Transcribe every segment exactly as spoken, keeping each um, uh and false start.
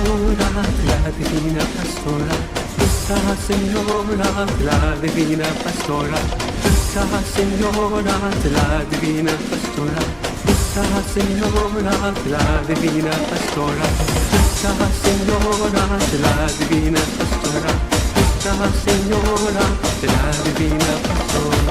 Señora, la divina pastora, Nuestra Señora, la divina pastora, Nuestra Señora, la divina pastora, Nuestra Señora, la divina pastora, Nuestra Señora, la divina pastora, Nuestra Señora, la divina pastora.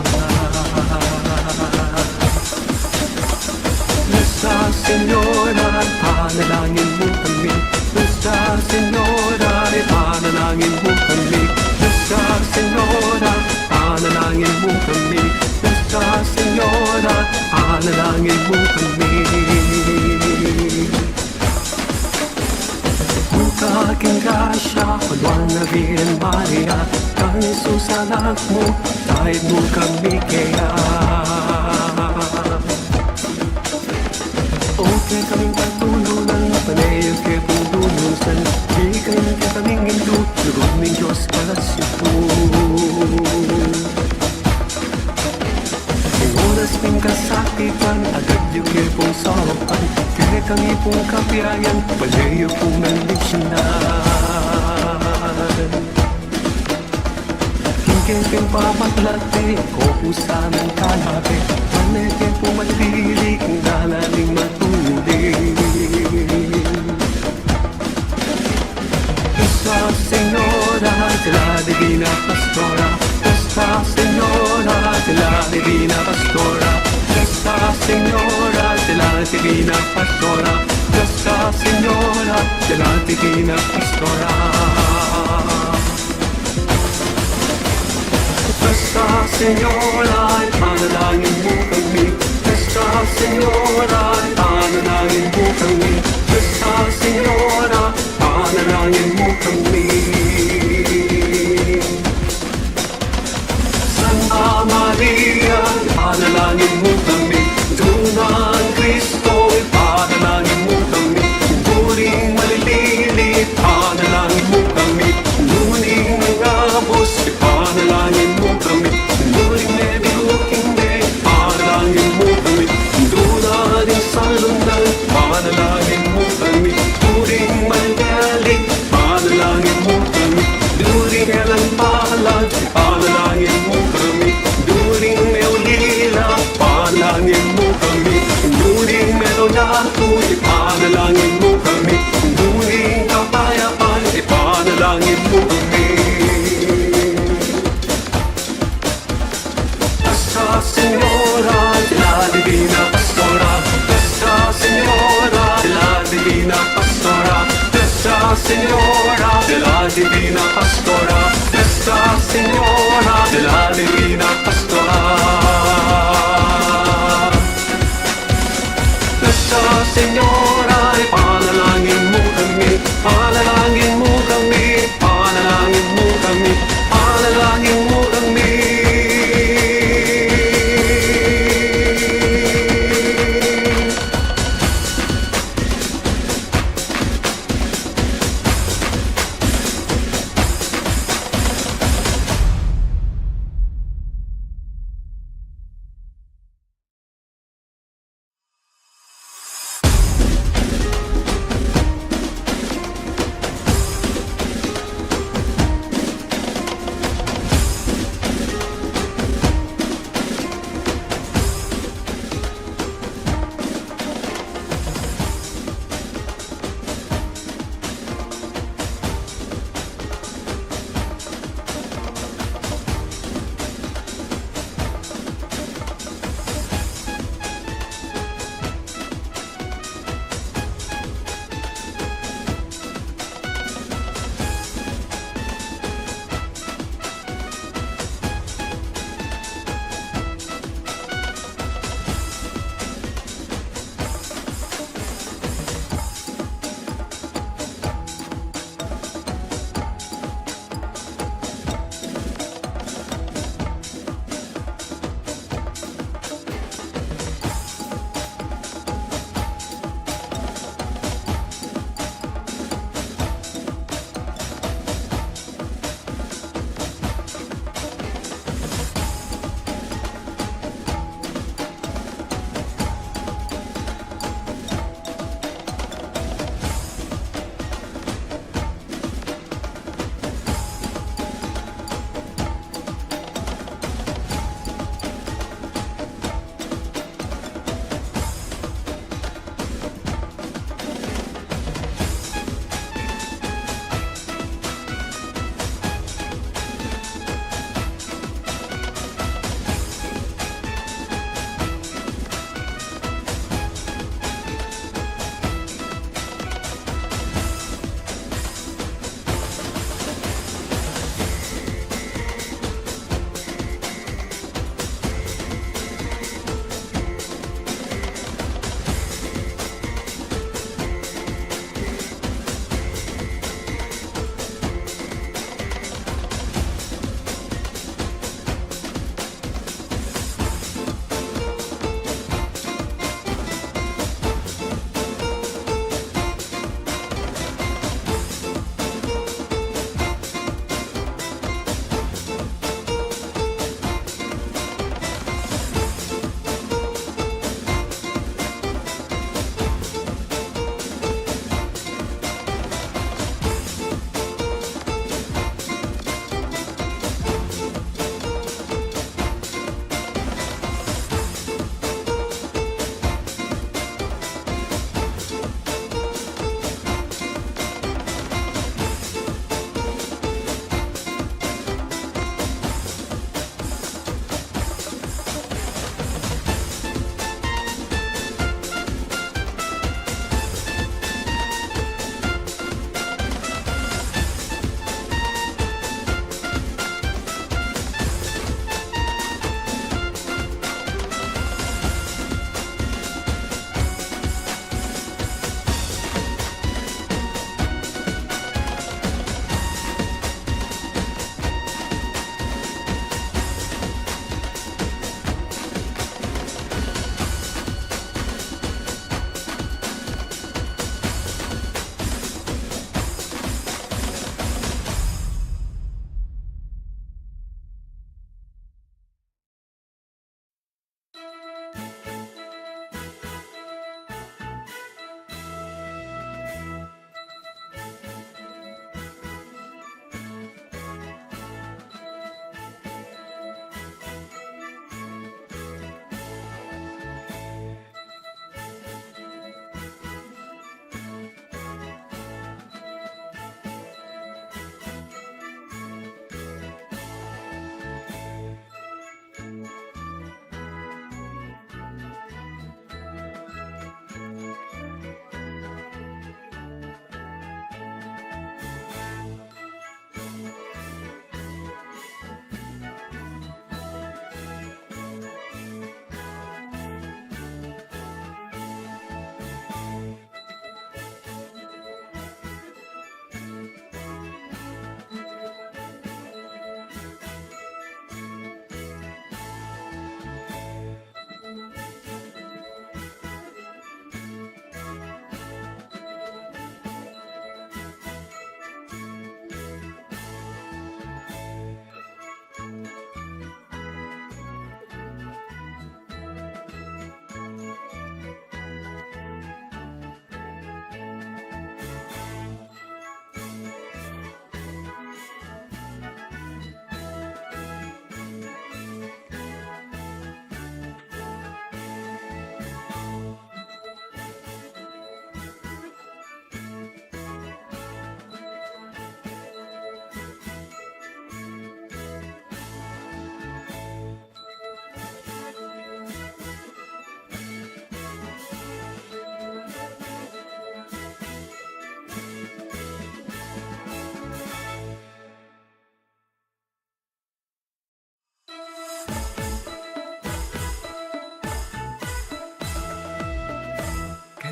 Nuestra Señora, ipanalangin mu kami. Nuestra Señora, ipanalangin mu kami. Nuestra Señora, ipanalangin mu kami. Nuestra Señora, ipanalangin mu kami. Multa king grasya, Nuan a Virgen Maria, kang Jesus anak mu, taid mu kami kaya. O kekami patulunan, pane yu ke pung lulusan, bigyan kekami ning Dios, lugud ning Dios, kalas yu pu. King oras ning kasakitan, agad yu ke pung saupan, kekami pung kapiyayan, pane yu pung mendisyonan. King kekeng pamaglati, kaupusan ning kalabe, pane ke pung manatili king dalan ning matulid. Nuestra Señora de la Divina Pastora, Nuestra Señora de la Divina Pastora, Nuestra Señora de la Divina Pastora, Nuestra Señora de la Divina Pastora. Nuestra Señora, ipanalangin mu kami. Nuestra Señora, ipanalangin mu kami. Nuestra Señora, ipanalangin mu kami. Santa Maria, ipanalangin mu kami. Ina nang Kristo, ipanalangin mu kami. Buring malilili, ipanalangin mu kami. Nune ning abus, ipanalangin mu kami. Buring mebilug king bie, ipanalangin mu kami. Dula ding salundan, ipanalangin mu kami. Buring malililit, ipanalangin mu kami. Buring alang balag, ipanalangin mu kami. Buring meulila, ipanalangin mu kami. Buring melolatu, ipanalangin mu kami. Buring kapayapan, ipanalangin mu kami. Nuestra Señora de la Divina Pastora, Nuestra Señora de la Divina Pastora, Nuestra Señora de la Divina Pastora, Nuestra Señora de la Divina Pastora. Nuestra Señora, ipanalangin mu kami, panalangin mu kami, panalangin mu kami, panalangin mu kami.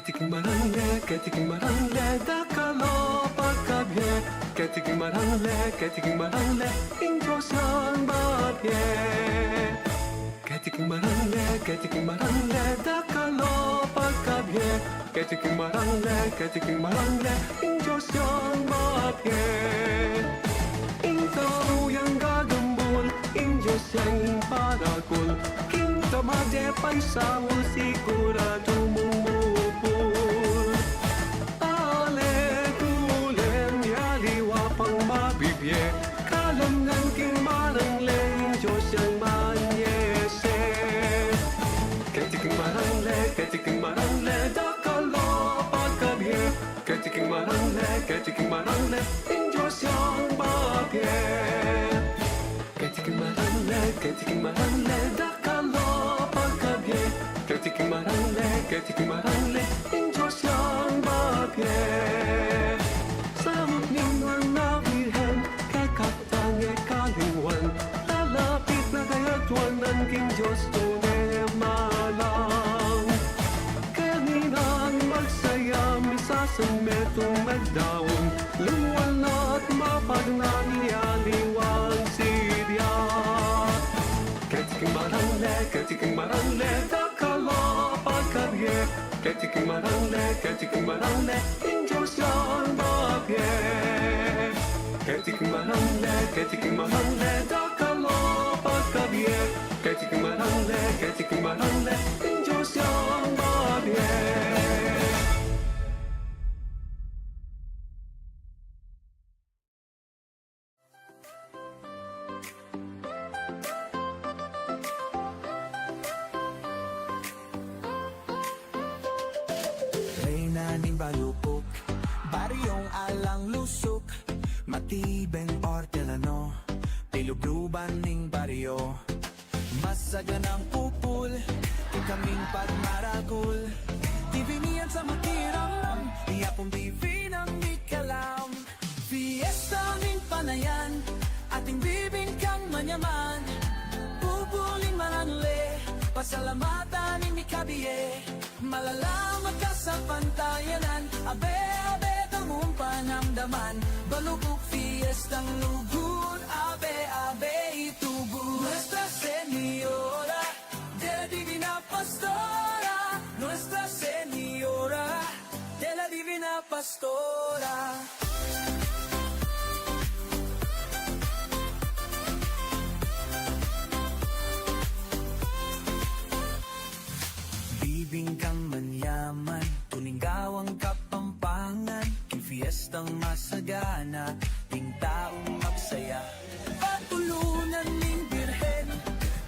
Keti king maranle, keti king maranle, dakal a pagkabie. Keti king maranle, keti king maranle, ing Dios yang babie. Keti king maranle, keti king maranle, dakal a pagkabie. Keti king maranle, keti king maranle, ing Dios yang babie. Ing tau yang gagambul, ing Dios yang paragul. King tamad e paisaul, siguradu mung mubul. Ale, gulem, aliwa pang mabibie. Kalamnan king maranle, ing Dios yang manyese. Keti king maranle, keti king maranle, dakal a pagkabie. Keti king maranle, keti king maranle, ing Dios yang babie. Keti king maranle, keti king maranle, dakal a pagkabie. Keti king maranle, keti king maranle, ing Dios yang babie. Samut ning nuan a Birhen, kekatang e kalingwan, lalapit na kayadwanan king Dios tune malang. Keni nang magsaya, misasan metung magdaun, lumual na at mapagna ing aliwang sibya. Keti king maranle, keti king maranle, dakal a pagkabie. Keti king maranle, keti king maranle, ing Dios yang babie. Keti king maranle, keti king maranle, dakal a pagkabie. Keti king maranle, keti king maranle, ing Dios yang babie. Reyna ning Balukuk, baryong alang lusuk, matibeng ortelano, pilubluban ning baryo. Masaganang pupul, kekaming pagmaragul, divinan sa makiramdam, iya pung divinang mikalam. Fiesta ning panayan, ating bibingkang manyaman, pupul ning maranle, pasalamatan ning mikabie. Malalam a kasapantayanan, abe, abe, tamung panamdaman, Balukuk fiestang lugud, abe, abe, itubu. Nuestra Señora de la Divina Pastora, Nuestra Señora de la Divina Pastora. Bibingkang manyaman, tuning gawang Kapampangan, king fiestang masagana, ing taung magsaya. Patulunan ning Birhen,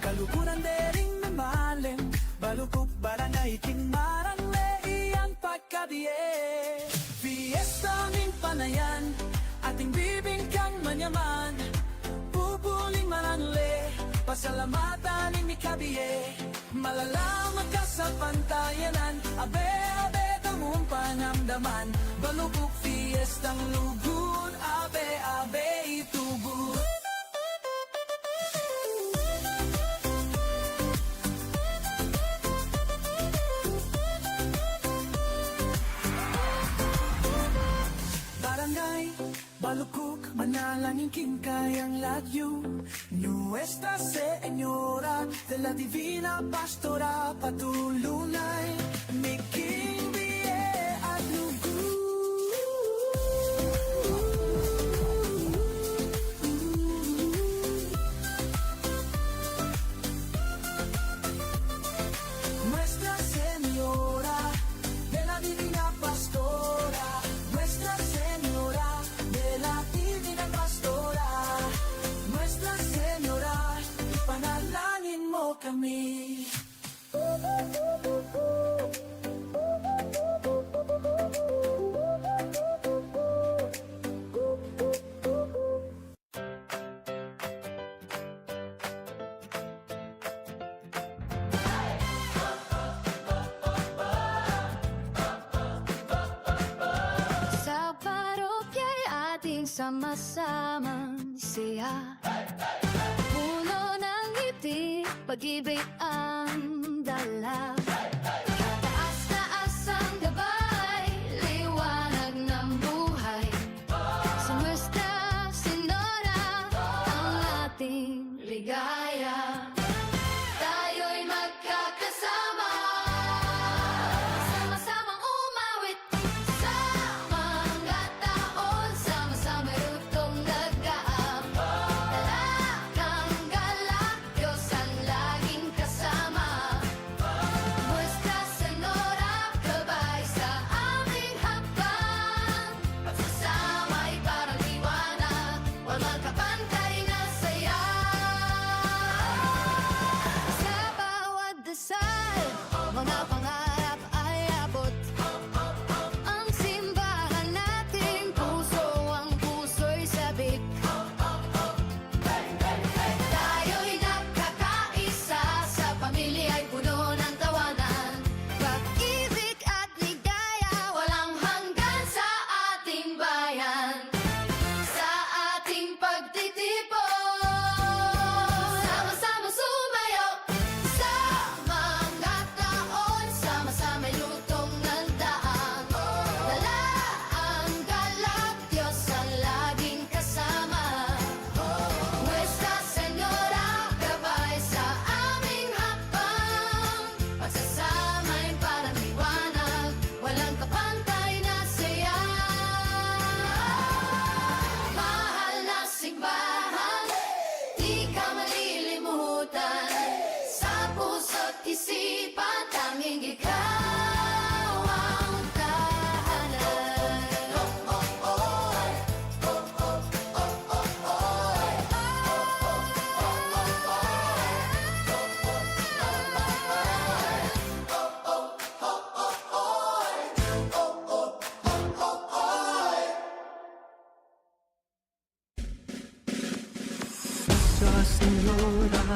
kaluguran de ring memalem, Balukuk barangay king maranle, iyang pagkabie. Fiesta ning panayan, ating bibingkang manyaman, pupul ning maranle, pasalamatan ning mikabie. Malalam a kasapantayanan, abe, abe, tamung panamdaman, Balukuk fiestang lugud, abe, abe, itubu. Barangay Balukuk, manalangin king kayang lagyu. Nuestra Señora de la Divina Pastora, patulunay mi king bie at lugud. Nuestra Señora de la Divina Pastora, Nuestra Señora de la Divina Pastora, Nuestra Señora, ipanalangin mo kami. Sa parokya ating sama-samang saya. Puno ng ngiti, pag-ibig ang dala. Taas-taas ang gabay. La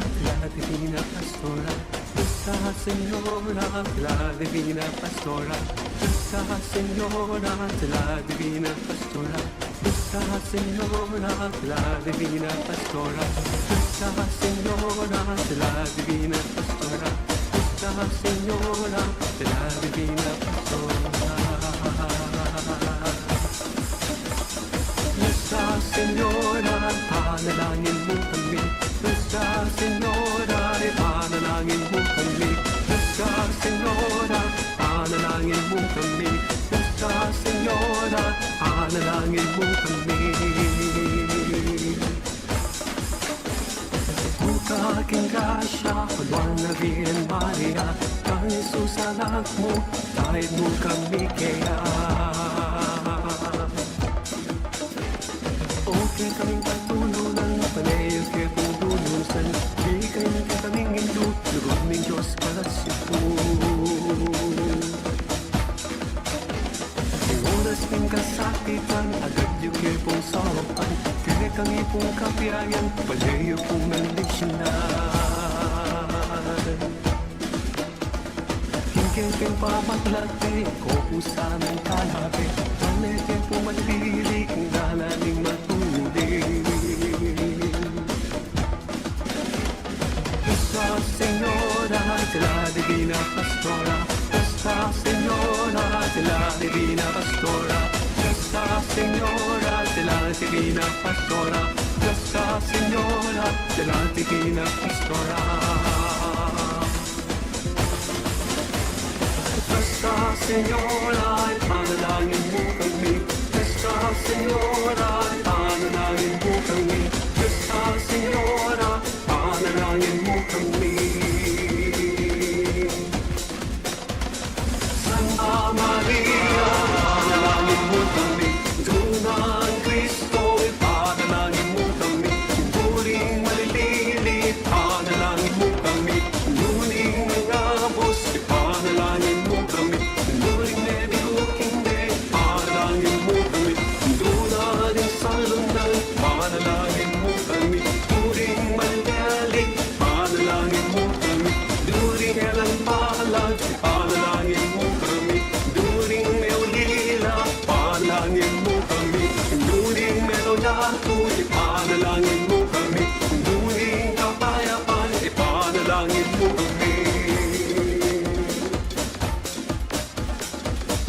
Divina Pastora, Nuestra Señora, la Divina Pastora, Nuestra Señora, la Divina Pastora, Nuestra Señora, la Divina Pastora, Nuestra Señora, la Divina Pastora, Nuestra Señora, la Divina Pastora. Nuestra Señora, ipanalangin mu kami. Nuestra Señora, ipanalangin mu kami. Nuestra Señora, ipanalangin mu kami. Nuestra Señora, ipanalangin mu kami. Buka ka king grasya, banal a Virgen Maria, kang Jesus anak mu, itaid mu kami keya. O kekami patulunan, pane ya ke pung lulusan, ikami king indu, lugud ning Dios, palasyo pu. King oras ning kasakitan, agad yu ke pung saupan, kekami pung kapiyayan, pane yu pung bendisyonan. King kekeng pamaglakbe, kausan ning kalabe, pane ke pung manatili, king dalan ning matulid. Nuestra Señora de la Divina Pastora, Nuestra Señora de la Divina Pastora, Nuestra Señora de la Divina Pastora, Nuestra Señora de la Divina Pastora. Nuestra Señora, ipanalangin mu kami. Nuestra Señora, ipanalangin mu kami. Nuestra Señora, ipanalangin mu kami. Santa Maria, ipanalangin mu kami. Indu nang Kristo, ipanalangin mu kami. Indu ring malilili, ipanalangin mu kami. Indu ring mangabus, ipanalangin mu kami. Indu ring mebilug king bie, ipanalangin mu kami. Indu na ring salundan, ipanalangin mu kami. Indu ring malyali, ipanalangin mu kami. Indu ring alang palad, ipanalangin mu kami. Indu ring meulila, ipanalangin mu kami. Indu ring melolako, ipanalangin mu kami. Indu ring kapayapan, ipanalangin mu kami.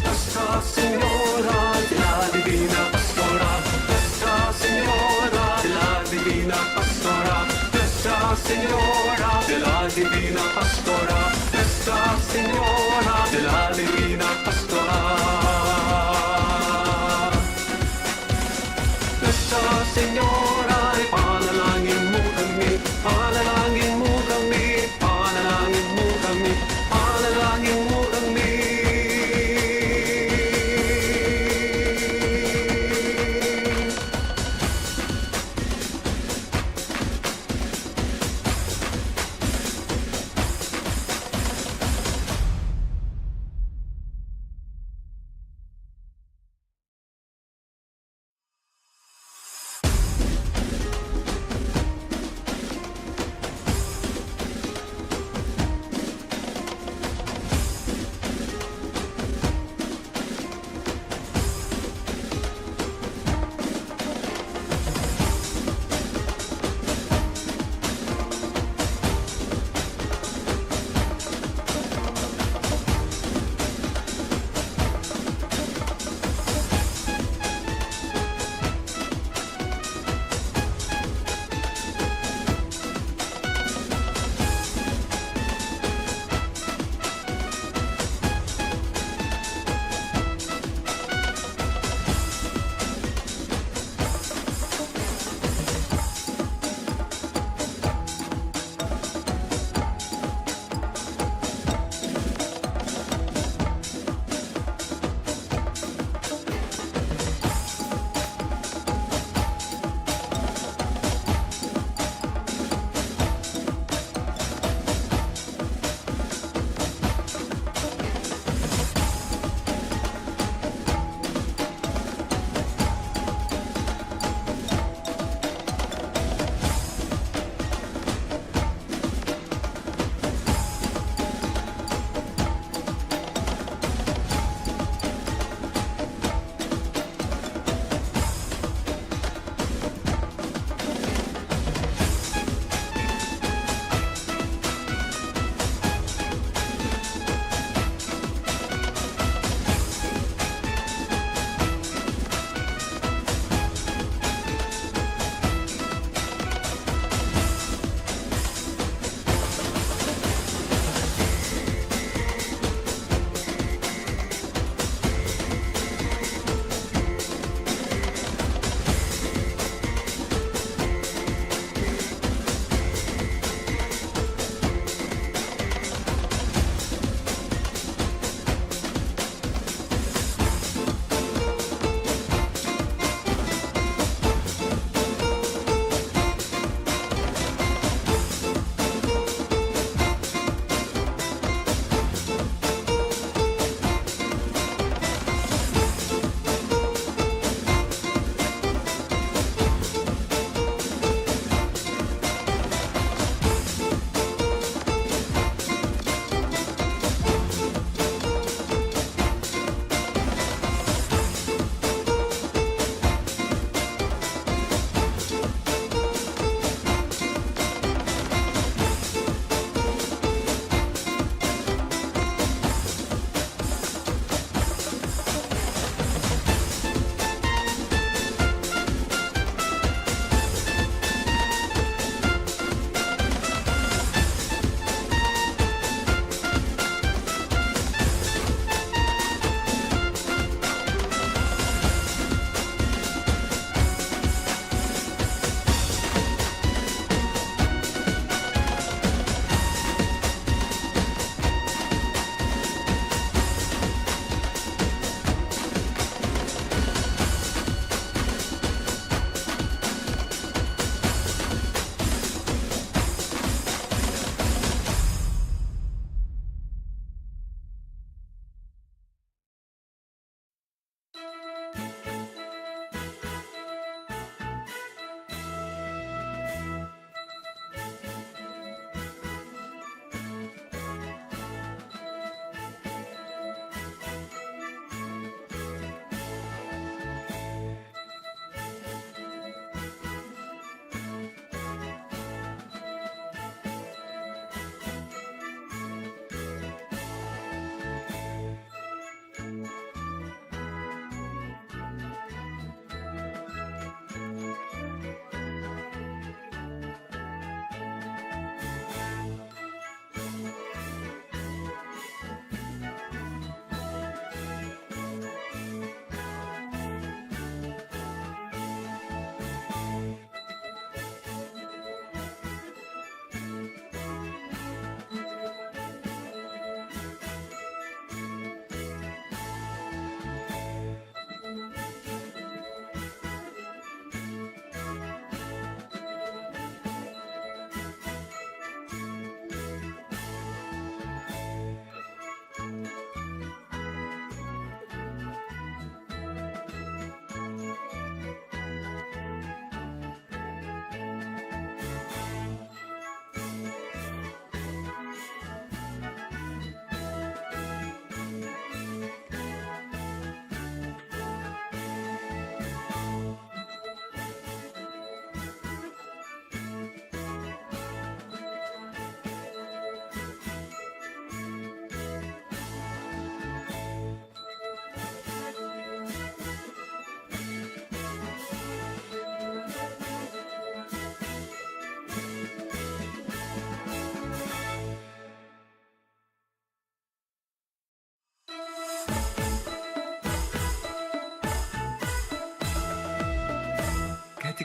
Nuestra Señora de la Divina Pastora, Nuestra Señora de la Divina Pastora, Nuestra Señora de la Divina Pastora, Nuestra Señora de la Divina Pastora. Nuestra Señora, ipanalangin mu kami, ipanalangin mu kami, ipanalangin mu kami, ipanalangin mu kami.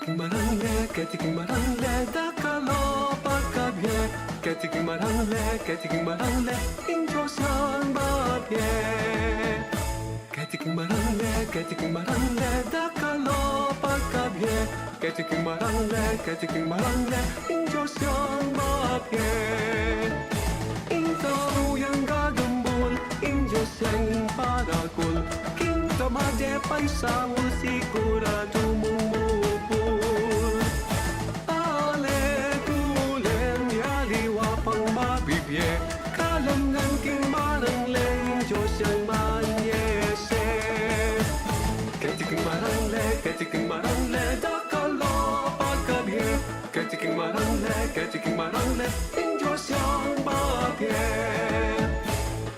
Keti king marangle, keti king marangle, dakal o pagkabie. Keti king marangle, keti king marangle, ing Dios yang babie. Keti king marangle, keti king marangle, dakal o pagkabie. Keti king marangle, keti king marangle, ing Dios yang babie. Ing tau yang gagambul, ing Dios yang paragul. King tamad e paisaul, siguradu mung mubul. Ale, kulen, aliwa pang mabibie. Kalam ngan king marangle, ing Dios yang manyese. Keti king marangle, keti king marangle, dakal o pagkabie. Keti king marangle, keti king marangle, ing Dios yang babie.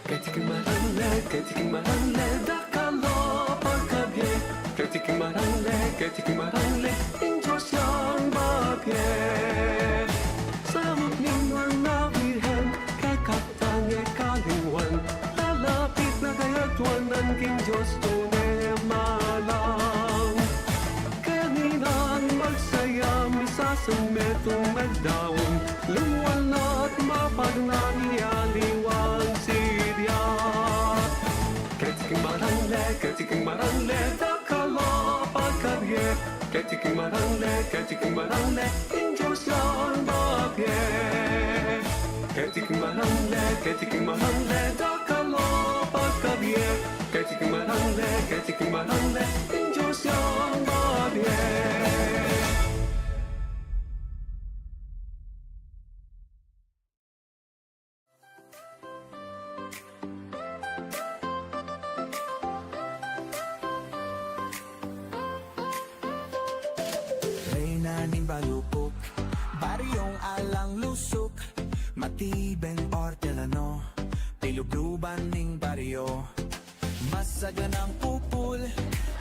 Keti king marangle, keti king marangle, dakal o pagkabie. Keti king marangle, keti king marangle, ing Dios yang babie. Samut ning Nuan a Birhen, kekatang e kalingwan, lalapit na kayadwanan, king Dios tune malang. Keni nang magsaya, misasan metung magdaun, lungwal na't mapagnang i aliwang sidia. Keti king marangle, keti king marangle, dakal o pagkabie. Keti king marangle, keti king marangle, ing Dios yang babie. Keti king marangle, keti king marangle, dakal o pagkabie. Keti king marangle, keti king marangle, ing Dios yang babie. Reyna ning Balucuk, baryong alang lusuk, matibeng ortelano, pilubluban ning baryo. Masaganang pupul,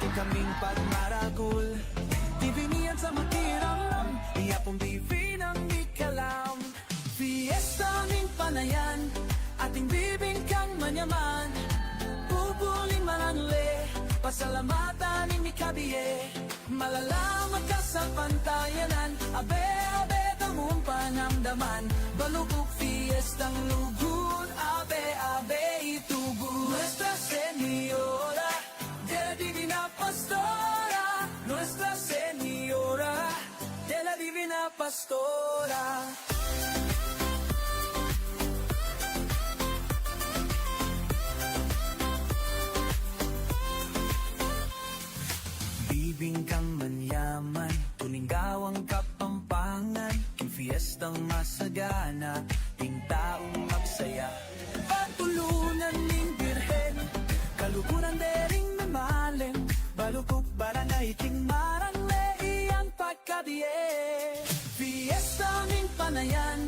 ikaming pagmaragul, divinian sa makiramdam, iya pung divinang mikalam. Fiesta ning panayan, ating bibingkang manyaman, pupul ning marangle, pasalamatan ning mikabie. Malalam a kasalpantayanan, abe, abe, tamung panamdaman, Balucuk fiestang lugud, abe, abe, itubu. Nuestra Señora de la Divina Pastora, Nuestra Señora de la Divina Pastora. Bibingkang manyaman, tuning gawang Kapampangan, king fiestang masagana, ing taung magsaya. Patulunan ning Birhen, kaluguran de ring memaleng, Balucuk barangay king marangle, iyang pagkabie. Fiesta ning panayan,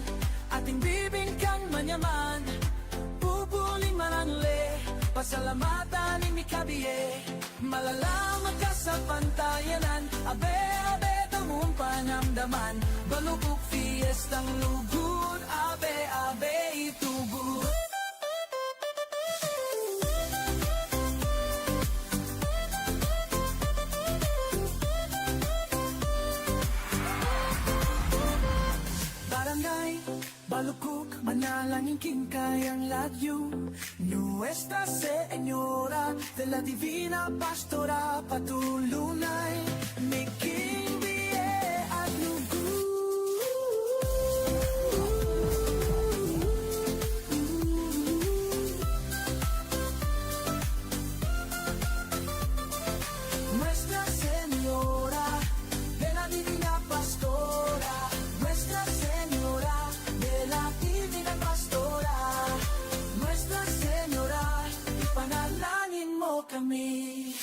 ating bibingkang manyaman, pupul ning marangle, pasalamatan ning mikabie. Malalam a kasalpantayanan, abe, abe, tamung panamdaman, Balucuk fiestang lugud, abe, abe, itubu. Barangay Balucuk, manalangin king kayang lagyu, Nuestra Señora de la Divina Pastora, patulunay mi king bie at lugud. Nuestra Señora de la Divina Pastora, Nuestra Señora de la Divina Pastora, Nuestra Señora, ipanalangin mo kami.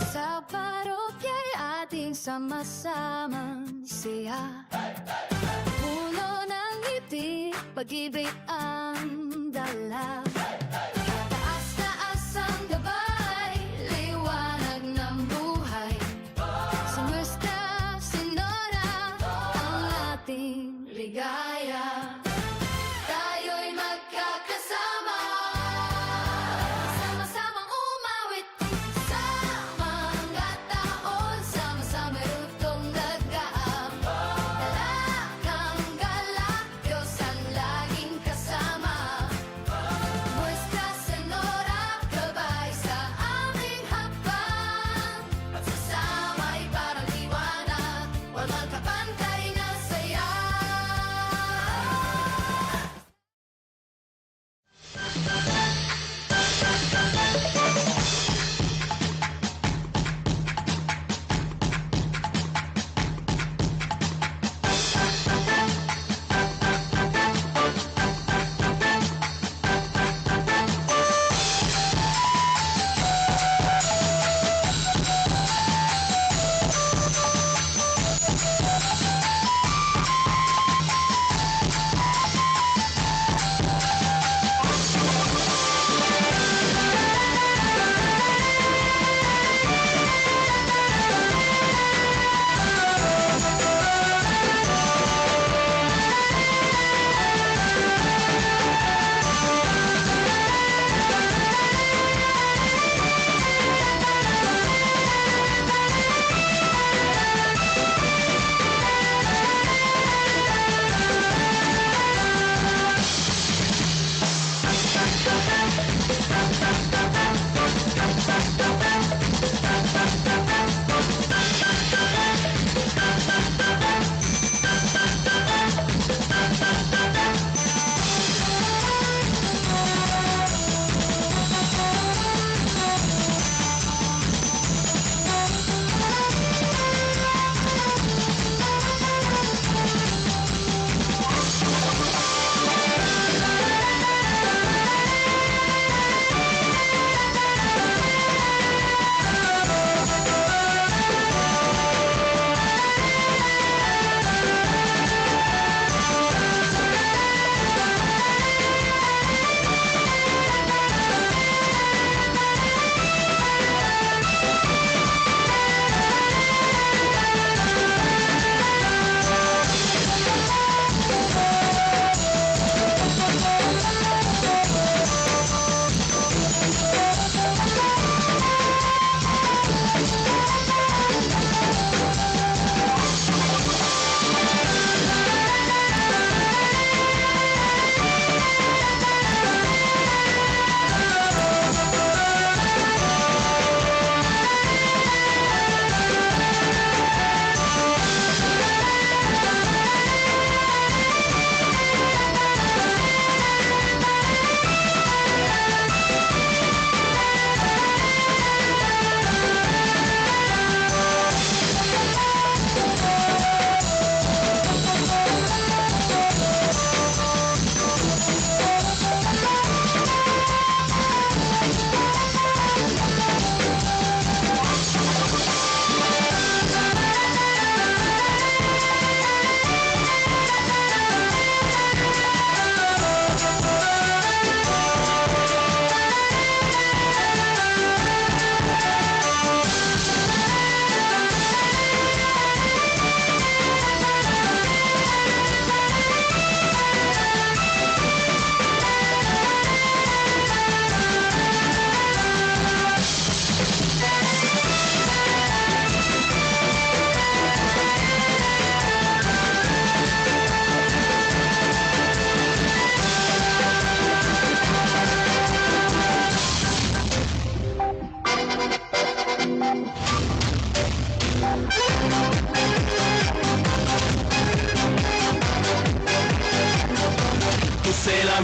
Sa parokya ating sama-samang saya. Puno ng ngiti, pag-ibig ang dala. Taas-taas ang gabay.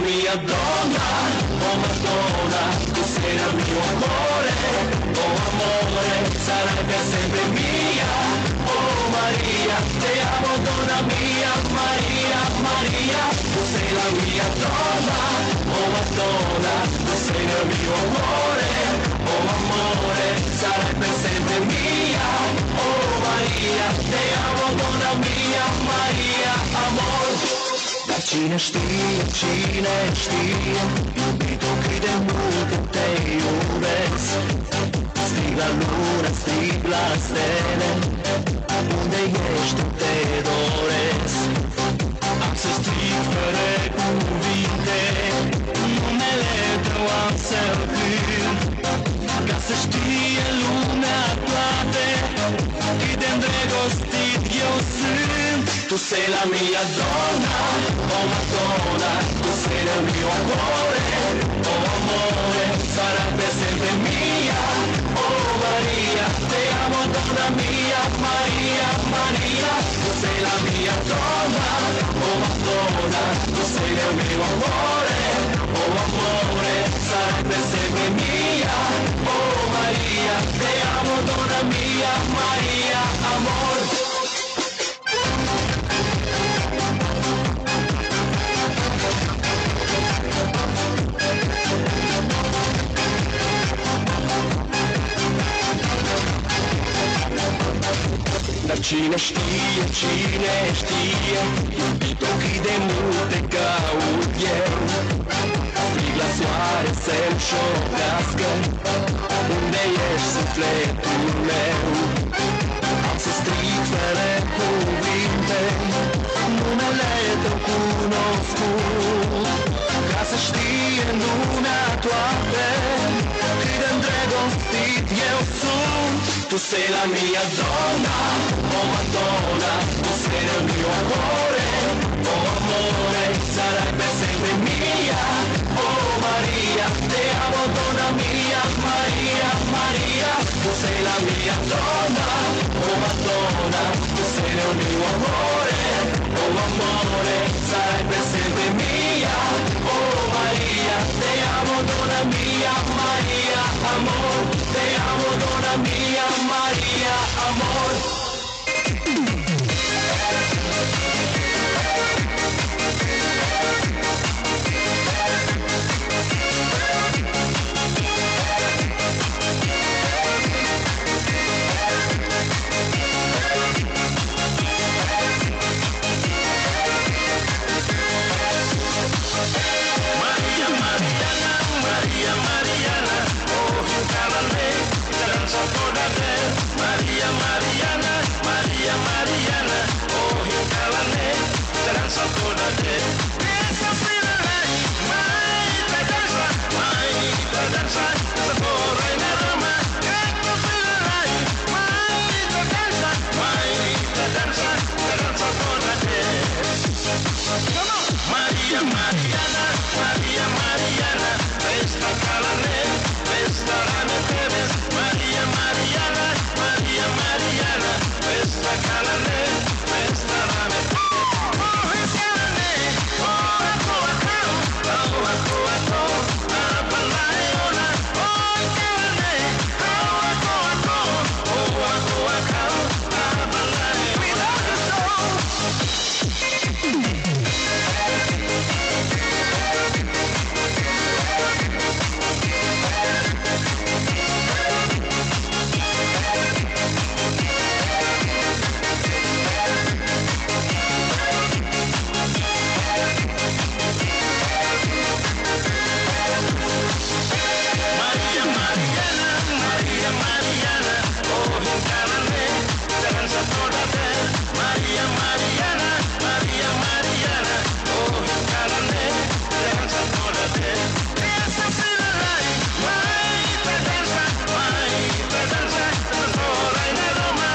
Mia dona, oh Madona, tu sei la mio amore, oh amore, sarai per sempre mia. Oh Maria, te amo, dona mia, Maria, Maria, tu sei la mia dona, oh Madona, tu sei la mio amore, oh amore, sarai per sempre mia. Oh Maria, te amo, dona mia, Maria, amor. Dar cine stie, cine stie, iubito, cui de multu te iubes. Strig la luna, strig la stele, unde eshti te dores. Am s-strig fără cuvinte, numele tău am să-l cânt, ca să știe lumea toate, cât de îndrăgostit eu sunt. Tu sei la mia dona, oh Madona, tu sei nel mio cuore, oh amore, sarai per sempre mia. Oh Maria, te amo, dona mia, Maria, Maria, tu sei la mia dona, oh Madona, tu sei nel mio cuore, oh amore, sarai per sempre mia. Oh Maria, te amo, dona mia, Maria, amor. Dar cine stie, cine stie, iubito, cui de mult te caut eu. Strig la soare să-mi șoptească, unde ești, sufletul meu? Am să strig fără cuvinte numele tău cunoscut, ca să știe lumea toate, cât de îndrăgostit eu sunt. Tu sei la mia donna, oh Madonna, tu sei nel mio cuore, oh amore, sarai per sempre mia. Oh Maria, te amo, donna mia, Maria, Maria, tu sei la mia donna, oh Madonna, tu sei nel mio cuore, oh amore, sarai per sempre mia. Oh Maria, te amo, donna mia, Maria, amor, te amo, donna mia, Maria, amor. Maria Mariana, Maria Mariana, oh, hinkalan ne, ita dansa toda vez. Maria Mariana, Maria Mariana, oh, hinkalan ne, ita dansa toda vez. Esta fila lai, mai ita dansa, mai ita dansa, esta fora i na Roma. Esta fila lai, mai ita dansa, mai ita dansa, ita dansa toda vez. Come on! Maria Mariana, Maria Mariana, vesta kalane, vesta rame tebes. Maria Mariana, Maria Mariana, vesta kalane, vesta rame tebes. Maria Mariana, Maria Mariana, oh, hinkalan ne, ita dansa toda vez. Maria Mariana, Maria Mariana, oh, hinkalan ne, ita dansa toda vez. Esta fila lai, mai ita dansa, mai ita dansa, esta fora i na Roma.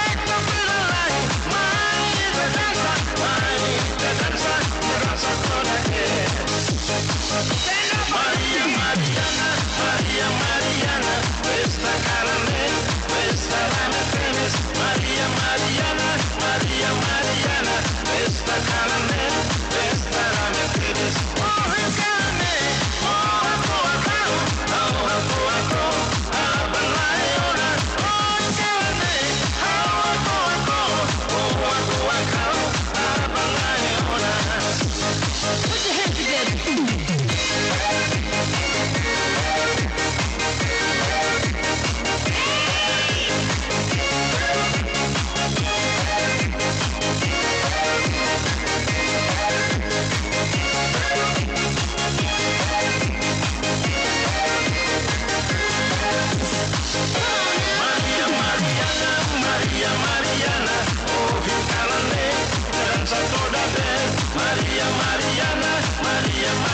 Esta fila lai, mai ita dansa, mai ita dansa, ita dansa toda vez. Maria Mariana, Maria Mariana, vesta kalane, vesta rame tebes. Maria Mariana, Maria Mariana, vesta kalane, vesta rame tebes. Oh,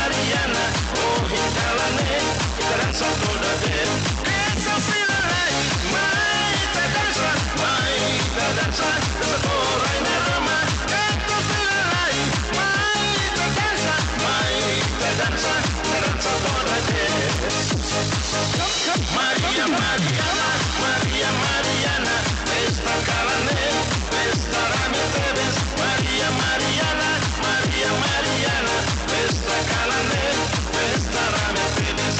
Mariana, o, hinkalan ne, ikadan sa toda de. Esta pilalay, maita dansa, maita dansa, dansa toda ina rama. Esta pilalay, maita dansa, maita dansa, ikadan sa toda de. Maria Mariana, Maria Mariana, esta kalan ne, esta rami tebes. Maria Mariana, Maria Mariana, esta kalan ne, esta rami tebes.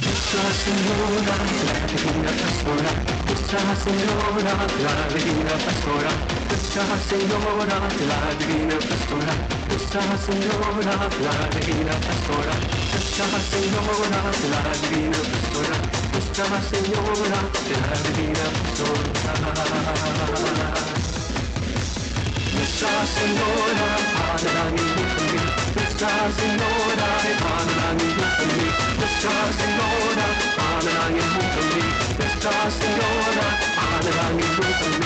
Nuestra Señora, la divina pastora. Nuestra Señora, la divina pastora. Nuestra Señora, la divina pastora. Nuestra Señora, la divina pastora. Nuestra Señora, la divina pastora. Nuestra Señora, la divina pastora. Nuestra Señora, panalangin mo kami. Nuestra Señora, panalangin mo kami. Nuestra Señora, panalangin mo kami. Nuestra Señora, panalangin mo kami.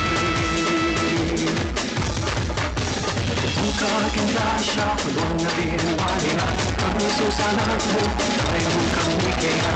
Buka't ing grasya, puno na rin Maria, ang Jesus anak mo, tayo kami kaya.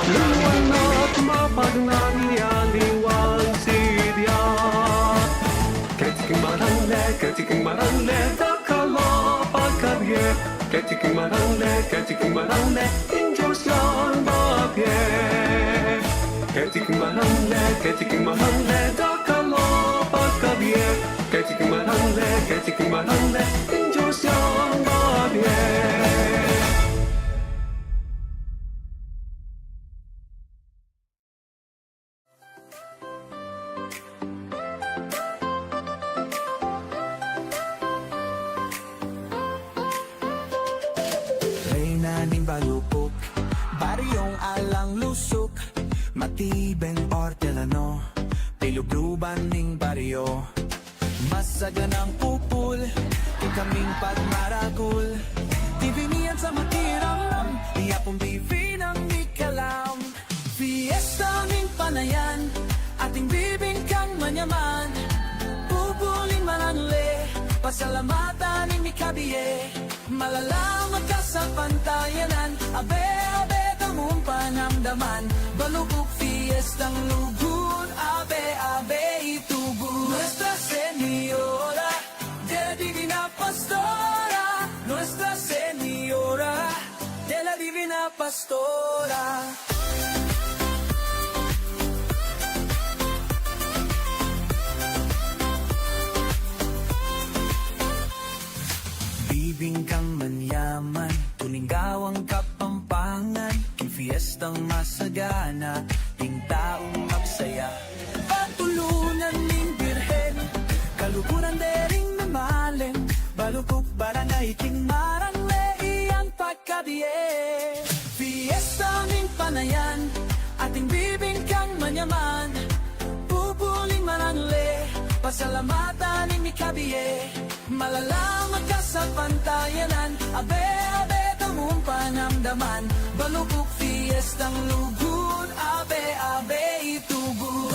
Liwan at mapaglang ya, liwan sidya. Keti king maranle, keti king maranle, dakal a pagkabie. Keti king maranle, keti king maranle, ing Dios yang babie. Keti king maranle, keti king maranle, dakal a pagkabie. Keti king maranle, keti king maranle, ing Dios yang babie. Reyna ning Balucuk, baryong alang lusuk, matibeng ortelano, pilubluban ning baryo. Masaganang pupul, kekaming pagmaragul, tibinian sa makiramdam, iya pung bibi nang mikalam. Fiesta ning panayan, ating bibing kang manyaman, pupul ning maranle, pasalamatan ning mikabie. Malalam a kasapantayanan, abe, abe, tamung panamdaman, Balucuk fiestang lugud, abe, abe, itugun. Nuestra Señora de la Divina Pastora, Nuestra Señora de la Divina Pastora. Bibing kang manyaman, tuning gawang Kapampangan, king fiestang masagana, ing taung magsaya. Patulunan ning Birhen, kaluguran de ring mamaling, Balucuk barangay king maranle, iyang pagkabie. Fiesta ning panayan, ating bibing kang manyaman, pupul ning maranle, pasalamatan ning mikabie. Malalam a kasapantayanan, abe, abe, tamung panamdaman, Balucuk fiestang lugud, abe, abe, Tugu.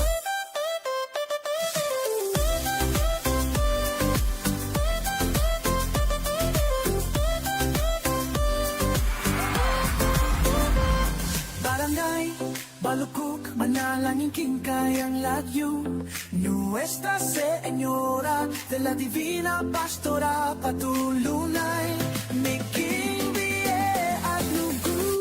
Barangay Balukuk, manalangin king kayang lagyu. Nuestra Señora de la Divina Pastora, patulunay mi king bie at lugud.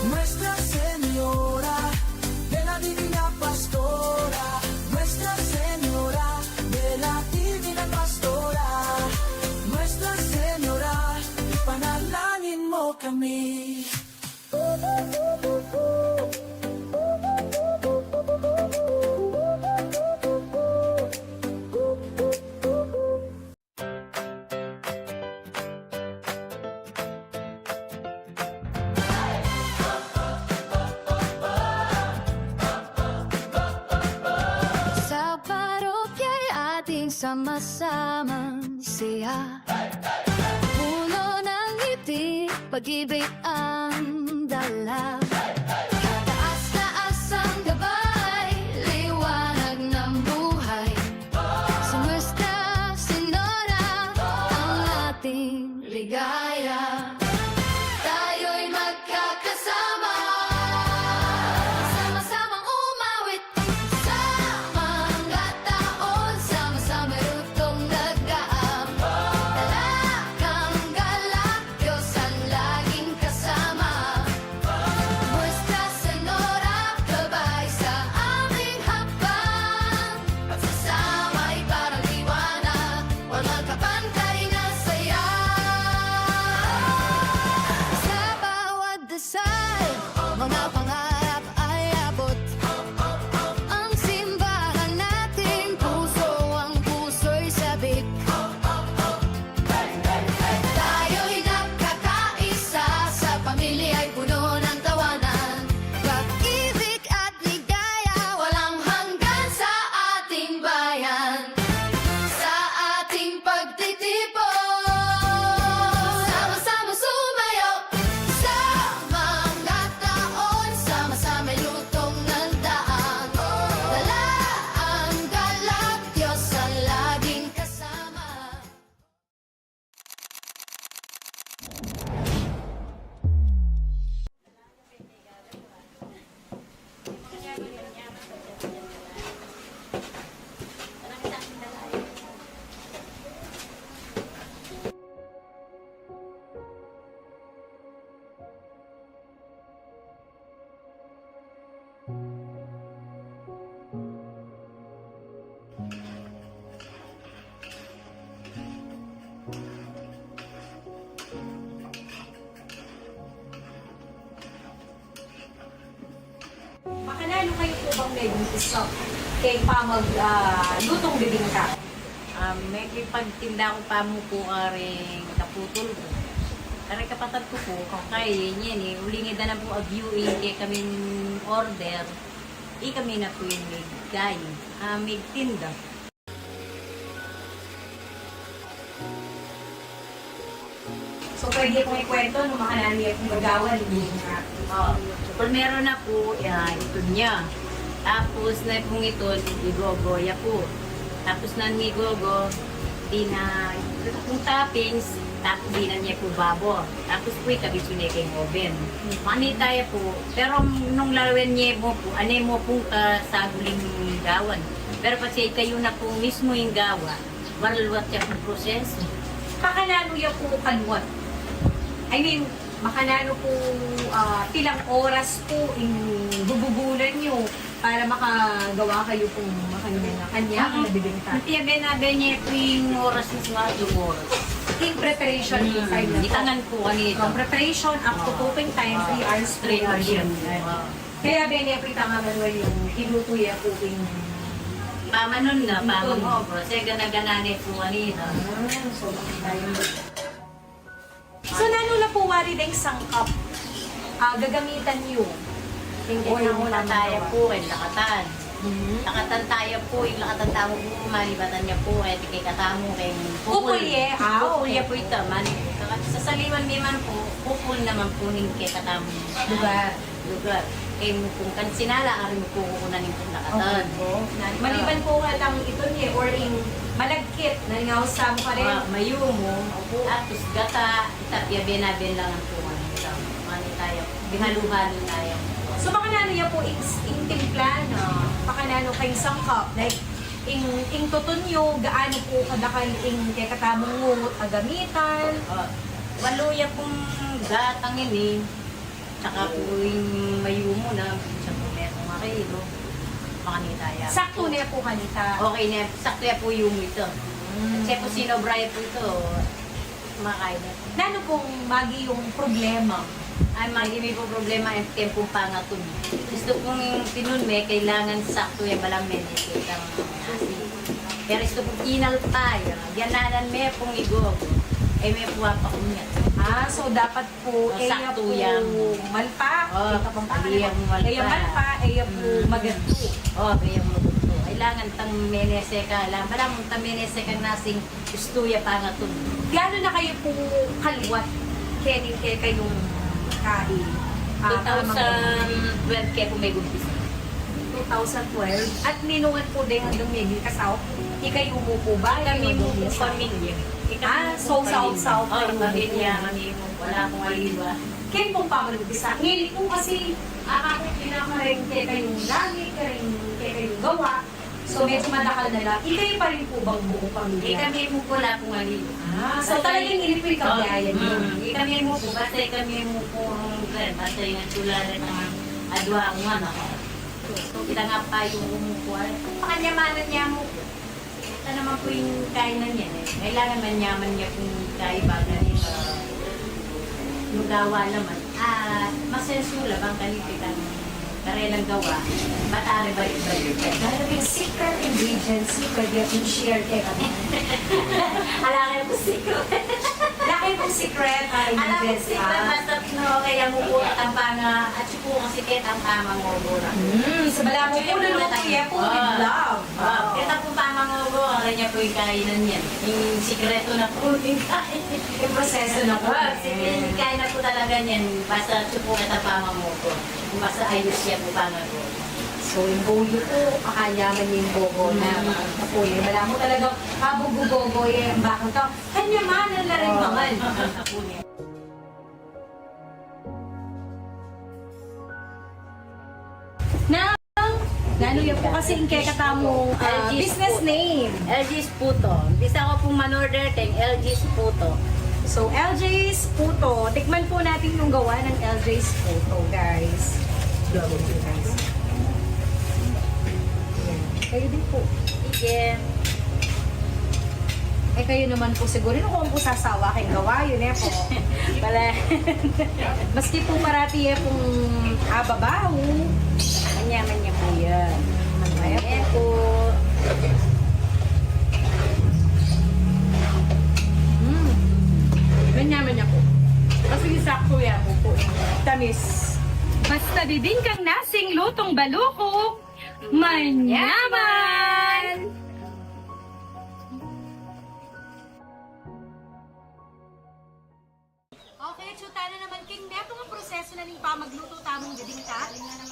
Nuestra Señora de la Divina Pastora, Nuestra Señora de la Divina Pastora, Nuestra Señora, ipanalangin mo kami. Sa parokya ating sama-samang siya. Puno ng ngiti, pag-ibig ang dala. Kataas-taas ang gabay, liwanag ng buhay. Sa Nuestra Señora ang ating ligaya. Tayo'y magkakasama, sama-samang umawit. Sa mga taon, sama-sama lutong nagdaang. Talagang galak, Diyos ang laging kasama. Nuestra Señora, gabay sa aming hakbang. Pagsasama'y parang liwanag, walang kapantay na saya. Sa bawat dasal, mga pangarap ay abot. Ang simbahan nating puso, ang puso'y sabik. Tayo'y nagkakaisa sa pamilya'y puno ng tawanan. Pag-ibig at ligaya, walang hanggan sa ating bayan. Sa ating pagtitipon, sama-sama sumayaw. Sa mga taon, sama-sama'y lutong ng daan. Dala ang galak, Diyos ang laging kasama. Makananu kayu pu bang megumpisa keng pamag, ah, lutong bibingka? Ah, mekipagtinda ku pa mu pu karing kaputol ku. Karing kapatad ku pu, kaya ngeni, uling e da na pu agyuin kekamin order, ikami na pu ing migkayu, ah, migtinda. So, pwede pung ikwento nung makananu ya pung gagawan? O, primero na pu, ya, itun ya. Tapos na pung itun, igogo ya pu. Tapos nung igogo, dinan, ita pung toppings, tapos dinan ye pu babo. Tapos pu ikabit yu ne keng oven. Manita ya pu, pero nung lawen ye mu pu, ane mu pung kasaguling gawan. Pero pati kayu na pu mismu ing gawa, maraluat ya pung proseso. Makananu ya pu kaluat? I mean, makananu pu, ah, pilang oras pu ing gugugulan yu para makagawa kayu pung makanyan a kanya a nabibinta? Iti ya bena-bena ye pu ing oras, mismu atlung oras. Ing preparation time na pu. Itangan pu kanita. From preparation up to cooking time, three hours pu. Three hours ya pu. Kaya bene, kita nga manual yung hinutu ya pu ing pamanun na, pamanun. Kasi gana-gana ne pu kanita. Ah, so, makita yun. So, nanu la pu wari deng sangkap, ah, gagamitan yu? Ing una-una taya pu, keng lakatan. Lakatan taya pu, ing lakatan tamu pu, malibatan ya pu, keti kekatamu, keng kupul. Kupul ye, ah, kupul ye pu ita, mani, sasaliwan mi man pu, kupul naman pu ning kekatamu. Lugar. Lugar. Keng pu kang Sinala, ari mu pu kukunan ing lakatan. Okay pu. Maliban pu kang itun ye, or ing malagkit, nanu nga usa mu karin? Ah, mayumu, atus gata, tapia, bena-bena lang pu, mani taya. Bihalu-halu taya. So, pakananu ya pu ing, ing timpla na, pakananu keng sangkap, like, ing, ing tutun yu, gaano pu kadakal ing kekatamung ngungut a gamitan? Ah, walu ya pung gatang ini, tsaka pu ing mayumu na, minsan pu metung a kilo. Makanita ya. Saktu ne pu kanita. Okay ne, saktu ya pu yumu ita. Hmm. Kasi pu sinobra ya pu ita, makain na. Nanu pung magi yung problema? Ay, magi mi pu problema, e, keng pung pangatun. Gustu pung pinun me, kailangan saktu ya, balamu me, ne, kekang nasi. Pero gustu pung inalpa ya, gananan me pung igogo. E me pu apakunyat. Ah, so dapat pu, o, e ya saktu pu yan. Malpa, o, e ya pu malpa, e ya pu magantu. O, e ya magantu. Kailangan tang menese ka, lang, balamu tang menese kang nasing gustu ya pangatun. Gaano na kayu pu kaliwat kening kekayung kai? Ah, two thousand twelve ke pu megumpisa. Two thousand twelve? At ninungan pu de hanggang meging kasawa? Ikayu mu pu ba? Kami mu pu pamilya. Ah, so, saup-saup kayu mu pu. Pamilya, kami mu. Wala pung aliwa. Keng pung pamagumpisa. Ngeni pu kasi, ah, aku pinakareng kekayung langit, kareng kekayung gawa. So, medyo madakal na la. Ikayu pa rin pu bang buong pamilya? E, kami mu pu la pung aliwa. Ah, so talagang ini pu ing kabiyayan yu. Mm. E, kami mu pu, basta kami mu pu, basta ing tula rin ang adwa kung anak. So, kita nga pa yung umukuan. Pakanyamanan ya mu pu. Kita naman pu ing kainan yan e. Kailangan manyaman ya pung kaibanan, e, nugawa naman. Ah, masensu la bang kani kitang karelang gawa, batari balik-balik. Dahil yung secret ingredients, pwede yung share kekami. Ala kayu pung secret. Ala kayu pung secret, ah, ingredients, ah. Ala pung secret, basta pinu, kaya mu pu at ang panga, at sipu kasi keta ang pamangogora. Hmm, sa balamu pu, luluto ye pu with love. Ah, keta pu pamangogora, ala niya pu ing kainan yan. Ing sikretu na pu ing kain. Ing prosesu na pu. Ah, sige, ing kain na pu talaga yan. Basta sipu keta pamangogora. Basta ayus ya pu pamangogora. So, ing gogo pu, pakanyaman ya ing gogo na. Mm. Balamu talaga, pabugu gogo ye, bakit ka? Kanyamanan la rin mangan. Na, nanu ya pu kasi ing kekatamung, ah, business name? L J's Puto. Bisa ko pung manorder keng L J's Puto. So, L J's Puto. Tikman po natin yung gawa ng L J's Puto, guys. Ayan. Kayo din po. Sige. Eh, kayo naman po siguro, nung kung po sasawa kayong gawa, yun eh po. Pala. Maski po parati eh pong ababaw, manyaman ya po yan. Manyaman ya po. Mm. Manyaman ya po. Kasi sakto ya po po. Tamis. Basta bibingkang nasing lutong baluko, manyaman! Okay, tsuta na naman king metung a prosesu na ning pamagluto tamung bibingka,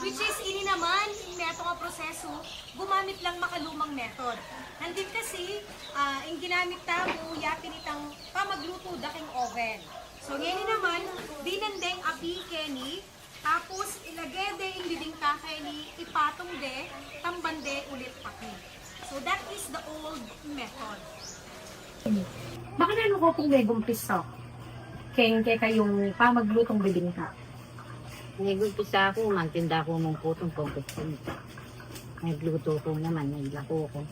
which is ini naman, ing metung a prosesu, gumamit lang makalumang method. Nandin kasi, ah, ing ginamit tamu, yapin itang pamagluto da king oven. So, ngeni naman, dinan deng api keni, tapus, ilage de ing bibingka keni, ipatong de, tamban de ulit api. So, that is the old method. Makananu ko pung megumpisa keng kekayung pamaglutong bibingka? Megumpisa ku, mantinda ku mung putong pungkutong. Megluto ku naman, meglako ku.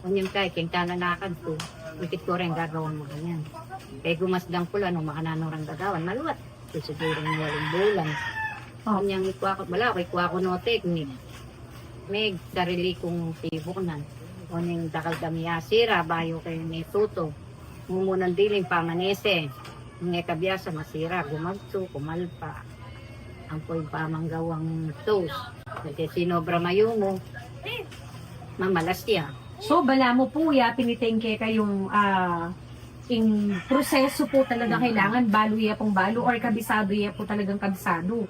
Onyang kay, keng tananakan ku, ikit ku reng gagawang makanyan. Kay gumasdang ku la nung makananu reng gagawan, maluat. Siguro ng walung bulan. Oh. Onyang ikwa ku, wala ku, ikwa ku no teknik. Megsarili kung tibuk nan. Onyang dakal kami asira, bayu kay metuto. Mumunan diling pamanese. Nge kabiasa masira, gumagsu, kumalpa. Ampo ing pamanggawang toast. Kasi sinobra mayumu. Mamalas ya. So, balamu pu ya pin iting kekayung, ah, ing prosesu pu talaga kailangan balu ya pung balu or kabisadu ya pu talagang kabisadu.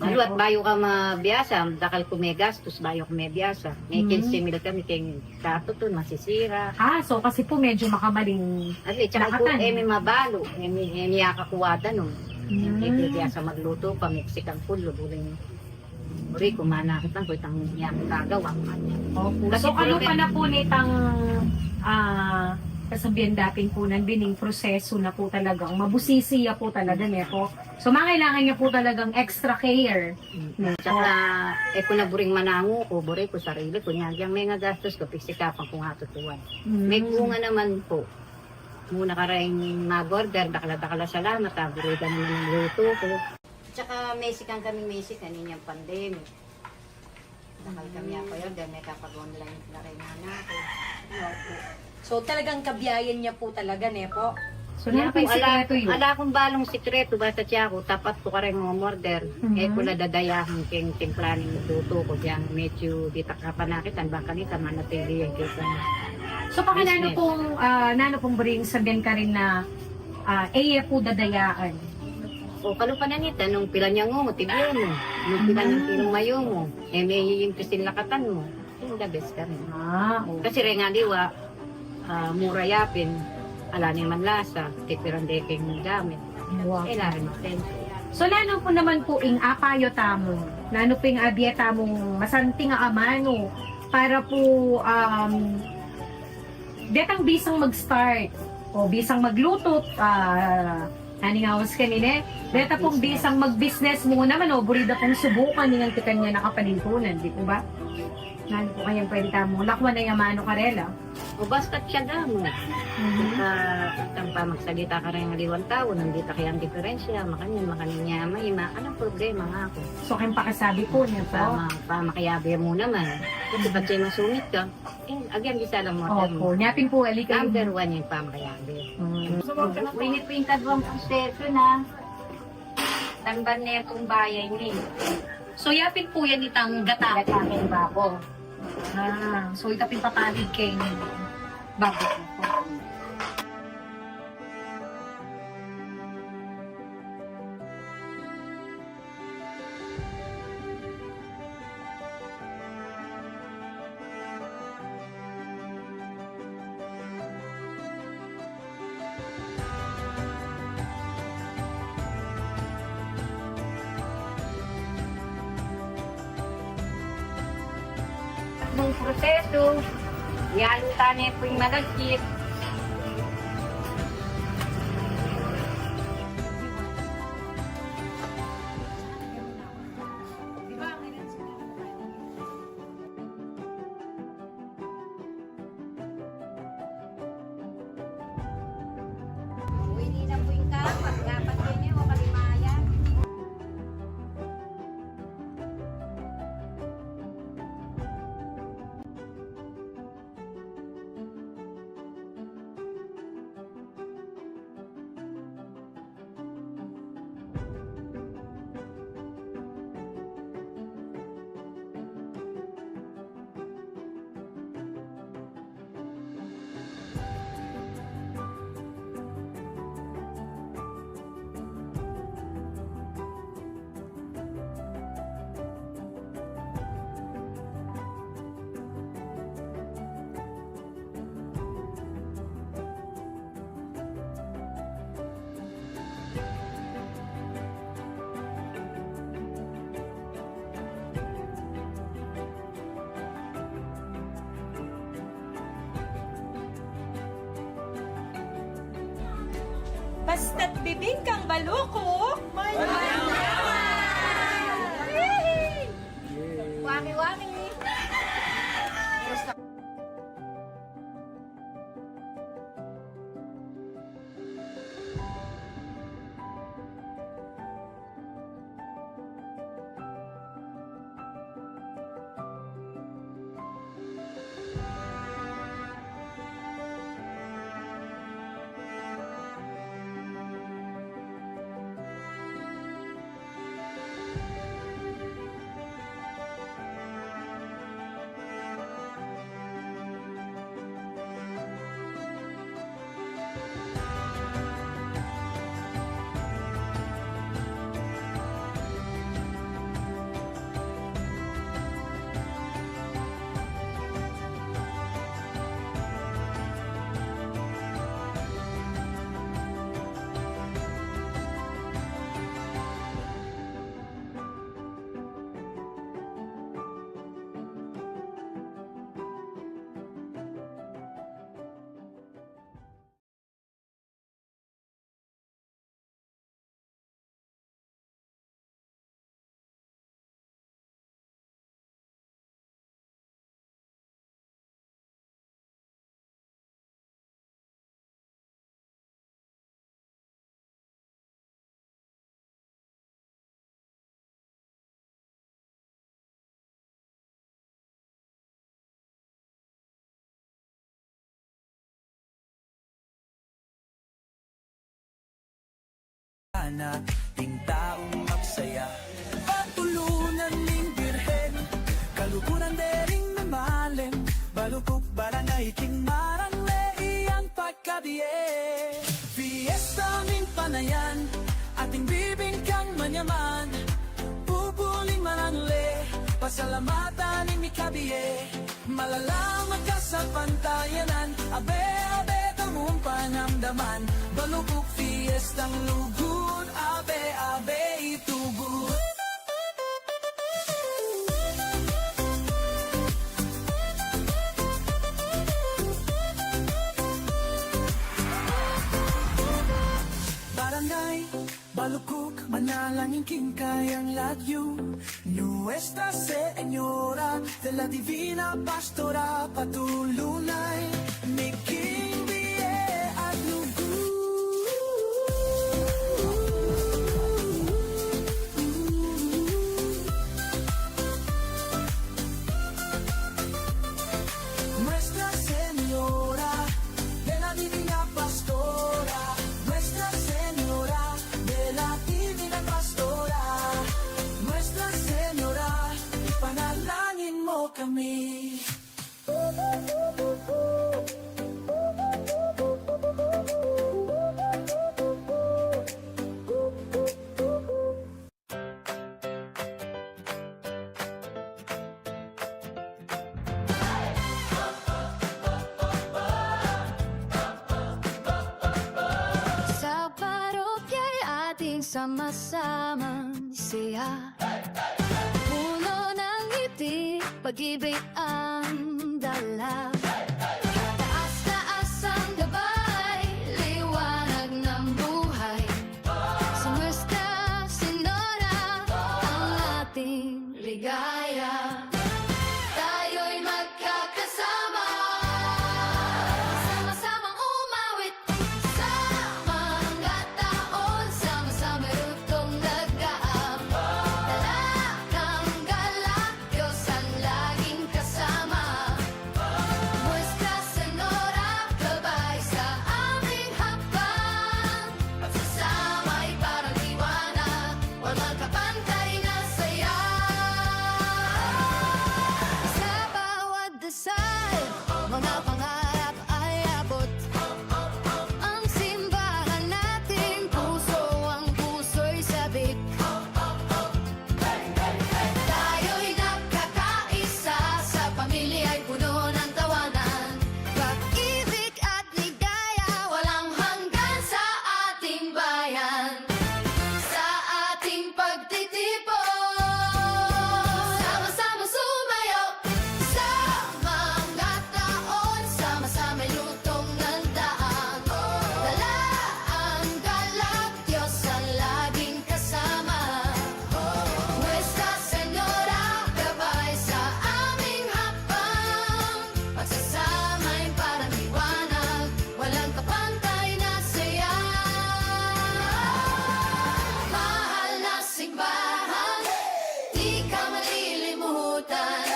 Balu at bayu ka mabiasa, dakal ku megastus, bayu ku mebiasa. May kinse mil kami keng katutun, masisira. Ah, so kasi pu medyo makamaling lakatan. At saka pu, e mi mabalu, e mi, e mi akakuwada nun. Yung biasa maglutu pa, Mexican food, lubuling. Uri, kumana kita, kung itang niya gagawa. Opo. So, kalupa na pu nitang, ah, kasabian da pin pu nandin, ing prosesu na pu talagang mabusisi ya pu talaga, ne pu? So, mangailangan ya pu talagang extra care. Tsaka, e ku na buring manangu ku, buri ku sarili ku, nya, yang mengagastus ku, pigsikapan kung atutuan. May bunga naman pu. Muna kareng mag-order, dakal a dakal a salamat, a, buri da naman ing lutu ku. Tsaka Mexican kami, Mexican, inyang pandemic. Dakal kami a pa-order, mekapag-online na rin nga na ku. Opo. So, talagang kabiayan ya pu talaga, ne pu? So, nanu pu ing sikretu yu? Ala kung balung sikretu, basta tiya ku, tapat ku kareng umorder. E ku la dadayahun keng timpla ning lutu ku, yang medyo ditak kapanakitan, bang kanita manatili yang kekang business. So, baka nanu pung, ah, nanu pung buring sabian karin na, ah, e ye pu dadayaan? O, kalupa na nita, nung pilan yang umu, tibie mu. Nung pilan yang kilung mayumu, e me iimpisil lakatan mu. Ing the best karin. Ah, okay. Kasi reng aliwa, ah, mura ya pin, ala ne man lasa, tipiran de keng gamit. Wow. E la rin masense. So, nanu pu naman pu ing apayo tamu? Nanu pu ing abie tamung masanting a amanu para pu, um, detang bisang mag-start o bisang maglutu, ah, aning awas kanine. Deta pung bisang mag-business mu naman, o, buri da pung subukan ing anti kanya nakapanintunan, di pu ba? Nanu pu kayang pwede tamu lakwan a amanu karela? O, basta tiyaga mu. Mhm. Itang pamagsalita kareng aliwang tau, nandita kayang diferensya, makanyan, makanyan ya, may ma-, anong problema nga ku? So, kayang pakasabi pu, ne pu? Pama-, pamakayabe mu naman. Kasi pati masungit ka. E, again, bisa lang mo. Opo, nya pin pu, ali kayu. Number one yang pamakayabe. Mm. Ini pu ing kaduang prosesu na. Tamban ne pung bayan ini. So, ya pin pu yan itang gata. Gata keng babo. Ah, so ita pin papalit keng babo. Nung prosesu, yalu ta ne pu ing malagkit. Uy, ini na pu ing kapat, kapat kene o kalimayan. Basta't bibingkang balu ku, mayaman! Wari-wari! anak ding taung magsaya. Patulunan ning Birhen, kaluguran de ring mamalim, Balukuk Barangay king marangle iyang pagkabie. Fiesta ning panayan, ating bibingkang manyaman, pupuling marangle, pasalamatan ning mikabie. Malalam a kasapantayanan, abe, abe, tamung panamdaman, Balukuk Fiestang lugud, abe, abe, itubu. Barangay Balukuk, manalangin king kayang lagyu, Nuestra Señora de la Divina Pastora, patulunay mi king bie at lugud. Nuestra Señora de la Divina Pastora, Nuestra Señora de la Divina Pastora, Nuestra Señora, ipanalangin mo kami. Sa parokya ating sama-samang siya, puno ng ngiti, pag-ibig ang dala. Taas-taas ang gabay, liwanag ng buhay. Sa Nuestra Señora ang ating ligaya. Tayo'y magkakasama, sama-samang umawit. Sa mga taon, sama-sama lutong nagdaang. Dala ng galak, Diyos ang laging kasama. Nuestra Señora, gabay sa aming hakbang. Pagsasama'y parang liwanag, walang kapantay na saya. Sa bawat dasal, mga pangarap ay abot. Ang simbahan nating puso, ang puso'y sabik. Tayo'y nagkakaisa, sa pamilya'y puno ng tawanan. Pag-ibig at ligaya, walang hanggan sa ating bayan. Sa ating pagtitipon, sama-sama sumayaw. Sa mga taon, sama-sama'y lutong ng daan. Dala ang galak, Diyos ang laging kasama. Nuestra Señora, gabay sa aming hakbang. Pagsasama'y parang liwanag, walang kapantay na saya. Mahal na simbahan, di ka malilimutan.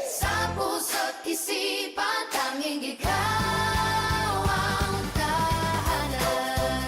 Sa puso't isipan, tanging ikaw ang tahanan.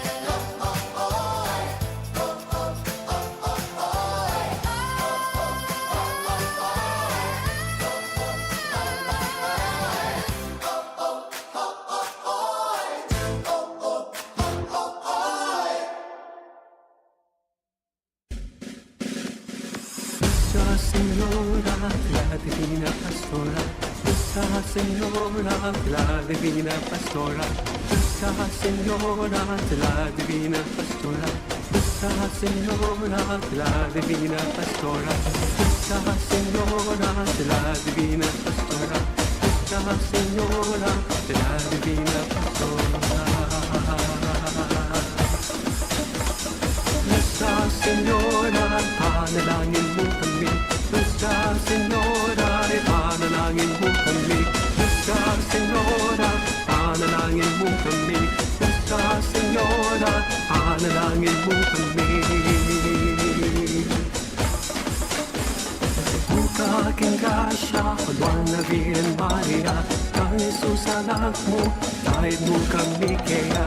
Nuestra Señora de la Divina Pastora, Nuestra Señora de la Divina Pastora, Nuestra Señora de la Divina Pastora, Nuestra Señora de la Divina Pastora, Nuestra Señora de la Divina Pastora, Nuestra Señora de la Divina Pastora. Nuestra Señora, ipanalangin mo kami. Nuestra Señora, ipanalangin mo kami. Nuestra Señora, ipanalangin mo kami. Nuestra Señora, ipanalangin mo kami. Buka king grasya, Nuestra Virgen Maria, kang Jesus anak mu, itahid mu kami keya.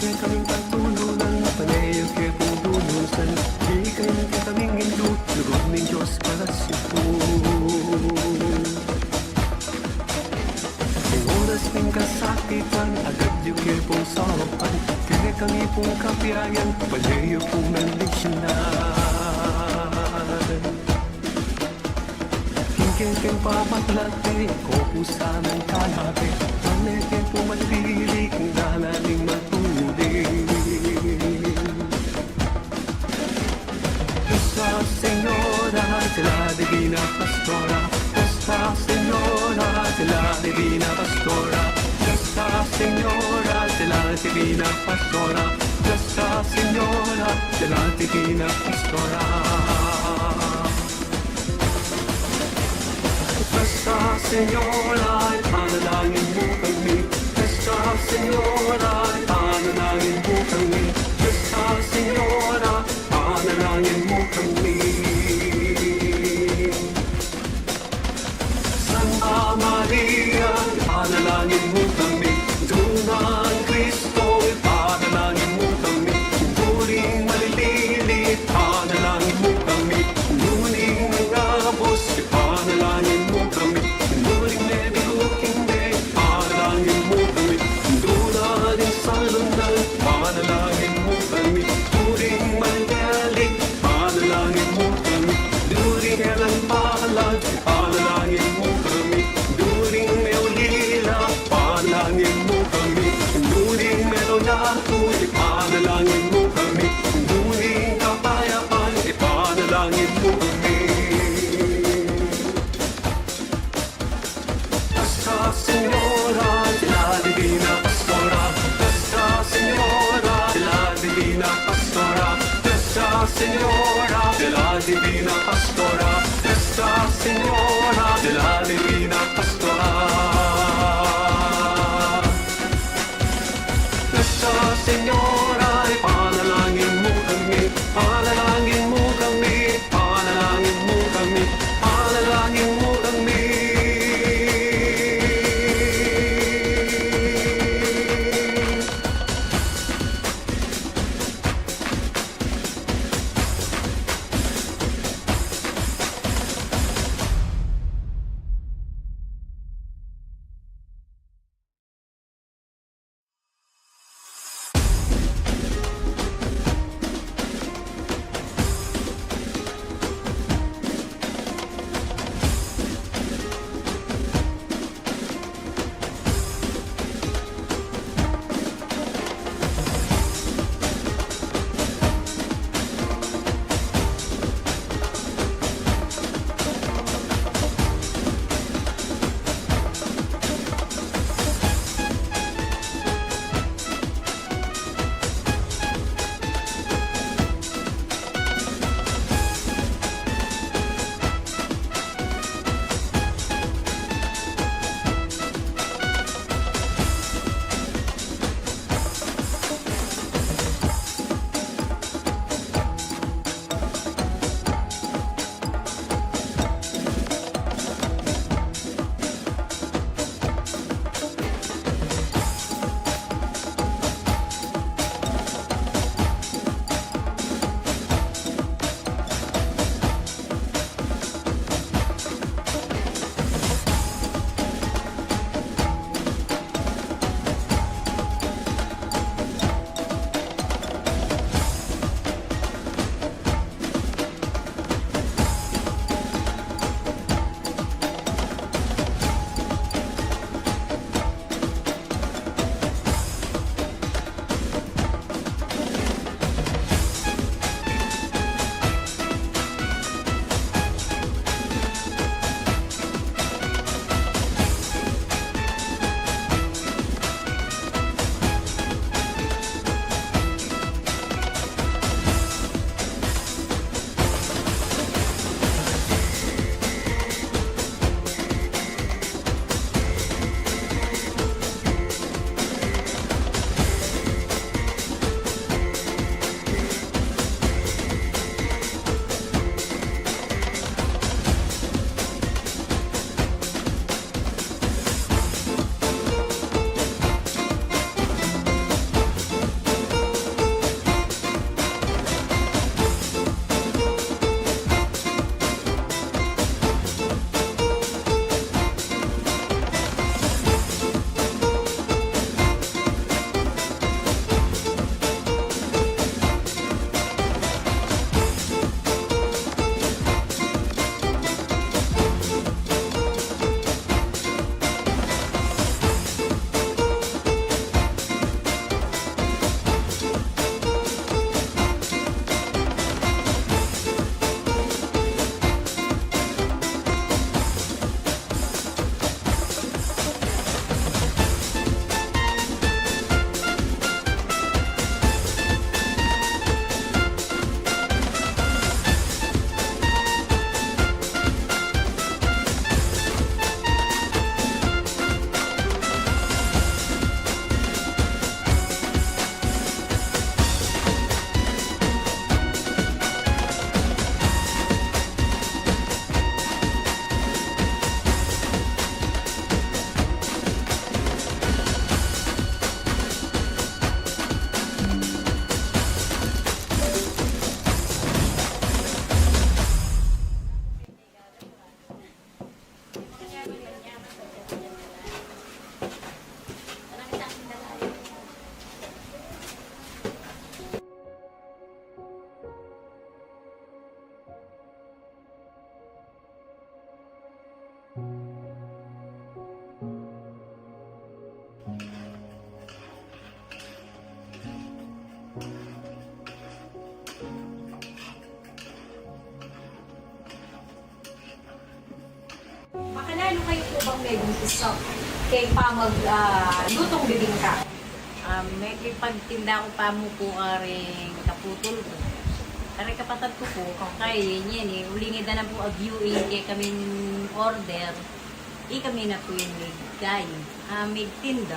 Kaming patununan, pane yu ke pung lulusan, ikami ing indu, lugud ning Dios palasyu pu. King oras ning kasakitan, agad yu ke pung saupan, kekami pung kapiyayan, pane yu pung bendisyunan. King kekeng pamaglati, ko pu sanang kalabi, pane ke pung malili, king dalan ning matulid. Nuestra Señora de la Divina Pastora, Nuestra Señora de la Divina Pastora, Nuestra Señora de la Divina Pastora, Nuestra Señora de la Divina Pastora. Nuestra Señora, ipanalangin mu kami. Nuestra Señora, ipanalangin mu kami. Nuestra Señora, ipanalangin mu kami. Santa Maria, ipanalangin mu kami. Indu nang Kristo, ipanalangin mu kami. Indu ring malilili, ipanalangin mu kami. Indu ring nangabus, ipanalangin mu kami. Indu ring mebilug kinde, ipanalangin mu kami. Indu na ring salundan, ipanalangin mu kami. Indu ring malililit, ipanalangin mu kami. Indu ring alang palad, ipanalangin mu kami. Indu ring meulila, ipanalangin mu kami. Indu ring melonatu, ipanalangin mu kami. Indu ring kapayapan, ipanalangin mu kami. Nuestra Señora de la Divina Pastora, Nuestra Señora de la Divina Pastora, Nuestra Señora de la Divina Pastora, Nuestra Señora de la Divina Pastora. Nuestra Señora, ipanalangin mu kami, ipanalangin mu kami, ipanalangin mu kami, ipanalangin mu kami. Nanu kayu pu bang megumpisa keng pamag, ah, lutung bibingka? Ah, mekipagtinda ku pa mu pu karing kaputol ku. Karing kapatad ku pu, kaya ngeni, uling ida na pu agyu ing kekaming order, ikami na pu ing migkayu, ah, migtinda.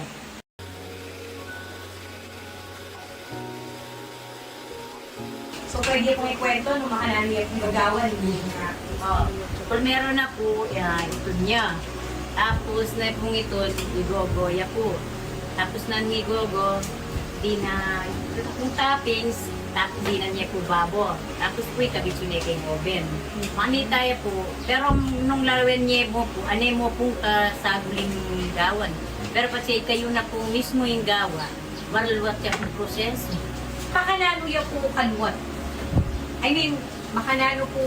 So, pwede pung ikwento nung makananu ya pung gagawan, e? O, primero na pu, ah, itun ya. Tapus na pung itun, igogo ya pu. Tapus nung igogo, dinan, itun pung toppings, tapus dinan ya pu babo. Tapus pu ikabit yu ne keng oven. Makanita ya pu, pero nung lawen ye mu pu, ane mu pung kasaguli ning gawan. Pero patse ikayu na pu mismu ing gawa. Makalwat ya pung proseso. Makananu ya pu kalwat? I mean, makananu pu,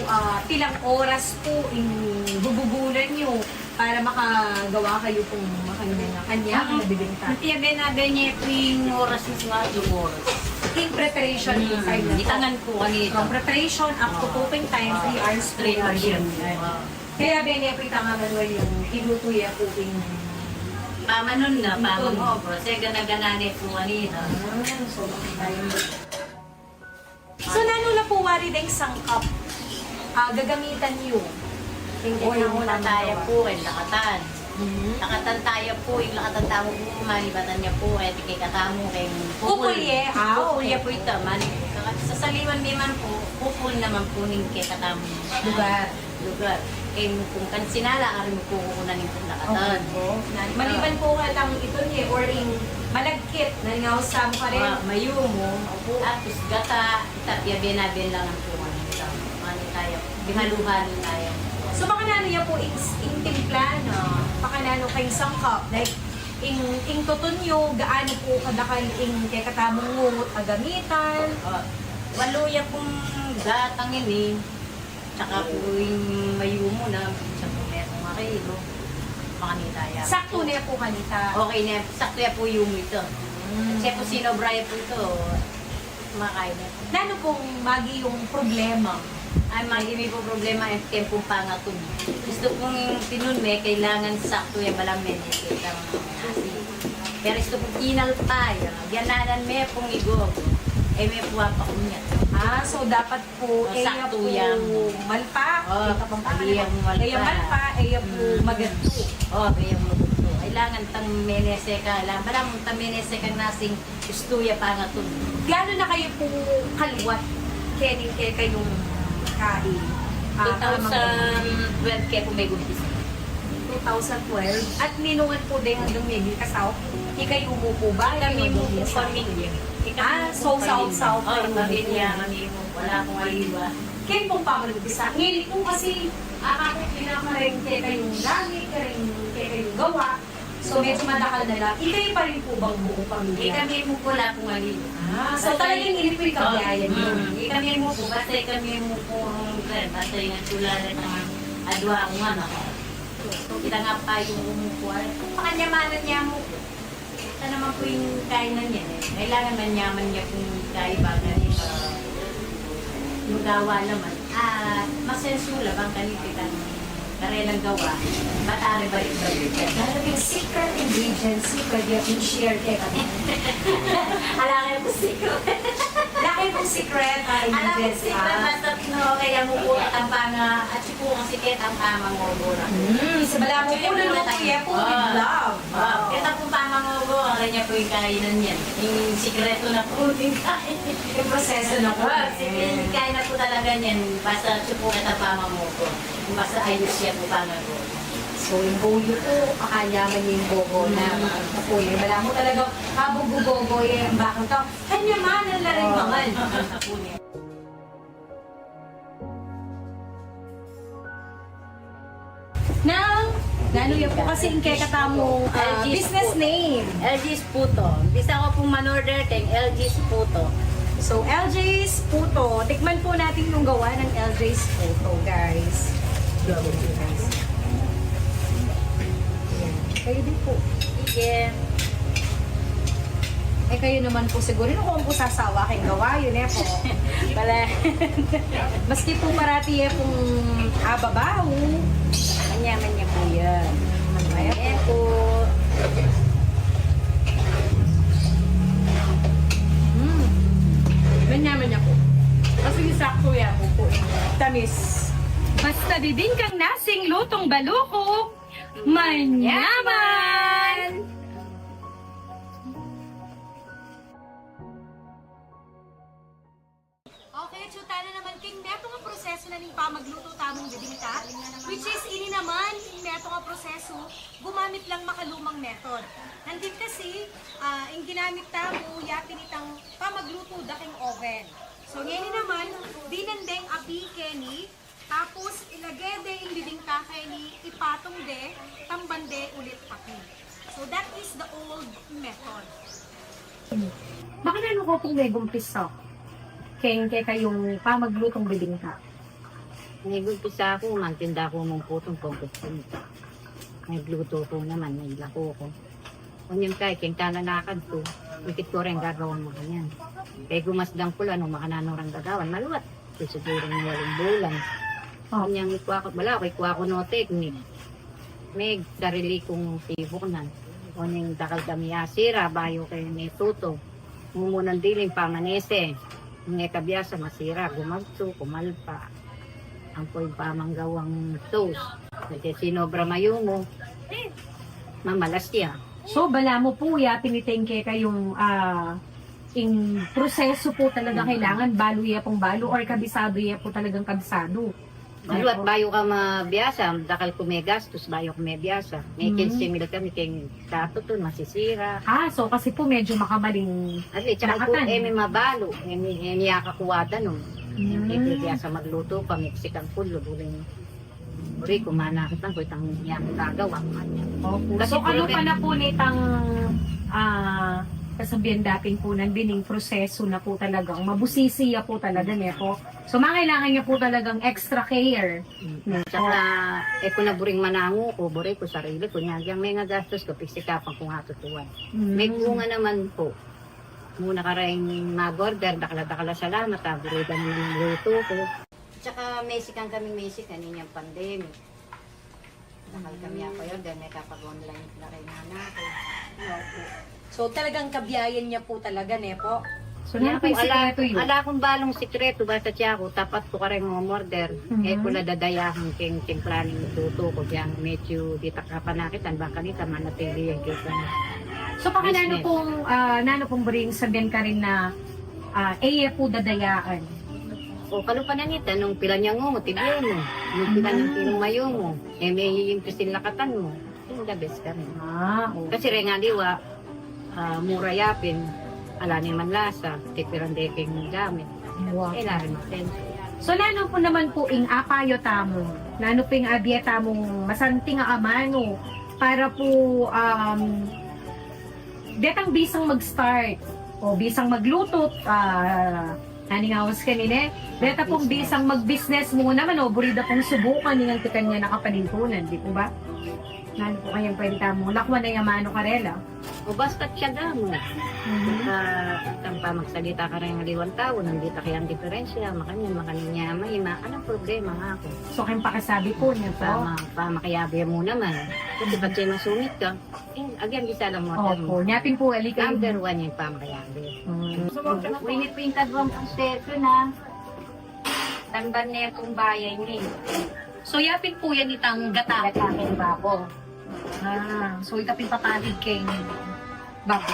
ah, pilang oras pu ing gugugunan yu para makagawa kayu pung makanyan a kanya a nabibinta? Ing piyabe-nabe ne pu ing oras, mismu atlung oras. Ing preparation pu, time na pu. Itangan pu kanita. From preparation up to cooking time, three hours pu. Three hours. Kaya bene pu itang manual ing ilutu ya pu ing pamanun na, pamangogo. Kasi gana-gana ne pu kanita. Ah, so, makita yu. So, nanu la pu wari deng sangkap a gagamitan yu? Ing una-una taya pu, ing lakatan. Lakatan taya pu, ing lakatan tamu pu, manibatan ya pu, e, kekatamu, keng kupul. Kupul ye, ah, kupul ye pu ita, mani, sasaliwan mi man pu, kupul naman pu ning kekatamu. Lugar. Lugar. Keng kung kansinala, ari mu pu kukunan ing lakatan. Okay pu. Maliban pu kang itun ye, or ing malagkit, nanu ing ausan mu karin? Ah, mayumu, opu, tapus gata, ita piyabe-nabe la ngan pu ngan ita. Mani taya, pighalu-halu taya. So, makananu ya pu ing, ing timpla na, makananu keng sangkap, like, ing, ing tutun yu, gaanu pu kadakal ing kekatamung ngungut a gamitan? Ah, walu ya pung gatang ini. Tsaka pu ing mayumu na, minsan pu metung a kilo. Makanita ya. Saktu ne pu kanita. Okay ne, saktu ya pu yumu ita. Mm. Kasi pu sinobra ya pu ita, makain ne pu. Nanu pung magi yung problema? Ay, magi mi pu problema, e, keng pung pangatun. Gustu pung tinun me, kailangan saktu ya, balamu me ne kekang asin. Pero gustu pung inalpa ya, gananan me pung igogo, e me pu apakunyat. Ah, so dapat pu, o, e ya pu malpa, o, e ya pu malpa, e ya pu magantu. O, e ya pu magantu. Kailangan tang menese ka, kailangan, balamu tang menese kang nasing gustu ya pangatun. Gaano na kayo pu kalwat kening kekayung kai? Ah, two thousand twelve ke pu megumpisa. Two thousand twelve? At ninungan pu deng hanggang meging kasawa? Ikayu mu pu ba? Kami mu pu, pamilya. Ah, so, saop-saop kayu mu pu. Pamilya kami mu. Wala pung aliwa. Keng pung pamalumpisa. Ngeni pu kasi, ah, aku pinakareng kekayung gamit, kareng kekayung gawa. So, medyo madakal na la. Ikayu pa rin pu bang buong pamilya? Ikami mu pu, wala pung aliwa. Ah, so talagang ini pu ing kabiyayan niyo. Ikami mu pu, basta ikami mu pu, basta ingat ku la rin ang adwa kung anak. So, kita nga pa yung umukuha. Kung pakanyamanan niya mu, kita naman pu ing kainan niya, e. Kailangan manyaman ya pung kai baga, e, yung gawa naman. Ah, masensu la bang kanita itang karelang gawa. Batari balik-balik. Lalo yung secret ingredients, secret yung i-share kekami. Ala kayu pung secret. Ala kayu pung secret, ah, ingredients, ah. Ala pung secret, basta pinu, kaya mu pu, tampang, ah, at Pu kasi ketang pamangogo na. Hmm, sa balamu pu, luluto ya pu with love. O, keta pu pamangogo, ala niya pu ing kainan yan. Ing sikretu na pu ing kain. Ing proseso na pu. O, sige, ing kain na pu talaga niyan. Basta atsu pu ketang pamangogo. Basta ayus ya pu pamangogo. So, ing gogo pu, pakanyaman ya ing gogo na. Hmm. Balamu talaga, habang gugogo ya, bakit ka? Kanyamanan la rin mangan. Nang, nanu ya pu kasi ing kekatamung, ah, business name? L J's Puto. Bisa ko pung manorder keng L J's Puto. So, L J's Puto. Tikman po natin yung gawa ng L J's Puto, guys. Ayan. Kayo din po. Sige. E, kayu naman pu siguru, inu, kung pu sasawa keng gawa yu, e pu. Bale. Maski pu parati e pung ababaw, Manyaman ya pu yan. Manyaman ya pu. Mm. Manyaman ya pu. Kasi sakto ya pu pu. Tamis. Basta bibingkang nasing lutong baluko, manyaman! Okay, atsu tana naman king metung a proseso na ning pamagluto tamung bibingka, which is ini naman king metung a proseso, gumamit lang makalumang method. Nandin kasi, ah, ing ginamit tamu, yapin itang pamagluto da king oven. So, ngeni naman, dinan deng api keni, tapus ilage de ing bibingka keni, ipatung de, tamban de ulit api. So, that is the old method. Makananu ko pung megumpisa keng kekayung pamaglutong bibingka? Megumpisa ku, magtinda ku mung putong pungkutpung. Megluto ku naman, meglako ku. Onyan kay, keng tananakan ku, ikit ku reng gagawang makanyan. Kay gumasdang ku la nung makananu rang gagawan, maluat. Sigurung walung bulan. Oh. Onyan ikwa ku, bala ku, ikwa ku no teknik. Megsarili kung sibuk na. Oneng dakal kami asira, bayu kami metutu. Mumunan diling pamanese. Nung e ka biasa masira, gumagsu, kumalpa. Ampo ing pamanggawang sauce. Kasi sinobra mayumu, mamalas ya. So, bala mu pu, yapin iteng kekayung, ah, ing proseso pu talaga kailangan balu ya pung balu or kabisadu ya pu talagang kabisadu? Balu at bayu ka mabiasa, dakal ku megastus, bayu ku mebiasa. May kinse mil kami keng katutun, masisira. Ah, so kasi pu medyo makamaling lakatan. At least, tsaka pu, e mi mabalu, e mi, e mi akakuwada nun. Yung biasa magluto pa, miksikan ku, lubuling. Buri ku, manakit lang ku itang yang gagawa ku kanya. Opo. Kasi so, kalupa na pu nitang, ah, kasabian da pin pu nandin ing proseso na pu talagang mabusisi ya pu talaga, ne po? So, mangailangan ya pu talagang extra care. Mm. Ne po? Tsaka, e ku na buring manangu ku, buri ku sarili ku, nya, yang mengagastus ku, pigsikapan kung atutuan. Mm. May bunga naman po. Muna kareng mag-order, dakal a dakal a salamat, a, buri da naman ing luto ku. Tsaka mesikan kami, mesikan inyang pandemic. Dakal kami apa yun, dahil may kapag-online na rin nga na ako. Opo. So, talagang kabiyayan niya po talaga, ne po? So, ala kung balung sikreto, basta tiya ku, tapat ku kareng umorder. E ku la dadayahan keng timpla ning luto ku, diyang medyo ditak kapanakitan, baka nita manatili yang kekang. So, pakananu pung, ah, nanu pung buring sabian karin na, ah, e ye pu dadayaan? O, kalupa na nita, nung pila niyang umu, tibye mu. Nung pila niyang tinumayo mu. E, me iimpisil lakatan mu. Ing the best kami. Ah, okay. Kasi reng aliwa, ah, mura yapin, ala ne man lasa, tipiran de keng gamit. Wow. E, nari masenso. So, nanu pu naman pu ing apayo tamu? Nanu pu ing abie tamung masanting a amanu para pu, um, detang bisang mag-start o bisang magluto, ah, nanu ing awas kanine? Deta pung bisang mag-business mu naman, o, buri da pung subukan ing anti kanya nakapanintunan, di pu ba? Nanu pu kayang pwede tamung lakwan a amanu karela? O, basta tiyaga mu. Mhm. Basta itang pamagsalita kareng aliwang tau, nung ditak yang diperensya, makanyan, makanyan ya, may ma-, anong problema nga aku? So, keng pakasabi pu, ne po? Pama-, pamakiabe mu naman. Kasi pati masungit ka, e, again, bisa lang mo. Opo, nya pin pu, ali keng number one yang pamakiabe. Mm. Winipinta duang proseso na. Tamban ne pung bayan ini. So, yapin pu yan itang gata. Gata keng babo. Ah, so ita pin papalit keng babo.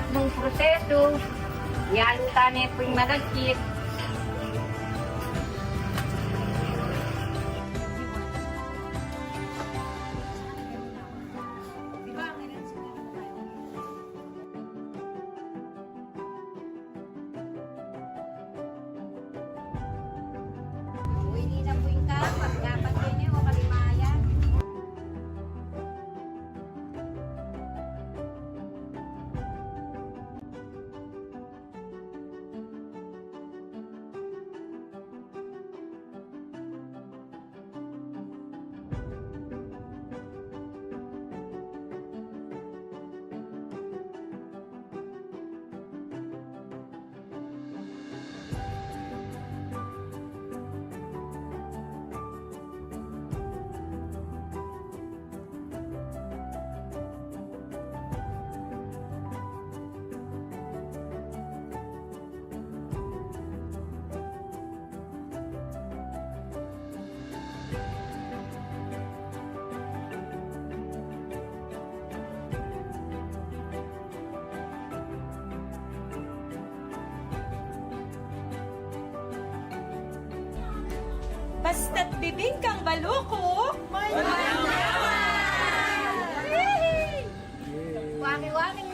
Nung proseso, yalu tane pung malagkit. Uy, ini na pu ing kapag, dapat yan yung kalimayan. Basta't bibingkang balu ku, manyaman! Wari-wari!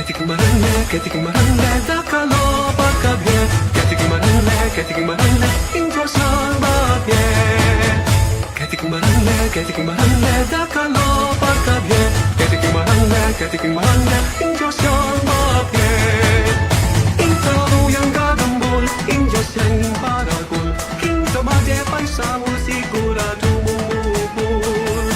Keti king marene, keti king marene, dakal o pakabie. Keti king marene, keti king marene, ing Dios yang babie. Keti king marene, keti king marene, dakal o pakabie. Keti king marene, keti king marene, ing Dios yang babie. Ing tau yang gagambul, ing Dios yang paragul. King dumade paisaul siguradu mumubul.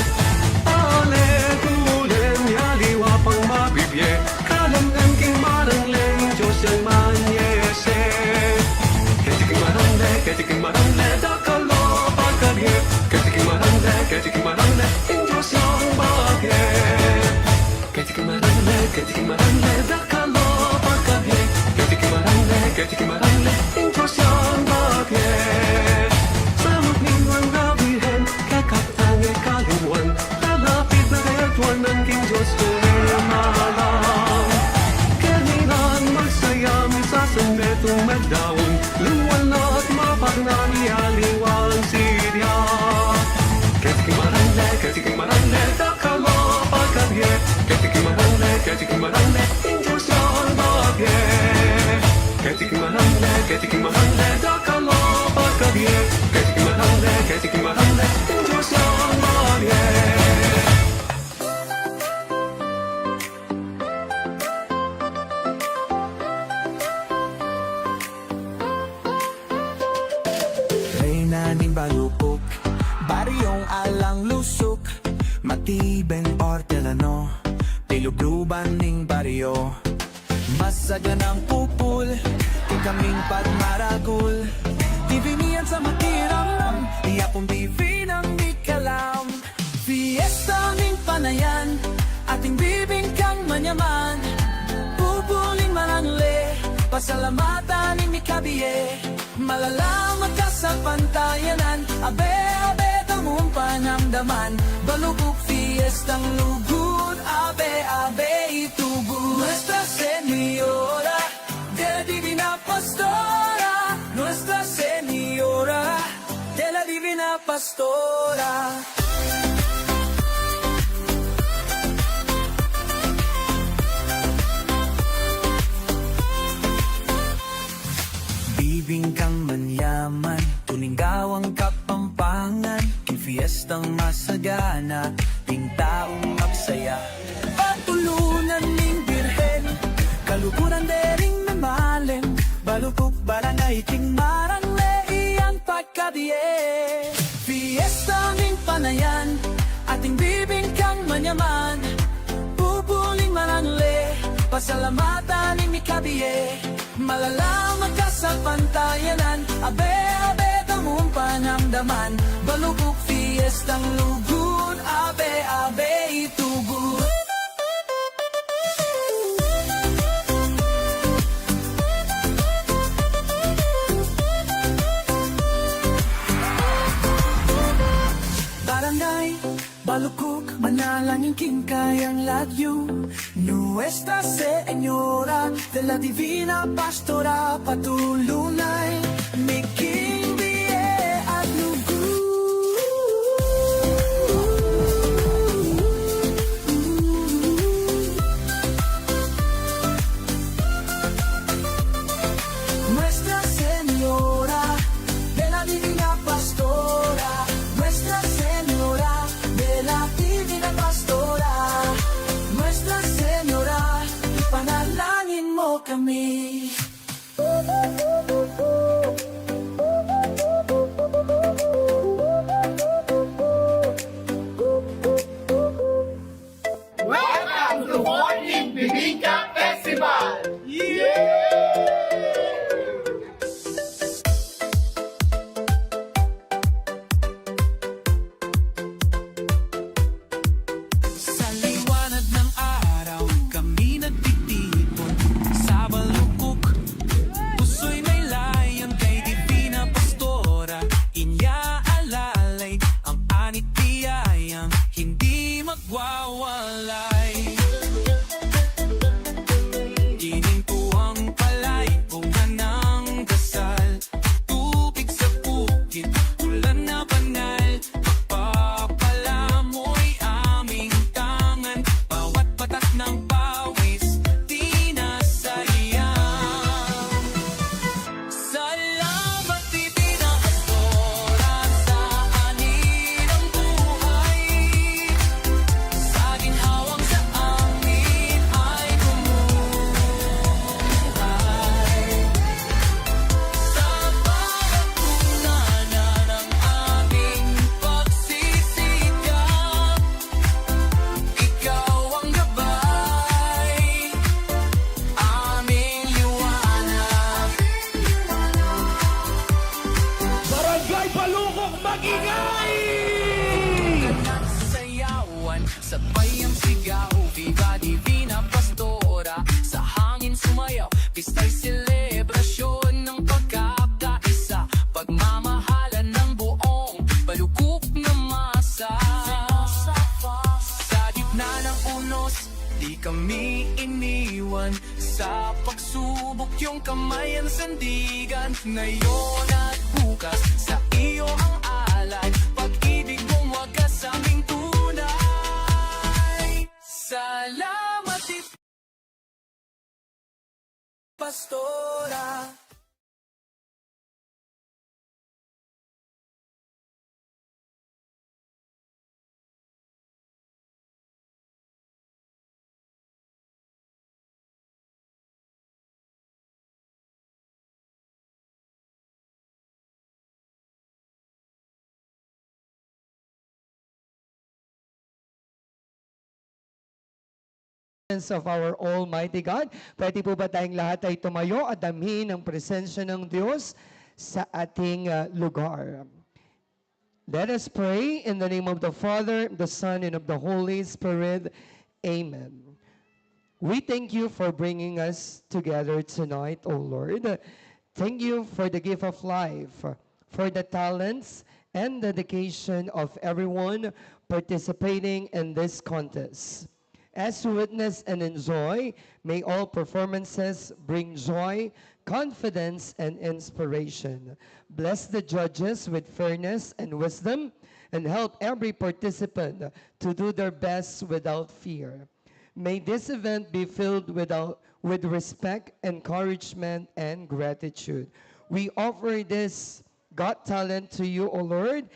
Ale gulen, aliwa pang mabibie. Kalam ngan king marang le, ing Dios yang manyese. Keti king marang le, keti king marang le, dakal o pakabie. Keti king marang le, keti king marang le, ing Dios yang babie. Keti king marang le, keti king marang le, dakal o pakabie. Keti king marang le, keti king marang le, ing Dios yang babie. Salut ning Nuan a Birhen, kekatang e kalinguan, lalapit na kayatuan nang king Dios e malang. Keni ngan magsaya, misasan metung medaun, linguan at mapagna ing aliwang sidia. Keti king marang le, Yung alang lusuk, matibeng ortelano, pilubluban ning baryo. Masaganang pupul, ikaming pagmaragul. Divinian sa matiramram, iya pung divinang mikalam. Fiesta ning panayan, ating bibingkang manyaman. Pupul ning mananle, pasalamatan ning mikabie. Malalamat ka sa pantayanan, abe, abe, tamung panamdaman. Balukuk fiestang lugud, abe, abe, itubu. Nuestra Señora de la Divina Pastora, Nuestra Señora de la Divina Pastora. Bibingkang manyaman, tuning gawang Kapampangan, king fiestang masagana, king taung magsaya. Patulunan ning Birhen, kaluguran dering mamalim, balukuk barangay king marangle iyang pagkabie. Fiesta ning panayan, ating bibingkang manyaman, pupul ning mananle, pasalamatan ning mikabie. Malalamat ka sa pantayanan, abe, abe, tamung panamdaman. Balukuk fiestang lugud, abe, abe, itubu. Barangay Balukuk, manalangin king kayang lagyu. Nuestra Señora de la Divina Pastora, patulunay mi king bie at lugud. Nuestra Señora de la Divina Pastora, Nuestra Señora de la Divina Pastora, Nuestra Señora, ipanalangin mo kami. Welcome to fourteenth Bibingka Festival! Yay! Sa liwanag ng araw, kami nagtitipon sa Balukuk. Puso'y may layang kay Divina Pastora, inyaalalay ang anit biyayang hindi magwawalay. Ining puwang palay, bunga ng dasal, tubig sa bukid, ulan na banal, magpapalamoy aming tangan, bawat patak ng pawis, di na sayang. Salamat, Divina Pastora, sa aninang buhay, sa ginhawang sa amin ay bumuhay. Sa pagkukunan ng aming pagsisikap, ikaw ang gabay, aming liwanag. Barangay Balukuk, magingay! Sayawan, sabay ang sigaw, Viva Divina Pastora, sa hangin sumayaw, pista'y selebrasyon ng pagkakaisa, pagmamahalan ng buong Balukuk na masa. Sa gitna ng unos, di kami iniwan. Sa pagsubok, yung kamay ang sandigan. Ngayon at bukas, sa iyo ang alay. Pag-ibig mong wagas, aming tunay. Salamat, Divina Pastora. presence of our Almighty God. Pwede po ba tayong lahat ay tumayo at damhin ang presensya ng Diyos sa ating, ah, lugar? Let us pray in the name of the Father, the Son, and of the Holy Spirit. Amen. We thank you for bringing us together tonight, O Lord. Thank you for the gift of life, for the talents and dedication of everyone participating in this contest. As we witness and enjoy, may all performances bring joy, confidence, and inspiration. Bless the judges with fairness and wisdom, and help every participant to do their best without fear. May this event be filled without, with respect, encouragement, and gratitude. We offer this Got Talent to you, O Lord,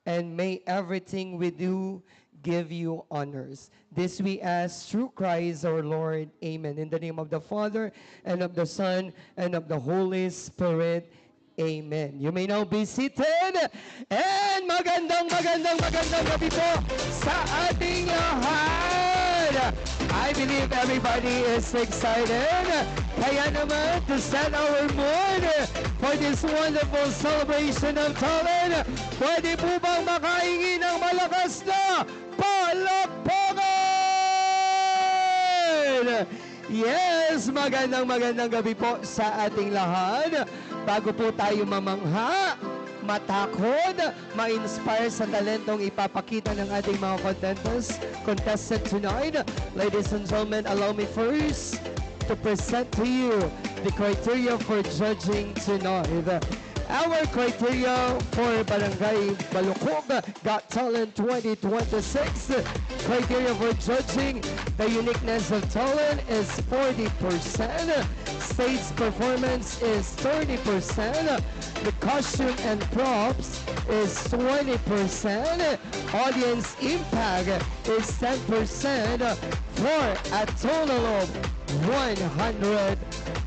and may everything we do give you honors. This we ask through Christ our Lord. Amen. In the name of the Father, and of the Son, and of the Holy Spirit. Amen. You may now be seated. And magandang, magandang, magandang gabi po sa ating lahat. I believe everybody is excited. Kaya naman, to set our mood for this wonderful celebration of talent, pwede po bang makahingi ng malakas na palakpakan? Yes, magandang, magandang gabi po sa ating lahat. Bago po tayo mamangha, matakot, ma-inspire sa talentong ipapakita ng ating mga contestants, contestant tonight, ladies and gentlemen, allow me first to present to you the criteria for judging tonight. Our criteria for Barangay Balukog Got Talent twenty twenty-six. Criteria for judging the uniqueness of talent is forty percent. Stage performance is thirty percent. The costume and props is twenty percent. Audience impact is ten percent for a total of one hundred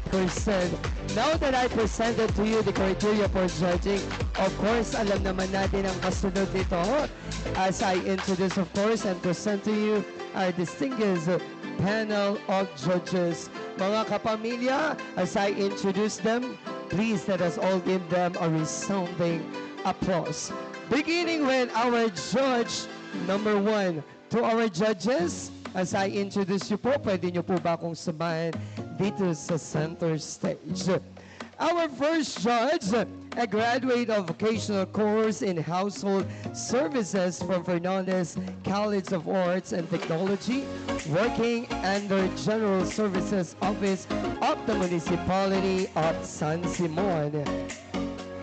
percent. Now that I presented to you the criteria for judging, of course, alam naman natin ang kasunod nito. As I introduce, of course, and present to you our distinguished panel of judges. Mga kapamilya, as I introduce them, please let us all give them a resounding applause. Beginning with our judge number one. To our judges, as I introduce you po, pwede niyo po ba akong samahan dito sa center stage? Our first judge, a graduate of vocational course in household services from Fernandez College of Arts and Technology, working under General Services Office of the Municipality of San Simon.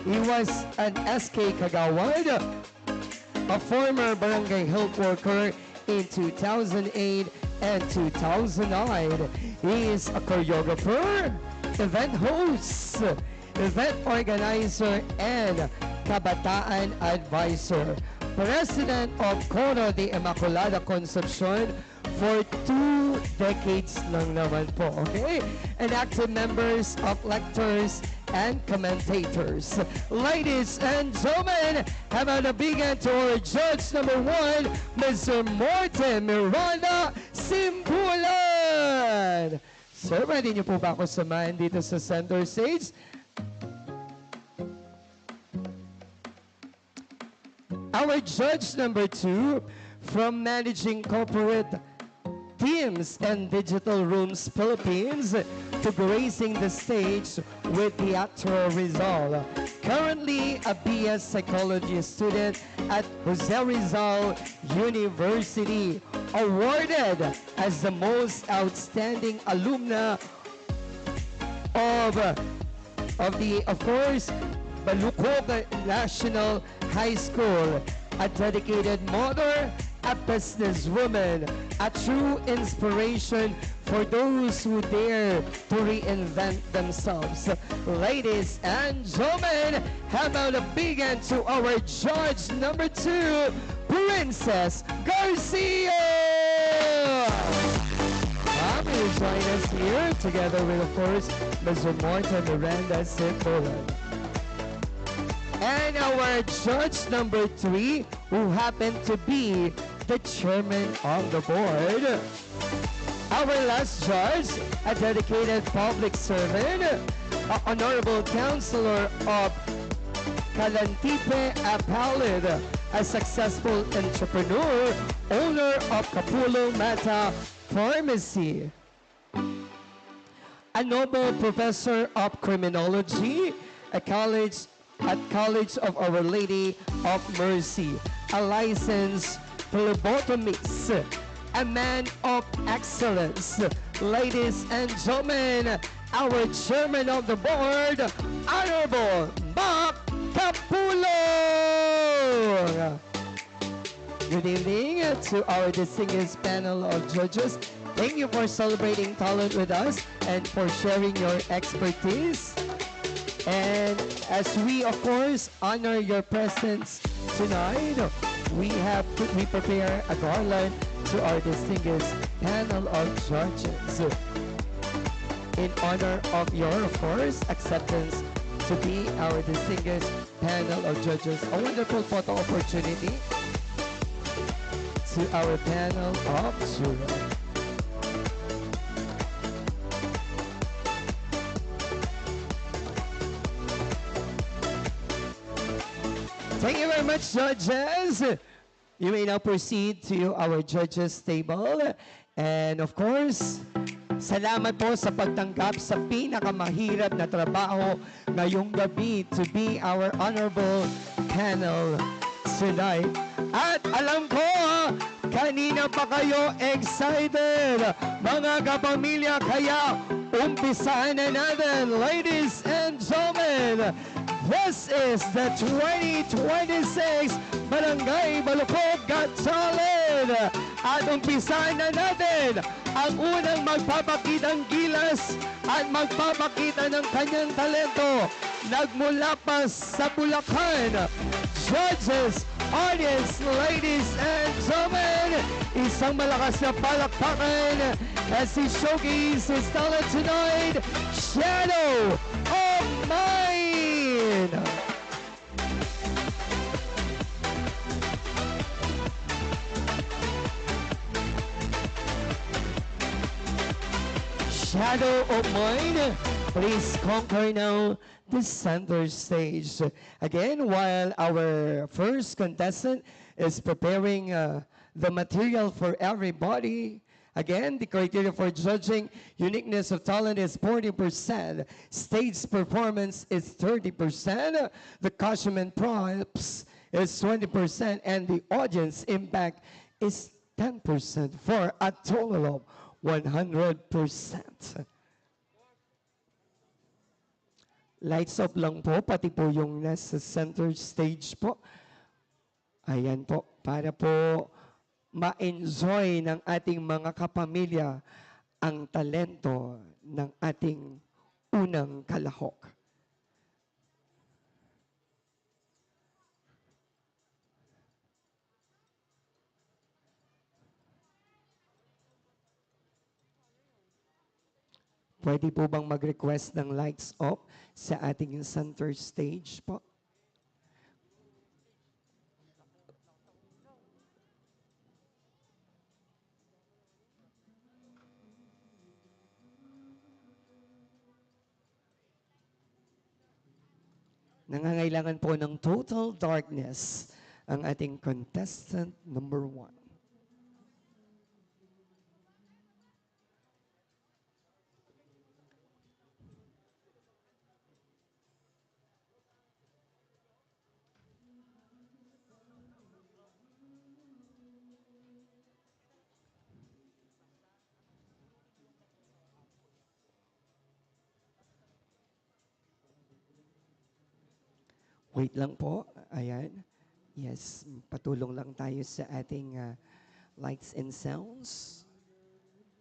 He was an S K Kagawad, a former barangay health worker in two thousand eight and two thousand nine. He is a choreographer, event host, event organizer, and kabataan advisor. President of Coro de Immaculada Concepcion for two decades lang naman po, okay? And active members of lectors and commentators. Ladies and gentlemen, have a big hand to our judge number one, Mister Morten Miranda Simbulan. Sir, pwede niyo po ba ako samahan dito sa center stage? Our judge number two, from managing corporate teams and digital rooms Philippines to gracing the stage with Teatro Rizal. Currently a B S psychology student at Jose Rizal University, awarded as the most outstanding alumna of of the, of course, Balukog National High School, a dedicated mother, a businesswoman, a true inspiration for those who dare to reinvent themselves. Ladies and gentlemen, how about a big hand to our judge number two, Princess Garcia! Come and join us here together with, of course, Mister Morten Miranda Simbulan. And our judge number three, who happened to be the chairman of the board, Our last judge, a dedicated public servant, a honorable counselor of Calantipe Appalid, a successful entrepreneur, owner of Kapulung Mata Pharmacy, a noble professor of criminology, a college at College of Our Lady of Mercy, a licensed phlebotomist, a man of excellence. Ladies and gentlemen, our chairman of the board, Honorable Mac Capulong. Good evening, uh, to our distinguished panel of judges. Thank you for celebrating talent with us and for sharing your expertise. And as we, of course, honor your presence tonight, we have we prepare a garland to our distinguished panel of judges in honor of your, of course, acceptance to be our distinguished panel of judges. A wonderful photo opportunity to our panel of jurors. Thank you very much, judges. You may now proceed to our judges' table. And of course, salamat po sa pagtanggap sa pinakamahirap na trabaho ngayong gabi to be our honorable panel tonight. At alam ko, kanina pa kayo excited, mga kapamilya, kaya umpisahan na natin, ladies and gentlemen. This is the twenty twenty-six Barangay Balukog Got Talent. At umpisahan na natin ang unang magpapakitang gilas at magpapakita ng kanyang talento. Nagmula pa sa Bulacan, judges, audience, ladies and gentlemen, isang malakas na palakpakan as he showcases his talent tonight, Shadow of Mine! Shadow of Mine, please conquer now the center stage. Again, while our first contestant is preparing, uh, the material for everybody, again, the criteria for judging uniqueness of talent is forty percent, stage performance is thirty percent, the costume and props is twenty percent, and the audience impact is ten percent, for a total of one hundred percent. Lights off lang po, pati po yung nasa center stage po. Ayan po, para po ma-enjoy ng ating mga kapamilya ang talento ng ating unang kalahok. Pwede po bang mag-request ng lights off sa ating center stage po? Nangangailangan po ng total darkness ang ating contestant number one. Wait lang po. Ayan. Yes, patulong lang tayo sa ating, ah, lights and sounds.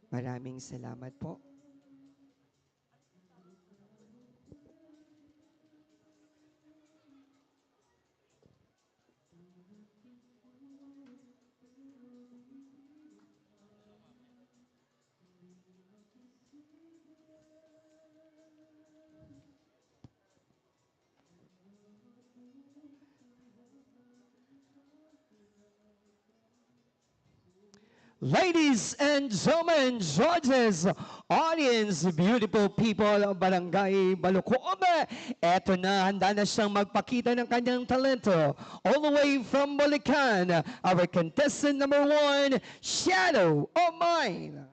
Maraming salamat po. Ladies and gentlemen, judges, audience, beautiful people of Barangay Balucong, eto na, handa na siyang magpakita ng kanyang talento. All the way from Bulacan, our contestant number one, Shadow of Mine.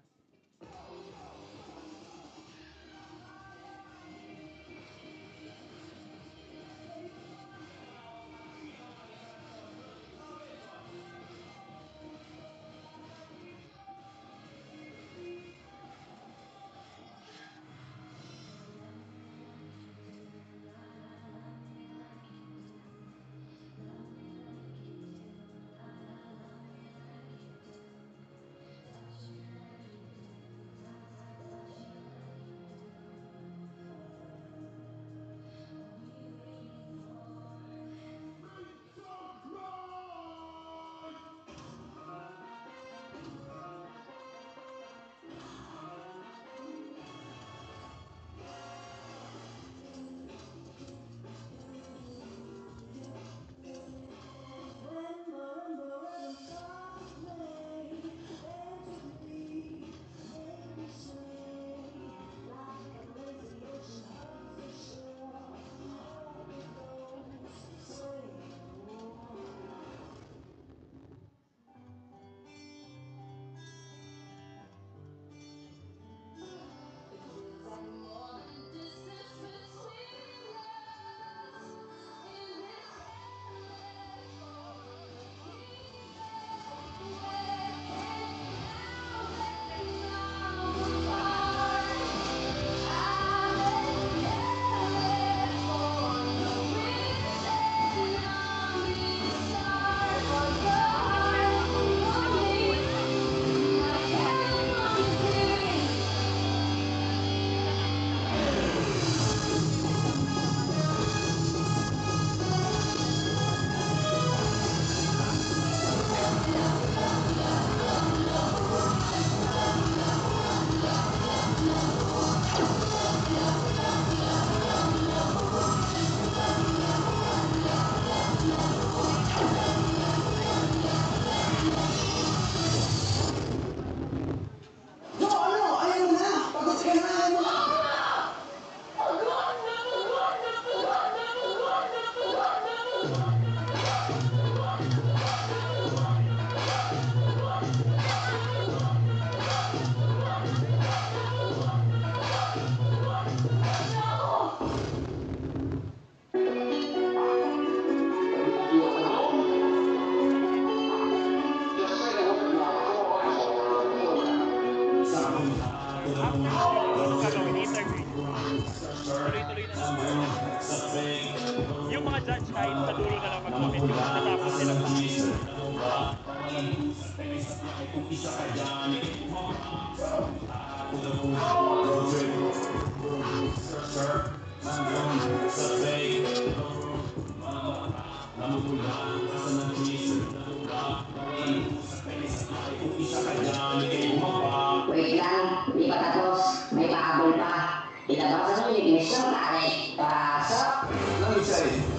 Tuloy-tuloy na lang. Yung mga judge, kahit sa dulo na lang mag-comment, yung matatapos silang pakinggan. Wait lang, di pa tapos. May pahabol pa. Ilabas ang uniforme, pare. Pasok! Let me tell you.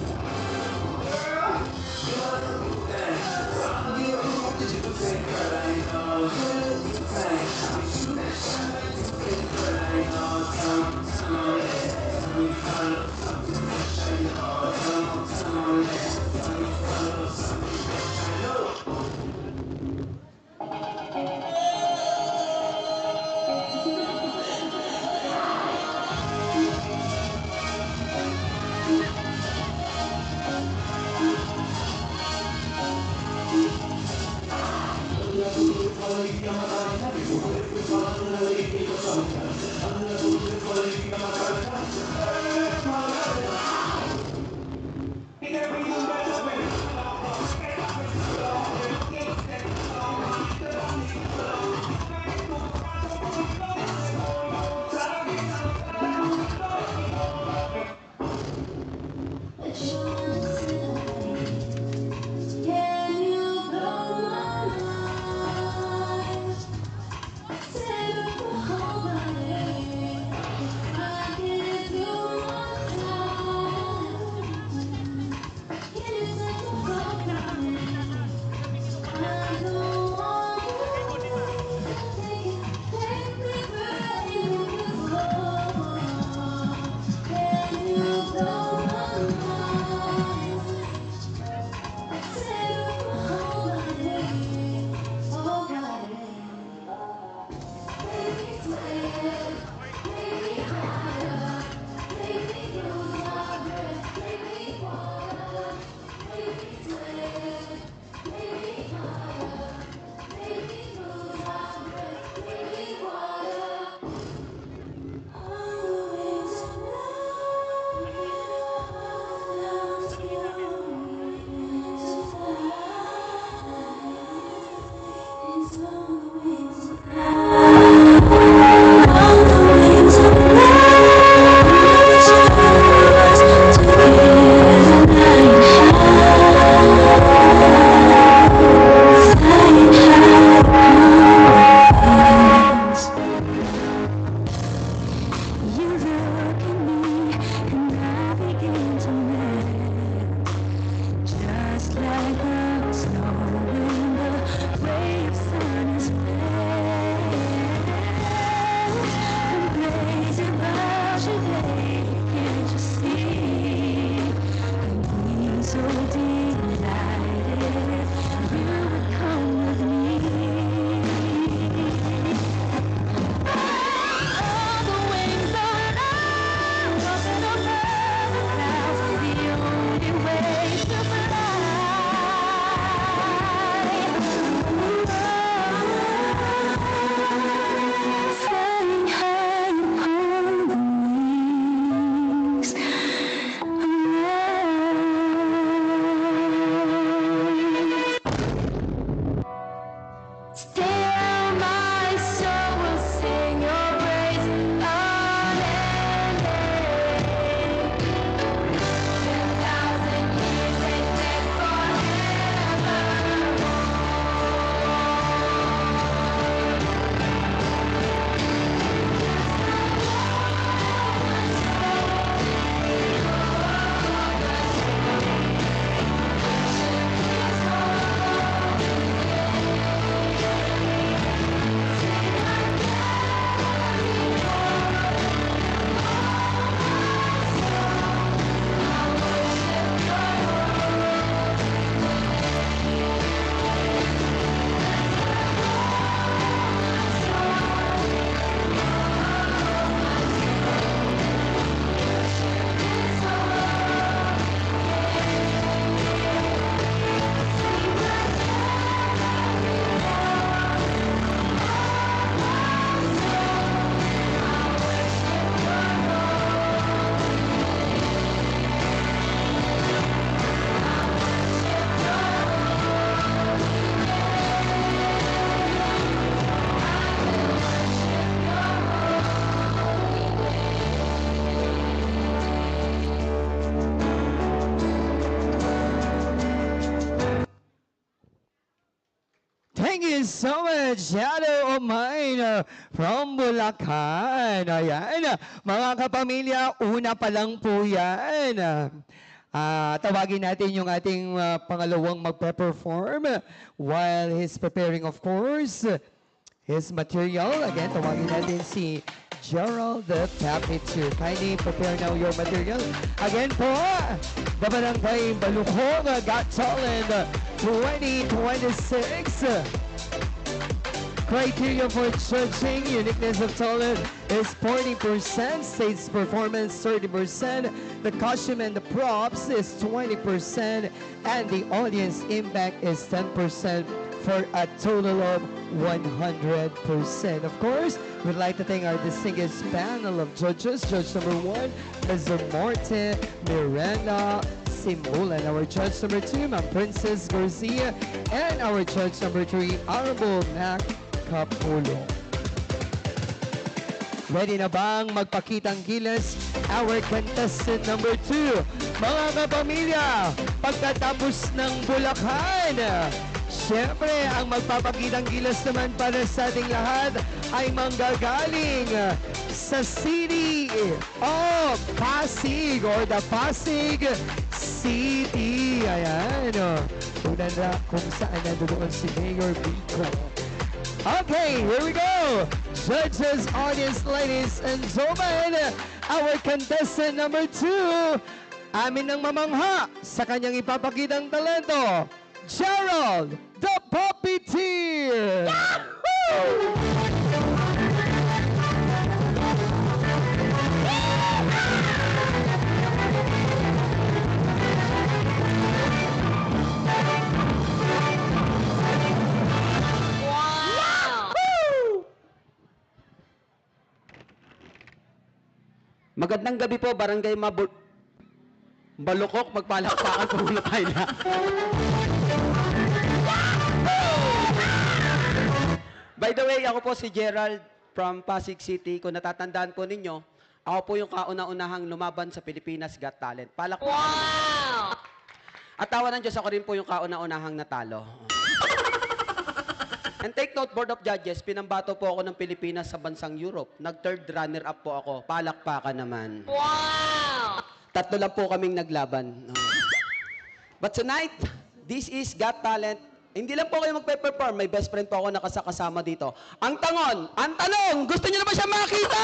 Thank you so much, Shadow of Mine, uh, from Bulacan. Ayan, mga kapamilya, una pa lang po yan. Ah, tawagin natin yung ating, ah, pangalawang magpe-perform while he's preparing, of course, his material. Again, tawagin natin si Gerald Papitir. Kindly prepare now your material. Again po, the Barangay Balucong Got Talent twenty twenty-six. Criteria for judging: uniqueness of talent is forty percent, stage performance thirty percent, the costume and the props is twenty percent, and the audience impact is ten percent, for a total of one hundred percent. Of course, we'd like to thank our distinguished panel of judges. Judge number one, Mister Morte Miranda Simbulan. Our judge number two, Ma'am Princess Garcia. And our judge number three, Honorable Mac Capulong. Ready na bang magpakitang gilas our contestant number two? Mga kapamilya, pagkatapos ng Bulacan, siyempre, ang magpapakitang gilas naman para sa ating lahat ay manggagaling sa City of Pasig or the Pasig City. Ayan, o. Una na kung saan nandoon si Mayor Vico. Okay, here we go. Judges, audience, ladies and gentlemen, our contestant number two, amin nang mamangha sa kanyang ipapakitang talento, Gerald the Puppeteer. Wow! Magandang gabi po, Barangay Mabul-, Balukok. Magpalakpakan po muna tayo na. By the way, ako po si Gerald from Pasig City. Kung natatandaan po ninyo, ako po yung kauna-unahang lumaban sa Pilipinas Got Talent. Palakpakan. Wow! At awa ng Diyos, ako rin po yung kauna-unahang natalo. And take note, Board of Judges, pinambato po ako ng Pilipinas sa bansang Europe. Nag-third runner-up po ako. Palakpakan naman. Wow! Tatlo lang po kaming naglaban. No? But tonight, this is Got Talent. Hindi lang po kayo magpe-perform, may best friend po ako nakasakasama dito. Ang tangon, ang tanong, gusto niyo na ba siya makita?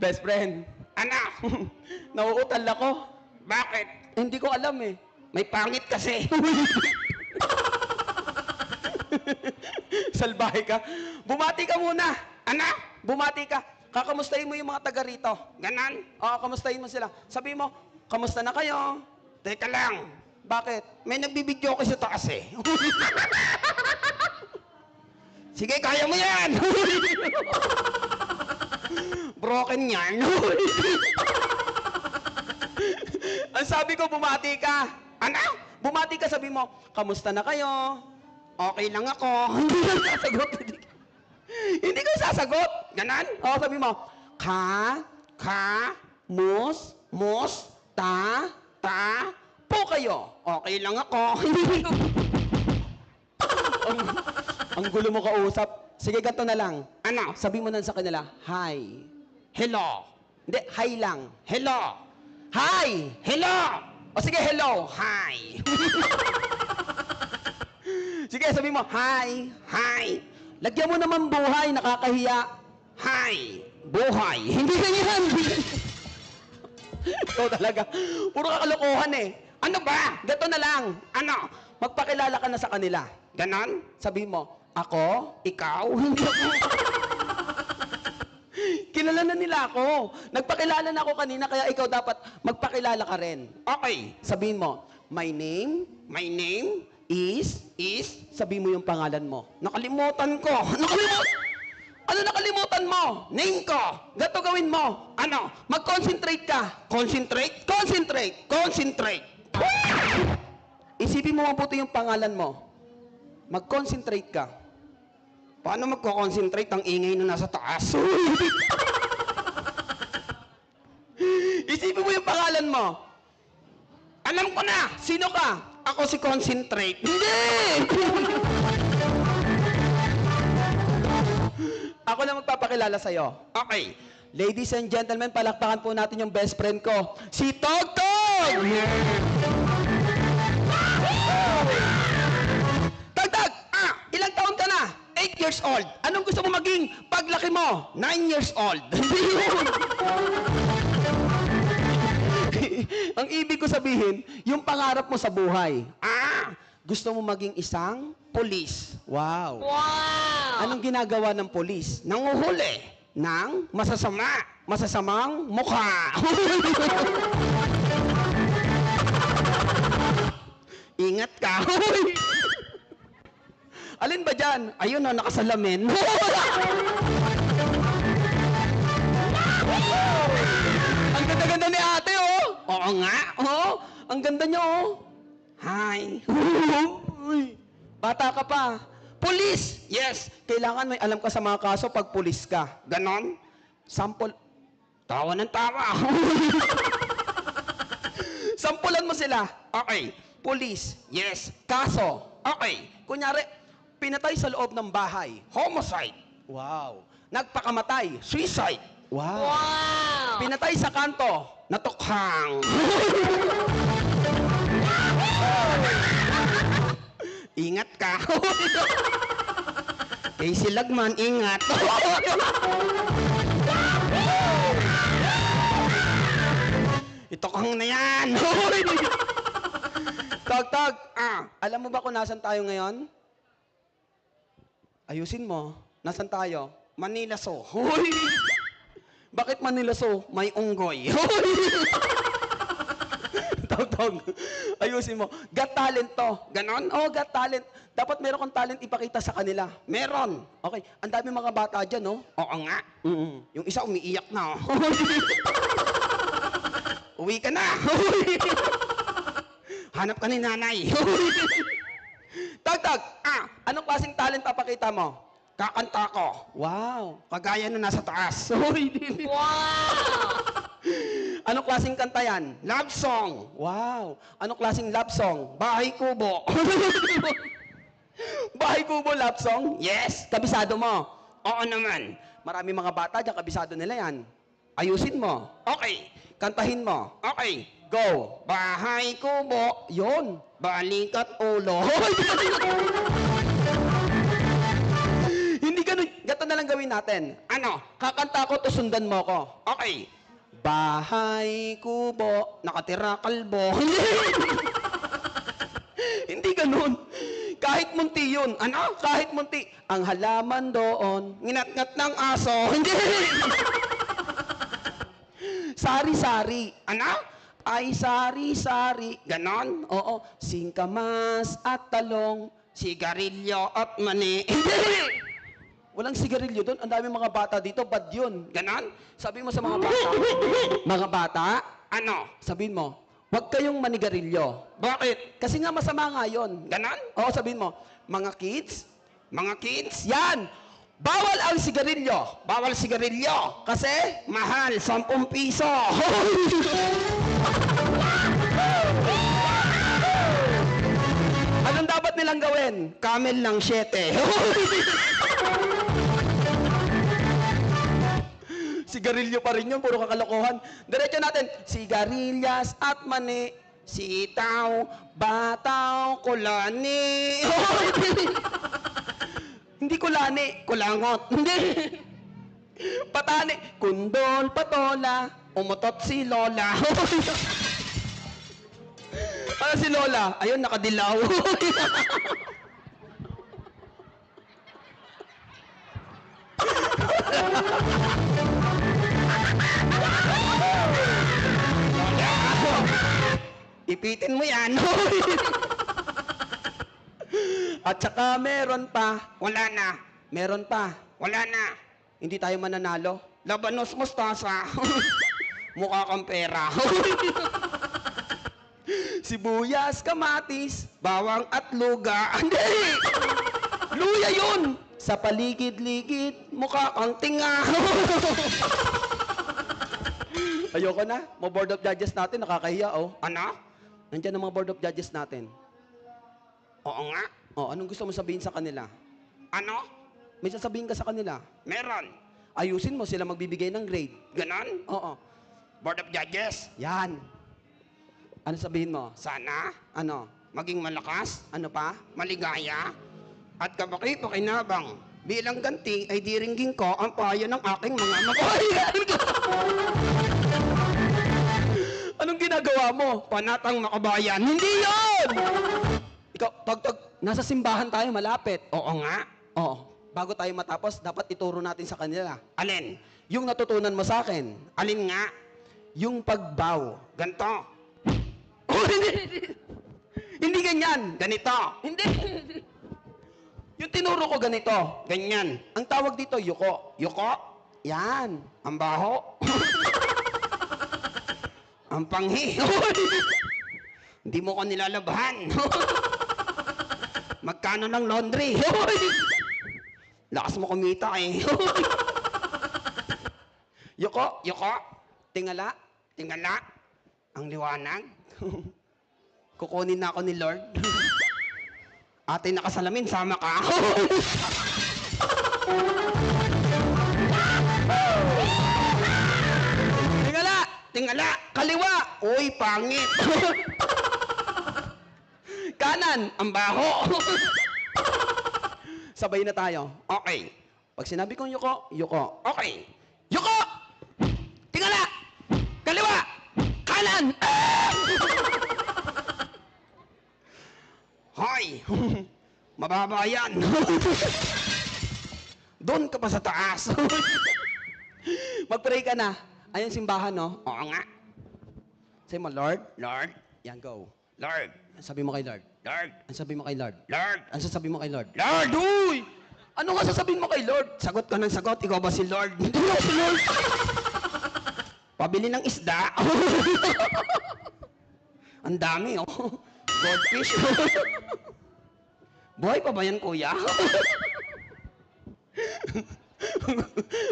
Best friend. Ano? Nauutal ako. Bakit? Eh, hindi ko alam eh. May pangit kasi. Salbahe ka. Bumati ka muna. Ano? Bumati ka. Kakamustahin mo yung mga taga rito. Ganon? Oo, kamustahin mo sila. Sabi mo, "Kamusta na kayo?" Teka lang. Bakit? May nagbibidyo ko sa taas eh. Sige, kaya mo yan! Broken yan. Ang sabi ko, bumati ka. Ano? Bumati ka, sabi mo, "Kamusta na kayo?" "Okay lang ako." Hindi ka sasagot. Hindi ka sasagot. Ganon? O, sabi mo, "Ka, ka, mus, mus, ta, ta, po kayo." "Okay lang ako." Ang, ang gulo mo kausap. Sige, ganito na lang. Ano? Sabi mo na sa kanila, "Hi." "Hello." Hindi, "Hi" lang. "Hello." "Hi." "Hello." O sige, "Hello." "Hi." Sige, sabi mo, "Hi. Hi." Lagyan mo naman "buhay", nakakahiya. "Hi. Buhay." Hindi na yan. Ikaw talaga. Puro ka kalokohan eh. Ano ba? Gato na lang. Ano? Magpakilala ka na sa kanila. Ganon? Sabi mo, "Ako? Ikaw?" Hindi ako. Kilala na nila ako. Nagpakilala na ako kanina, kaya ikaw dapat magpakilala ka rin. Okay, sabihin mo, "My name, my name is, is," sabi mo yung pangalan mo. "Nakalimutan ko." Nakalimut-, ano nakalimutan mo? "Name ko." Gato gawin mo. Ano? Mag-concentrate ka. Concentrate, concentrate, concentrate. Isipin mo mabuti yung pangalan mo. Mag-concentrate ka. Paano magko-concentrate? Ang ingay nung nasa taas. Isipin mo yung pangalan mo. Alam ko na! Sino ka? Ako si Concentrate. Hindi! Ako na magpapakilala sa'yo. Okay. Ladies and gentlemen, palakpakan po natin yung best friend ko, si Togtog! Togtog! Ah, ilang taon ka na? Eight years old. Anong gusto mo maging paglaki mo? Nine years old. Hindi yun. Ang ibig ko sabihin, yung pangarap mo sa buhay. Ah, gusto mo maging isang pulis. Wow. Wow! Anong ginagawa ng pulis? Nanguhuli ng masasama, masasamang mukha. Ingat ka. Alin ba dyan? Ayun, oh, nakasalamin. Ang ganda-ganda ni ate, oh. Oo nga, oh. Ang ganda niya, oh. Hi. Uy. Bata ka pa. Pulis! Yes. Kailangan may alam ka sa mga kaso pag pulis ka. Ganon? Sample. Tawa ng tawa. Sampulan mo sila. Okay. Pulis. Yes. Kaso. Okay. Kunyari, pinatay sa loob ng bahay. Homicide. Wow. Nagpakamatay. Suicide. Wow. Wow. Pinatay sa kanto. Natukhang. Ingat ka. Kay si Lagman, ingat. Ito kang na yan. Tog, Tog, ah, alam mo ba kung nasan tayo ngayon? Ayusin mo. Nasan tayo? Manila Zoo. Hoy! Bakit Manila Zoo? May unggoy. Tog, Tog. Ayusin mo. Got Talent to. Ganon? Oo, Got Talent. Dapat meron kang talent ipakita sa kanila. Meron. Okay. Ang dami mga bata dyan, no? Oo nga. Mm. Yung isa umiiyak na, oh. Uwi ka na. Hanap ka ni nanay. Tog, Tog, ah, anong klaseng talent papakita mo? Kakanta ko. Wow. Kagaya na nasa taas. Uy, di- Wow! Anong klaseng kanta yan? Love song. Wow. Anong klaseng love song? Bahay Kubo. Bahay Kubo love song? Yes. Kabisado mo? Oo naman. Marami mga bata dyan, kabisado nila yan. Ayusin mo. Okay. Kantahin mo. Okay. Go. Bahay Kubo. Yun. Balikat ulo. Hindi ganun. Ganito na lang gawin natin. Ano? Kakanta ko, to sundan mo ko. Okay. Bahay Kubo, nakatira kalbo. Hindi ganun. Kahit munti yun. Ano? Kahit munti. Ang halaman doon, nginatngat ng aso. Hindi. Sari-sari. Ano? Ay, sari-sari. Ganon? Oo. Singkamas at talong. Sigarilyo at mani. Hindi. Walang sigarilyo doon. Ang daming mga bata dito. Bad yun. Ganon? Sabi mo sa mga bata. Mga bata? Ano? Sabihin mo, "Huwag kayong manigarilyo." Bakit? Kasi nga masama nga yun. Ganon? Oo, sabihin mo, "Mga kids, mga kids, yan! Bawal ang sigarilyo! Bawal sigarilyo! Kasi mahal, sampung piso!" Anong dapat nilang gawin? Camel ng siyete. Sigarilyo pa rin yun, puro kakalokohan. Diretso natin. Sigarilyas at mani, sitaw, bataw, kulani. Hindi kulani, kulangot. Hindi. Patani, kundol, patola, umutot si Lola. Ano si Lola? Ayun, nakadilaw. Ipitin mo yan. At saka meron pa. Wala na. Meron pa. Wala na. Hindi tayo mananalo. Labanos, mustasa. Mukha kang pera. Sibuyas, kamatis, bawang at luga. Hindi! Luya yun! Sa paligid-ligid, mukha kang tinga. Ayoko na. Mga board of judges natin, nakakahiya, oh. Ano? Nandiyan ang mga board of judges natin. Oo nga. Oh, anong gusto mo sabihin sa kanila? Ano? May sasabihin ka sa kanila? Meron. Ayusin mo, sila magbibigay ng grade. Ganon? Oo. Board of Judges. Yan. Ano sabihin mo? Sana, ano, maging malakas, ano pa, maligaya, at kabaki-pakinabang. Bilang ganti ay diringgin ko ang payo ng aking mga magulang. Anong ginagawa mo? Panatang makabayan. Hindi yun! Ikaw, tagtag, nasa simbahan tayo, malapit. Oo nga. Oo. Bago tayo matapos, dapat ituro natin sa kanila. Alin? Yung natutunan mo sa akin. Alin nga? Yung pagbaw. Ganto. Oh, hindi, hindi. Hindi ganyan. Ganito. Hindi. Yung tinuro ko ganito. Ganyan. Ang tawag dito, yuko. Yuko? Yan. Ang baho. Ang panghi. Hindi mo ko nilalabahan. Magkano ng laundry? Lakas mo kumita eh. Yuko, yuko. Tingala, tingala. Ang liwanag. Kukunin na ako ni Lord. Ate, nakasalamin, sama ka. Tingala, tingala, kaliwa. Uy, pangit. Kanan, ang baho. Sabay na tayo. Okay. Pag sinabi kong yuko, yuko. Okay. Yuko! Tingala! Kaliwa! Kanan! Ah! Hoy! Mababa yan. Doon ka pa sa taas. Mag-pray ka na. Ayan simbahan, no? Oo nga. Say mo, "Lord." Lord. Yan, go. Lord. Ang sabi mo kay Lord? Lord. Ang sabi mo kay Lord? Lord. Ang sasabi mo kay Lord? Lord, uy! Ano nga sasabihin mo kay Lord? Sagot ka ng sagot, ikaw ba si Lord? Hindi ako si Lord. Pabili ng isda. Ang dami, oh. Goldfish. Buhay pa ba yan, kuya?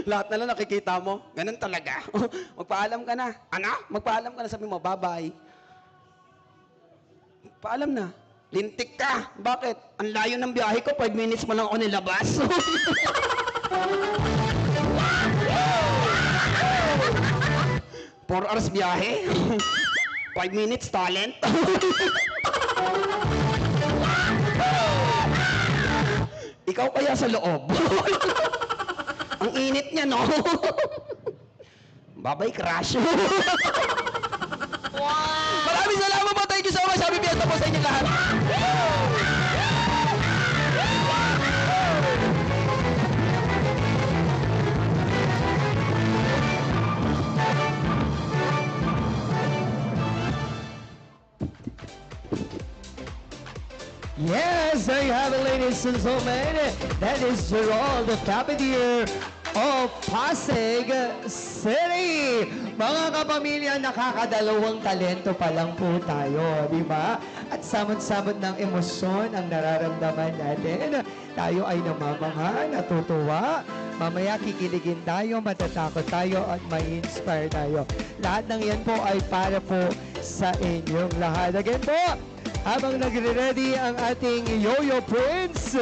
Lahat na lang nakikita mo. Ganun talaga. Magpaalam ka na. Ano? Magpaalam ka na, sabi mo, "Bye-bye." Paalam na. Lintik ka. Bakit? Ang layo ng biyahe ko, five minutes mo lang ako nilabas. Four hours biyahe. Five minutes talent. Ikaw kaya sa loob? Ang init niya, no? Babay, crush. Wow! Maraming salamat po. Thank you so much. Happy Fiesta po sa inyo lahat. Yes, there you have it, ladies and gentlemen. That is Gerald Papidier of Pasig City. Mga kapamilya, nakakadalawang talento pa lang po tayo, di ba? At samot-samot ng emosyon ang nararamdaman natin. Tayo ay namamangha, natutuwa. Mamaya kikiligin tayo, matatakot tayo, at mai-inspire tayo. Lahat ng yan po ay para po sa inyong lahat. Again po, habang nagre-ready ang ating Yoyo Prince,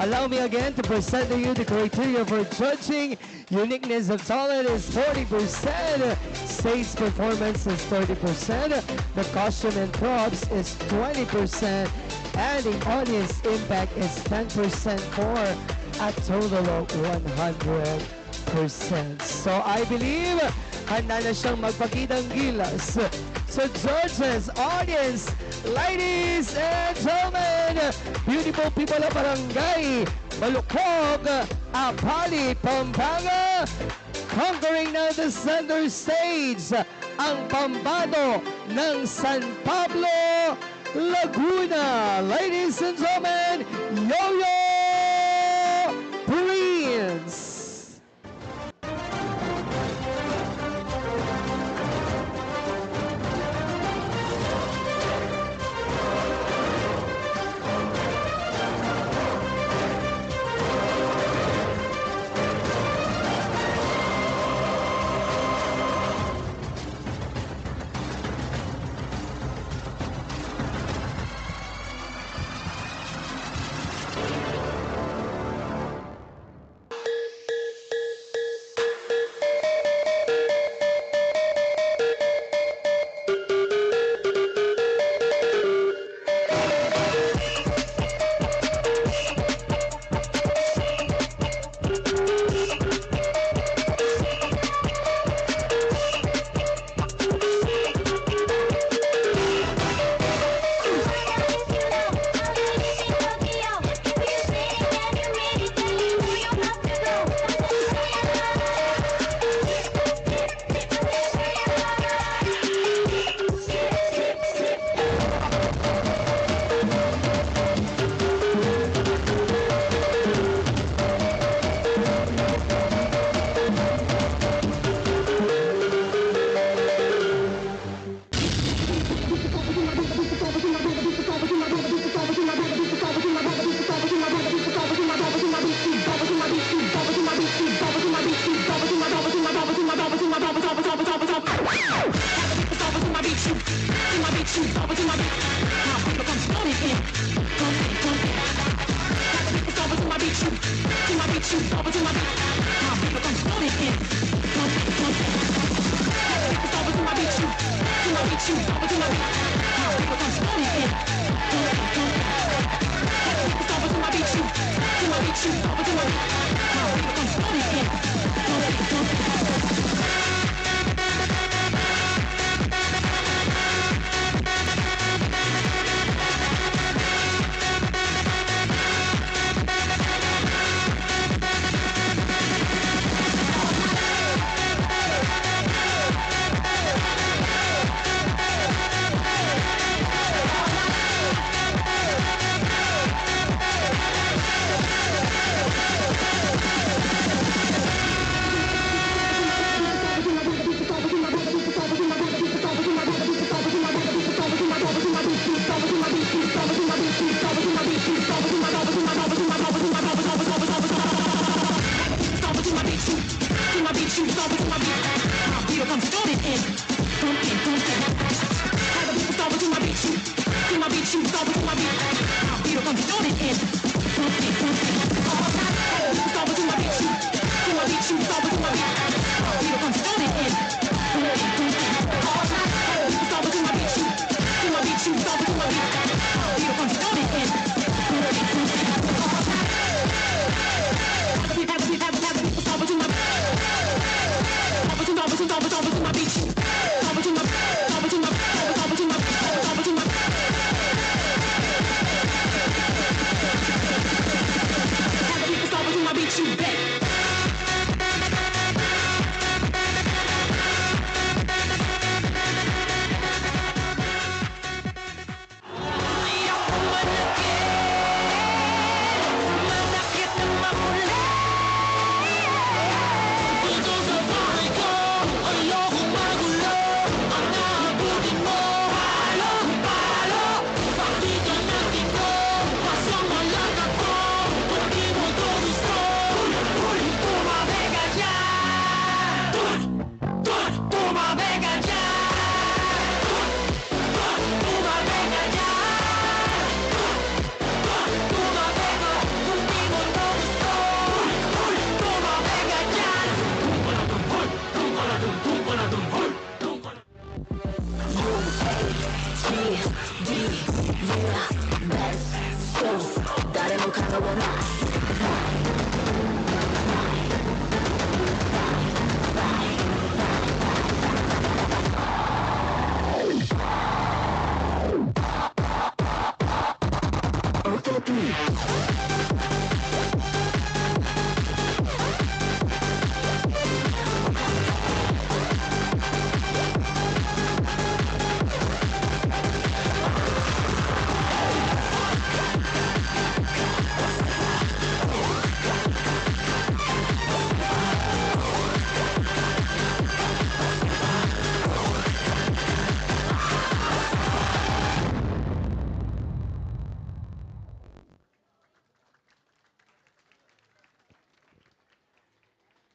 allow me again to present to you the criteria for judging. Uniqueness of talent is forty percent, stage performance is thirty percent, the costume and props is twenty percent, and the audience impact is ten percent for a total of one hundred percent. So I believe handa na siyang magpakitang gilas. So judges, audience, ladies and gentlemen, beautiful people of Barangay Malucog, Apali, Pampanga, conquering na the center stage, ang pambato ng San Pablo, Laguna. Ladies and gentlemen, Yoyo Prince.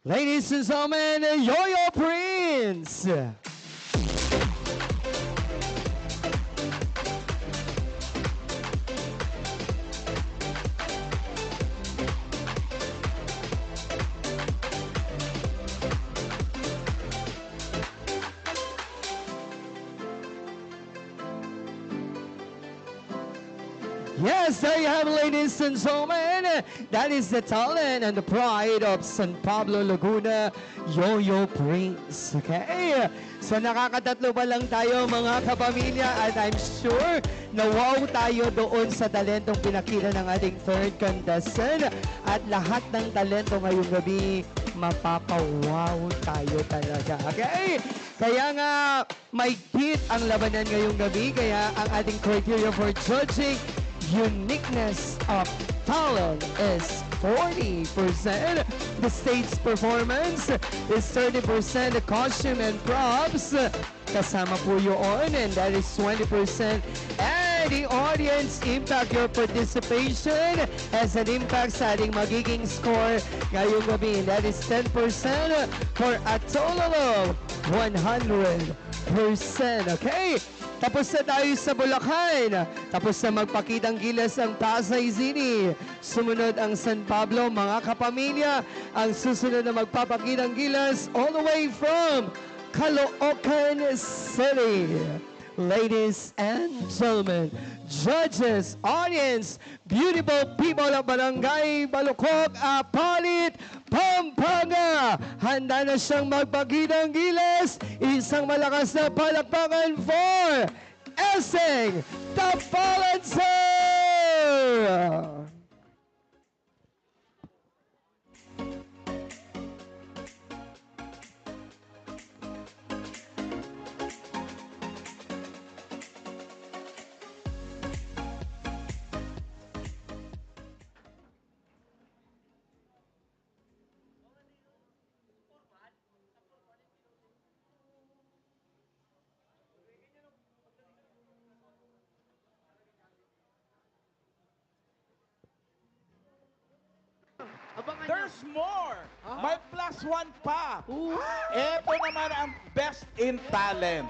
Ladies and gentlemen, Yoyo Prince! Yes, there you have it, ladies and gentlemen. That is the talent and the pride of San Pablo, Laguna, Yoyo Prince. Okay? So, nakakatatlo pa lang tayo, mga kapamilya, at I'm sure na wow tayo doon sa talentong pinakita ng ating third contestant. At lahat ng talento ngayong gabi, mapapa-wow tayo talaga. Okay? Kaya nga, mahigpit ang labanan ngayong gabi, kaya ang ating criteria for judging uniqueness of talent is forty percent. The stage performance is thirty percent. The costume and props, kasama po yun, and that is twenty percent. And the audience impact, your participation has an impact sa ating magiging score ngayong gabi, and that is ten percent for a total of one hundred percent. Okay? Tapos na tayo sa Bulacan. Tapos na magpakitang gilas ang Pasay City. Sumunod ang San Pablo, mga kapamilya. Ang susunod na magpapakitang gilas all the way from Caloocan City. Ladies and gentlemen, judges, audience, beautiful people of Barangay Balukok, Apalit, Pampanga. Handa na siyang magpakitang gilas. Isang malakas na palakpakan for Esing Tapalanser! Abangan niyo. There's more! Aha. May plus one pa. Oo. Eto naman ang best in talent.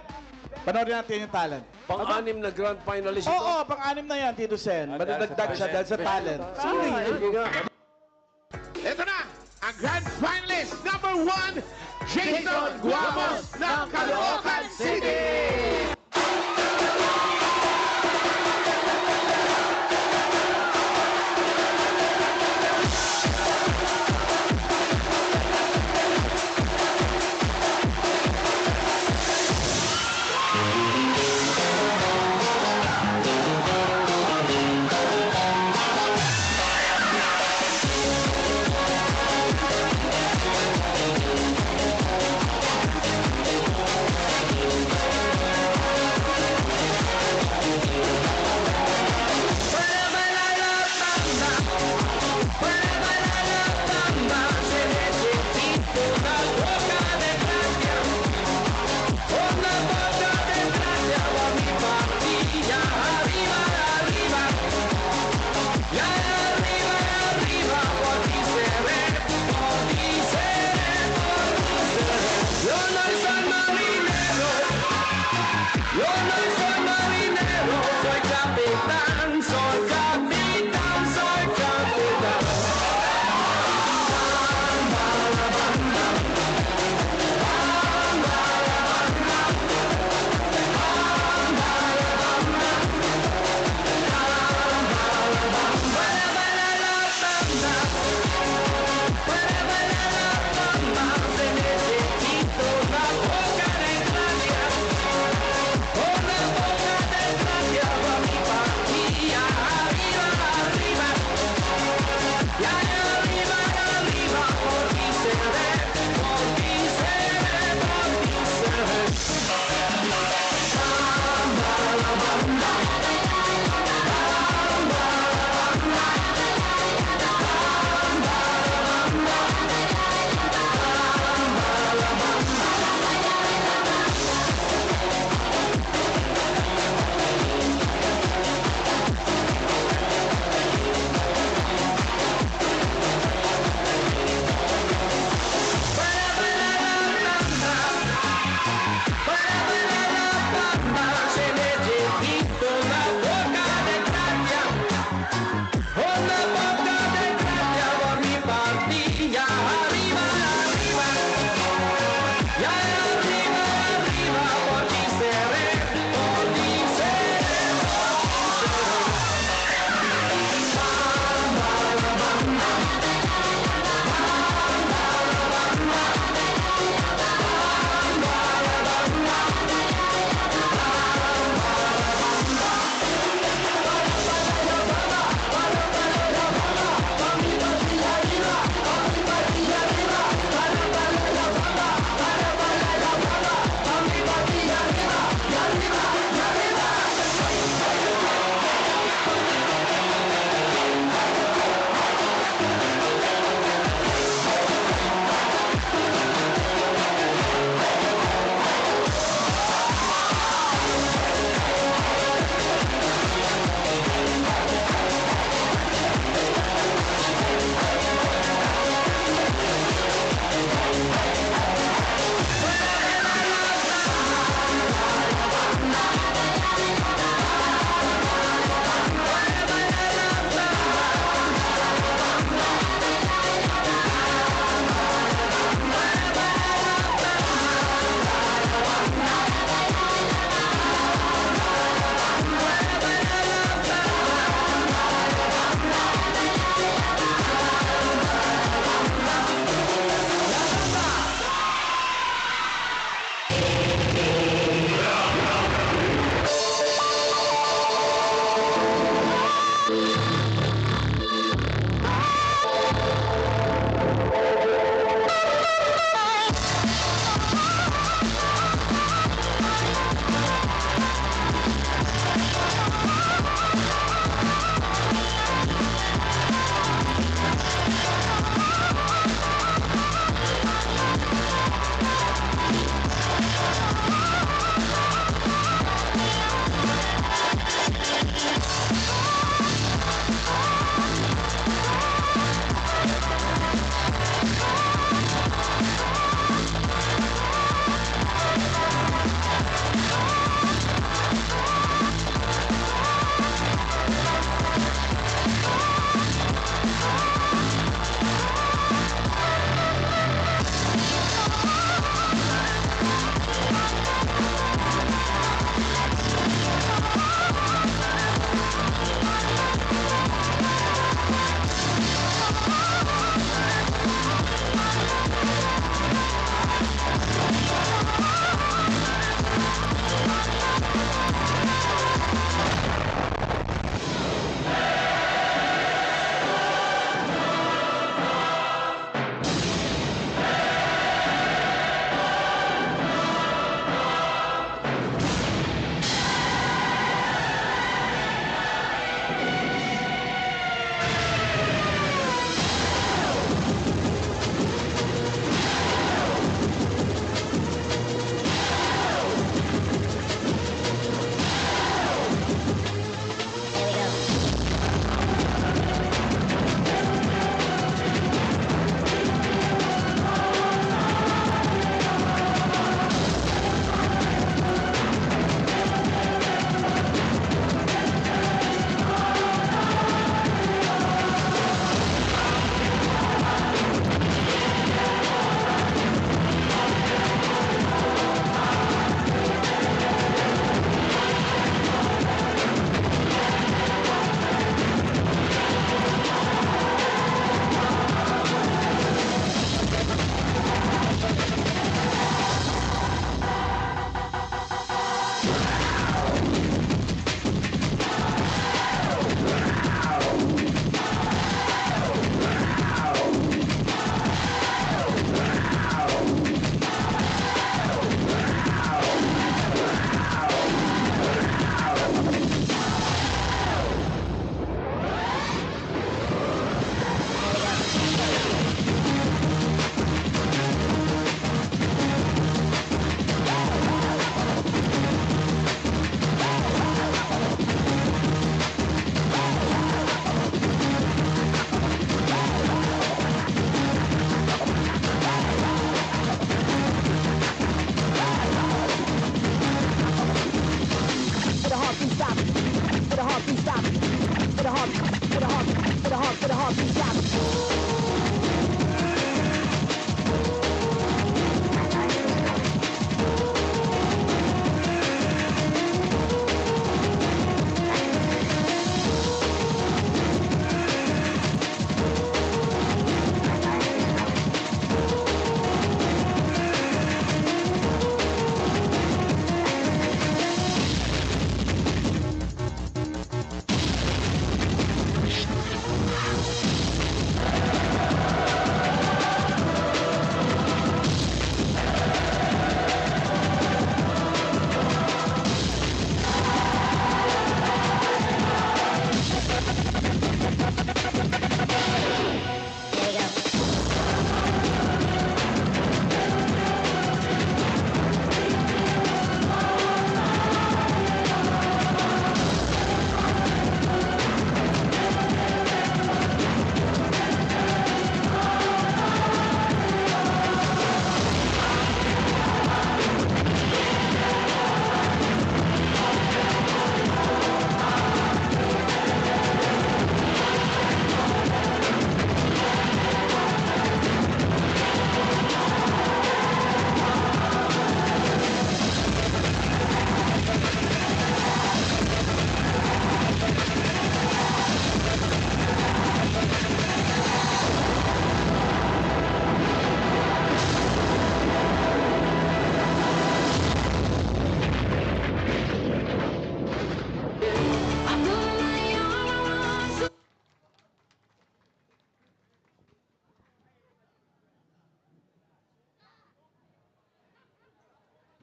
Panoorin natin yung talent. Pang-anim na grand finalist ito. Oo, pang-anim na yan, Tito Sen. Ah, dahil sa talent. Madadagdag siya dahil sa talent. Ay, sige nga. Eto na, ang grand finalist number one, Jason Guamos ng Caloocan City! Yo no soy marinero, yo no soy marinero, soy capitán, soy capitán, soy capitán.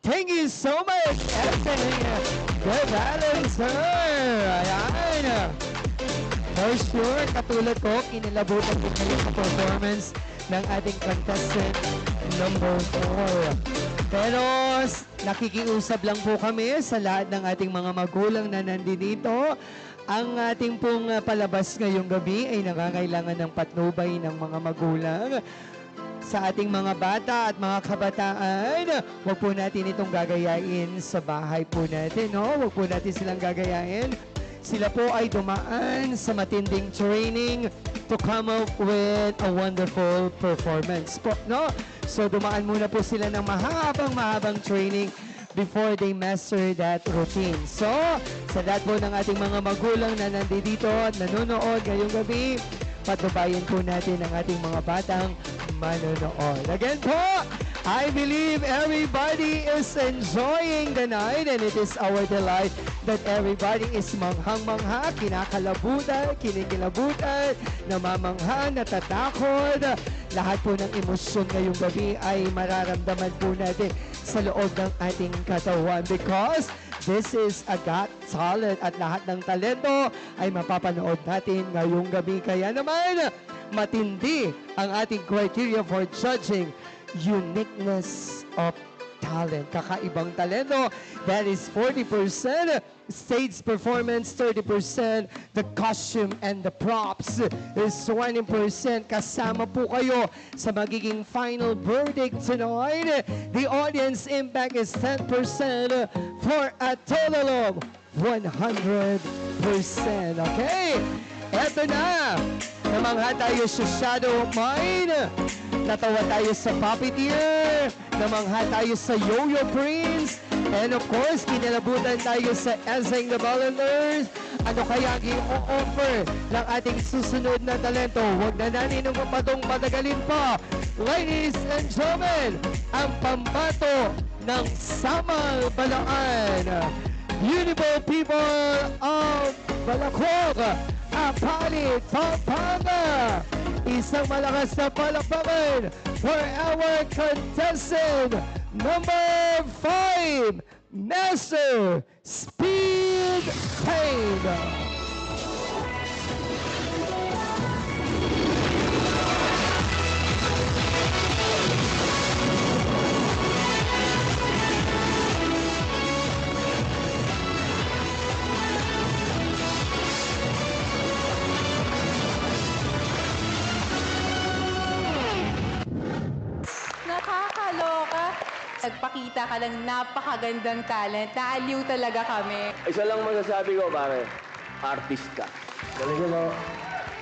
Thank you so much, Essen Gabalanser. Ayan. For sure, katulad ko, kinilabutan din kayo sa performance ng ating contestant number four. Pero s- nakikiusap lang po kami sa lahat ng ating mga magulang na nandito. Ang ating pong, ah, palabas ngayong gabi ay nangangailangan ng patnubay ng mga magulang. Sa ating mga bata at mga kabataan, wag po natin itong gagayain sa bahay po natin, no? Wag po natin silang gagayain. Sila po ay dumaan sa matinding training to come up with a wonderful performance po, no? So, dumaan muna po sila ng mahabang-mahabang training before they master that routine. So, sa lahat po ng ating mga magulang na nandito at nanonood ngayong gabi, patnubayan po natin ang ating mga batang manonood. Again po, I believe everybody is enjoying the night, and it is our delight that everybody is manghang-mangha, kinakalabutan, kinikilabutan, namamangha, natatakot. Lahat po ng emosyon ngayong gabi ay mararamdaman po natin sa loob ng ating katawan, because this is a Got Talent at lahat ng talento ay mapapanood natin ngayong gabi. Kaya naman, matindi ang ating criteria for judging: uniqueness of talent, kakaibang talento, that is forty percent, stage performance, thirty percent, the costume and the props is twenty percent. Kasama po kayo sa magiging final verdict tonight. The audience impact is ten percent for a total of one hundred percent. Okay, eto na. Namangha tayo sa Shadow Mine. Natawa tayo sa Puppeteer. Namangha tayo sa Yo-Yo Prince. And of course, kinilabutan tayo sa Ezeng the Volunteers. Ano kaya ang i-offer ng ating susunod na talento? Huwag na natin patong-patagalin pa. Ladies and gentlemen, ang pambato ng Samal Balaan, beautiful people of Balacoag, Apalit, Pampanga. Isang malakas na palakpakan for our contestant number five, Master Speed Paint. Nakakaloka. Nagpakita ka lang, napakagandang talent. Naaliw talaga kami. Isa lang masasabi ko, pare. Artist ka. Galing mo.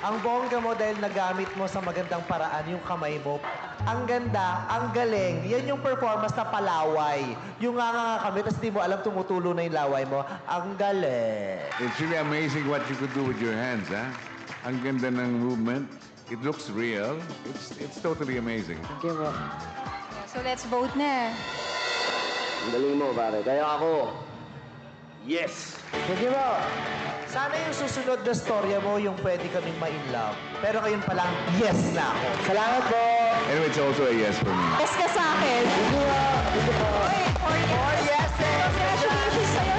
Ang bongga mo dahil nagamit mo sa magandang paraan yung kamay mo. Ang ganda, ang galing. Yan yung performance na palaway. Yung nga, nga, nga kami, tas di mo alam, tumutulo na yung laway mo. Ang galing. It's really amazing what you could do with your hands, ha? Ang ganda ng movement. It looks real. It's, it's totally amazing. Thank you po. So, let's vote na. Ang galing mo, pare. Kaya ako, yes. Thank you po. Sana yung susunod na storya mo, yung pwede kaming ma-in love. Pero ngayon pa lang, yes na ako. Salamat po. Anyway, it's also a yes for me. Yes ka sa akin. Thank you po. Thank you po. Uy, four yeses. Four yeses. Congratulations sa'yo.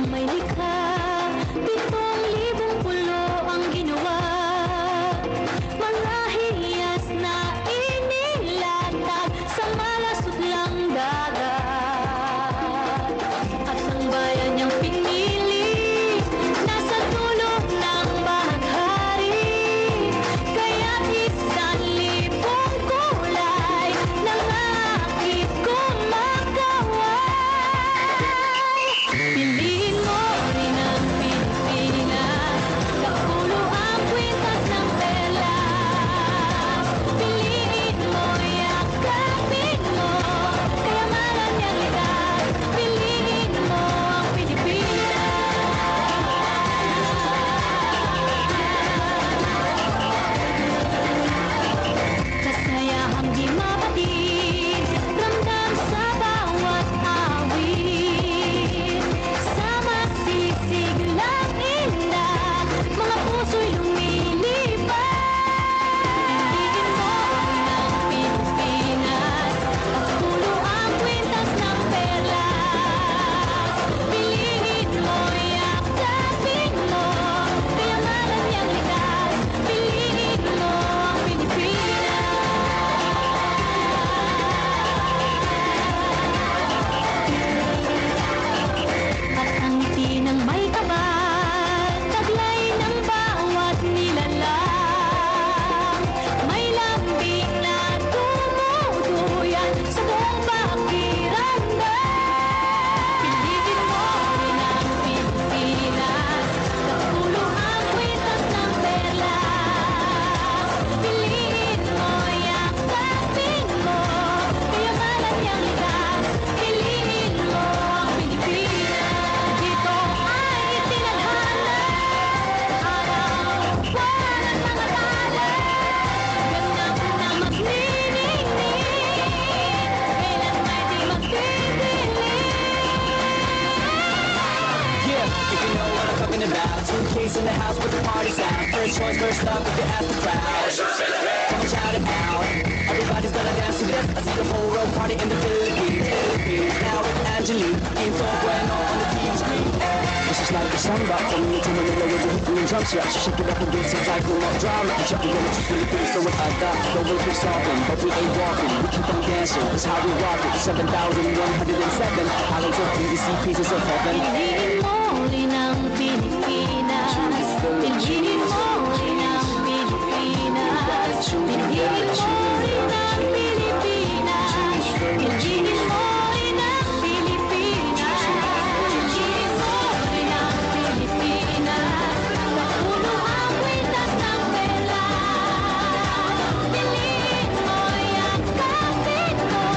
May likha, pitong libong pulo ang ginawa. Marahil hiyas na inilatag sa malasutlang dagat. At ang bayan niyang pinili, nasa dulo ng bahaghari. Kaya't isang libong kulay, nangakit kumakaway. Piliin mo rin ang Pilipinas, kapulo ang kwintas ng perlas. Piliin mo, yakapin mo, kayamanan niyang likas. Piliin mo ang Pilipinas. Kasayahang di mapatid, ramdam sa bawat awit. Sa masisiglang inda, mga puso'y lumilipad. Piliin mo ang Pilipinas, at pulo ang kwintas ng perlas. Piliin mo, yakapin mo, kayamanan niyang likas. Piliin mo ang Pilipinas. At ang ngiti ng may kapal, taglay ng bawat nilalang. May lambing na dumuduyan sa buong pakiramdam. Piliin mo rin ang Pilipinas, kapulo ang kwintas ng perlas. Piliin mo, yakapin mo, kayamanan niyang likas. Piliin mo ang Pilipinas. Ito ay tinadhana, araw-araw at mga tala. Ganap na magniningning, kailan may di magdidilim. Yeah, if you know what I'm talking about. Two kids in the house with the party sound. First choice, first up, if you ask the crowd. Come on, shout it out. Everybody's gonna dance to this. I see the whole world party in the Philippines. Philippines. Now with Angelique, Info Bueno on the T V screen. This is like a samba. Coming into Manila with the hit and drum set. Shake it up and dance it like no more drama. Check it out, it's Philippines, so with I got no way to solving, but we ain't walking. We keep on dancing. That's how we rock it. Seven thousand one hundred and seven. Islands of D C, pieces of heaven. Piliin mo rin ang Pilipinas. Piliin mo rin ang Pilipinas. Piliin mo rin ang Pilipinas. Piliin mo rin ang Pilipinas. Piliin mo rin ang Pilipinas. Kapulo ang kwintas ng perlas. Piliin mo, yakapin mo,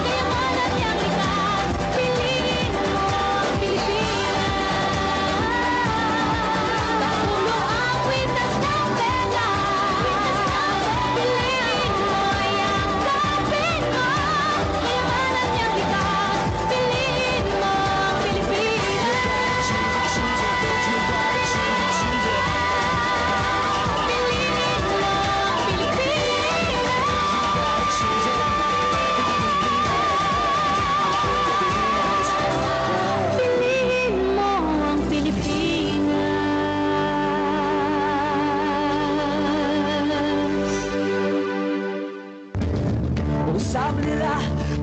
kayamanan niyang likas. Piliin mo ang Pilipinas. Kapulo ang kwintas ng perlas. Piliin mo, yakapin mo, kayamanan niyang likas. Piliin mo ang Pilipinas. Piliin mo ang Pilipinas. Piliin mo ang Pilipinas. Kung sabi nila,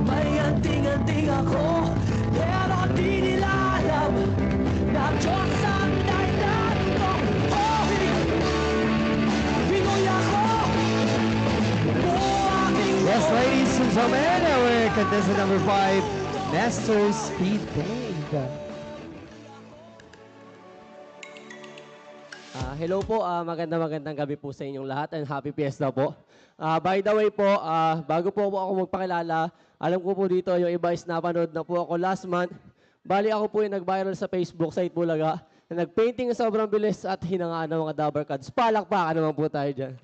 may anting-anting ako, pero di nila alam na Diyos ang dahilan kung, oh, Pinoy ako. Buo aking Yes, ladies and gentlemen, our contestant number five, Master Speed Band. Ah, hello po, ah, maganda, magandang gabi po sa inyong lahat and happy fiesta po. Ah, by the way po, ah, bago po, po ako magpakilala, alam ko po dito yung iba is napanood na po ako last month. Bali, ako po yung nag-viral sa Facebook sa Itbulaga na nag-painting sa sobrang bilis at hinangaan ng mga Dabarkads. Palakpakan naman po tayo dyan.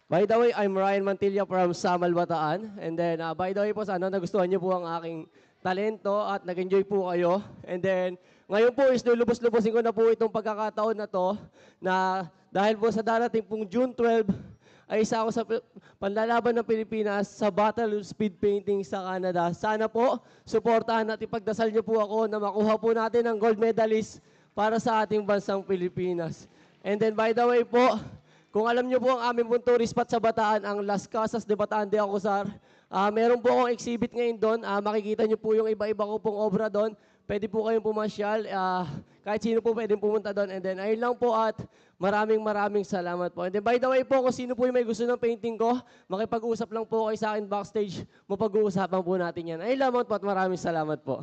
By the way, I'm Ryan Mantilla from Samal, Bataan. And then, ah, by the way po, sana nagustuhan niyo po ang aking talento at nag-enjoy po kayo. And then, ngayon po is lulubos-lubosin ko na po itong pagkakataon na to na dahil po sa darating pong June twelve, ay isa ako sa pi-, panlalaban ng Pilipinas sa Battle of Speed Painting sa Canada. Sana po, suportahan at ipagdasal niyo po ako na makuha po natin ang gold medalist para sa ating bansang Pilipinas. And then, by the way po, kung alam niyo po ang aming pong tourist spot sa Bataan, ang Las Casas de Bataan de Acuzar, ah, meron po akong exhibit ngayon doon. Ah, makikita niyo po yung iba-iba ko pong obra doon. Pwede po kayong pumasyal. Ah, kahit sino po pwedeng pumunta doon. And then, ayun lang po at maraming, maraming salamat po. And then, by the way po, kung sino po yung may gusto ng painting ko, makipag-usap lang po kayo sa akin backstage. Mapag-uusapan po natin yan. Ayun lamang po at maraming salamat po.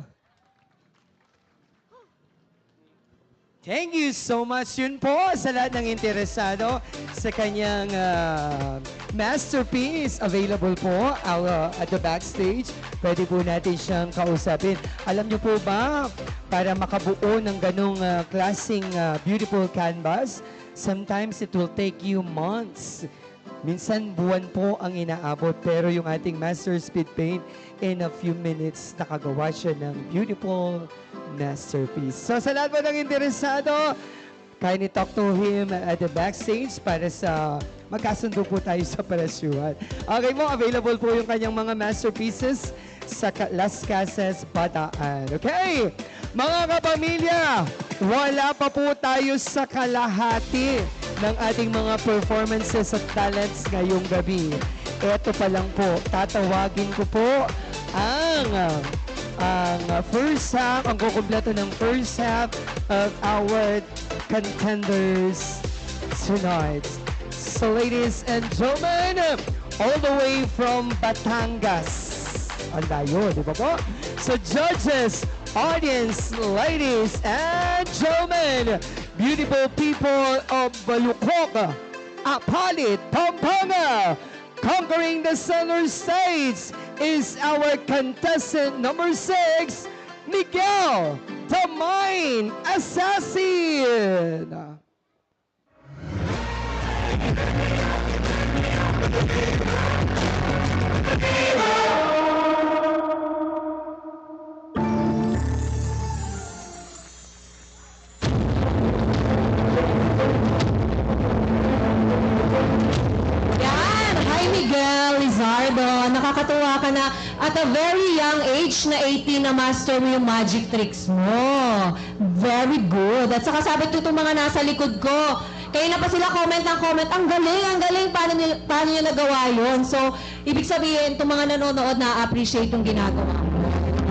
Thank you so much. Yun po, sa lahat ng interesado sa kanyang ah, masterpiece, available po ah, at the backstage. Pwede po natin siyang kausapin. Alam niyo po ba, para makabuo ng ganong ah, klaseng ah, beautiful canvas, sometimes it will take you months. Minsan buwan po ang inaabot, pero yung ating Master Speed Paint, in a few minutes, nakagawa siya ng beautiful masterpiece. So sa lahat po ng interesado, kindly talk to him at the backstage para sa magkasundo po tayo sa presyuhan. Okay po, available po yung kanyang mga masterpieces sa Ka- Las Casas, Bataan. Okay? Mga kapamilya, wala pa po tayo sa kalahati ng ating mga performances at talents ngayong gabi. Eto pa lang po, tatawagin ko po ang ang first half, ang kukumpleto ng first half of our contenders tonight. So ladies and gentlemen, all the way from Batangas. Ang layo, di ba po? So judges, audience, ladies and gentlemen, beautiful people of Balucog, Apalit, Pampanga, conquering the center stage is our contestant number six, Miguel, the Mind Assassin. Yan! Hi, Miguel Lizardo. Nakakatuwa ka na at a very young age na eighteen na master mo yung magic tricks mo. Very good. At saka sabi ko itong mga nasa likod ko, kayo na pa sila comment ng comment, ang galing, ang galing, paano nyo, paano nyo nagawa yun? So, ibig sabihin, itong mga nanonood na-appreciate yung ginagawa mo.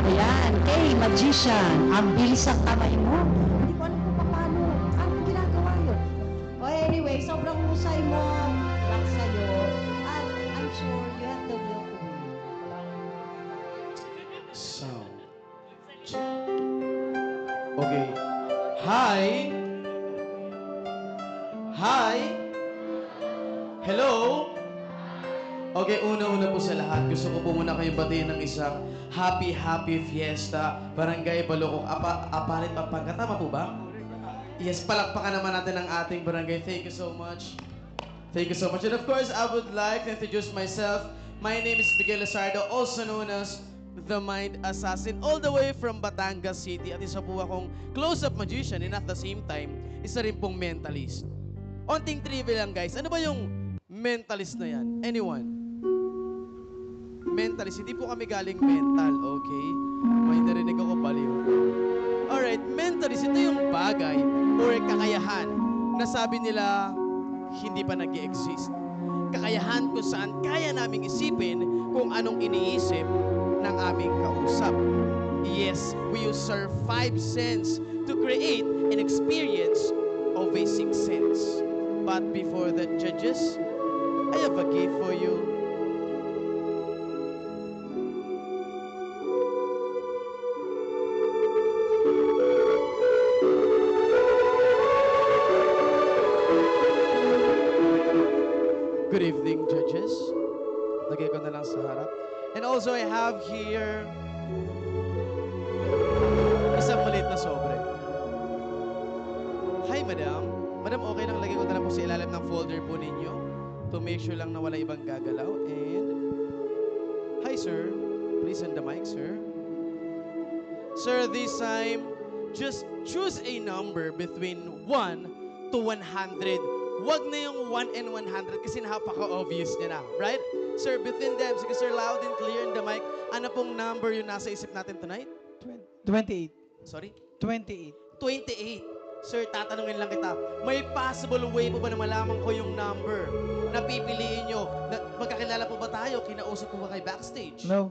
Ayan, kay magician, ang bilis ng kamay mo. Hindi ko alam kung paano, paano ginagawa yun. O anyway, sobrang husay mo. Congrats sa'yo. At I'm sure you have the will to win. Sound. Check. Okay. Hi. Hi. Hello. Okay, una-una po sa lahat, gusto ko po muna kayong batiin ng isang happy, happy fiesta, Barangay Balukok, Apa, Apalit, Pampanga. Tama po ba? Yes, palakpakan naman natin ang ating barangay. Thank you so much. Thank you so much. And of course, I would like to introduce myself. My name is Miguel Lizardo, also known as the Mind Assassin, all the way from Batangas City. At isa po akong close-up magician and at the same time, isa rin pong mentalist. Onting trivia lang, guys. Ano ba yung mentalist na yan? Anyone? Mentalist. Hindi po kami galing mental, okay? May narinig ako, baliw. Alright, mentalist, ito yung bagay or kakayahan na sabi nila hindi pa nag-exist. Kakayahan kung saan kaya naming isipin kung anong iniisip ng aming kausap. Yes, we use our five sense to create an experience of a sixth sense. But before that, judges, I have a gift for you. Good evening, judges. Lagay ko na lang sa harap. And also, I have here isang maliit na sobre. Hi, madam. Madam, okay lang lagay ko na lang po sa ilalim ng folder po ninyo to make sure lang na wala ibang gagalaw. And, hi, sir. Please on the mic, sir. Sir, this time, just choose a number between one to one hundred. Wag na yung one and one hundred kasi napaka-obvious niya na. Right? Sir, between them, sige sir, loud and clear in the mic. Ano pong number yung nasa isip natin tonight? Twen-, twenty-eight. Sorry? Twenty-eight. Twenty-eight. Sir, tatanungin lang kita, may possible way po ba na malaman ko yung number na pipiliin nyo? Na, magkakilala po ba tayo? Kinausap po ba kayo backstage? No.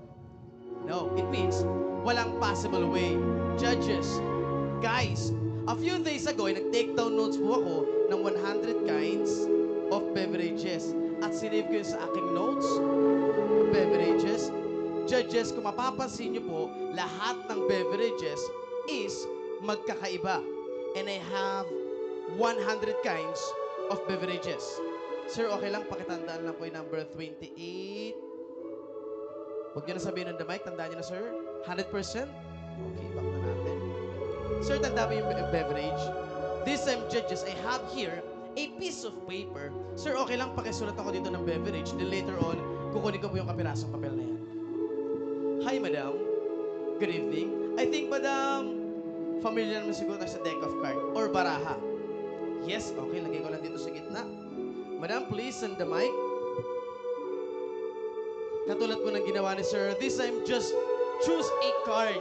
No, it means walang possible way. Judges, guys, a few days ago, ay nag-take down notes po ako ng one hundred kinds of beverages. At sinave ko yun sa aking notes, beverages. Judges, kung mapapansin nyo po, lahat ng beverages is magkakaiba. And I have one hundred kinds of beverages. Sir, okay lang, pakitandaan lang po yung number twenty-eight. Huwag niyo na sabihin on the mic. Tandaan niyo na, sir. Hundred percent? Okay, back na natin. Sir, tanda mo yung be-, beverage? This time, judges, I have here a piece of paper. Sir, okay lang, pakisulat ako dito ng beverage. Then later on, kukunin ko po yung kapirasong papel na yan. Hi, madam. Good evening. I think, madam, familiar naman siguro tayo sa deck of card or baraha. Yes, okay, lagay ko lang dito sa gitna. Madam, please, on the mic. Katulad po ng ginawa ni sir, this time, just choose a card.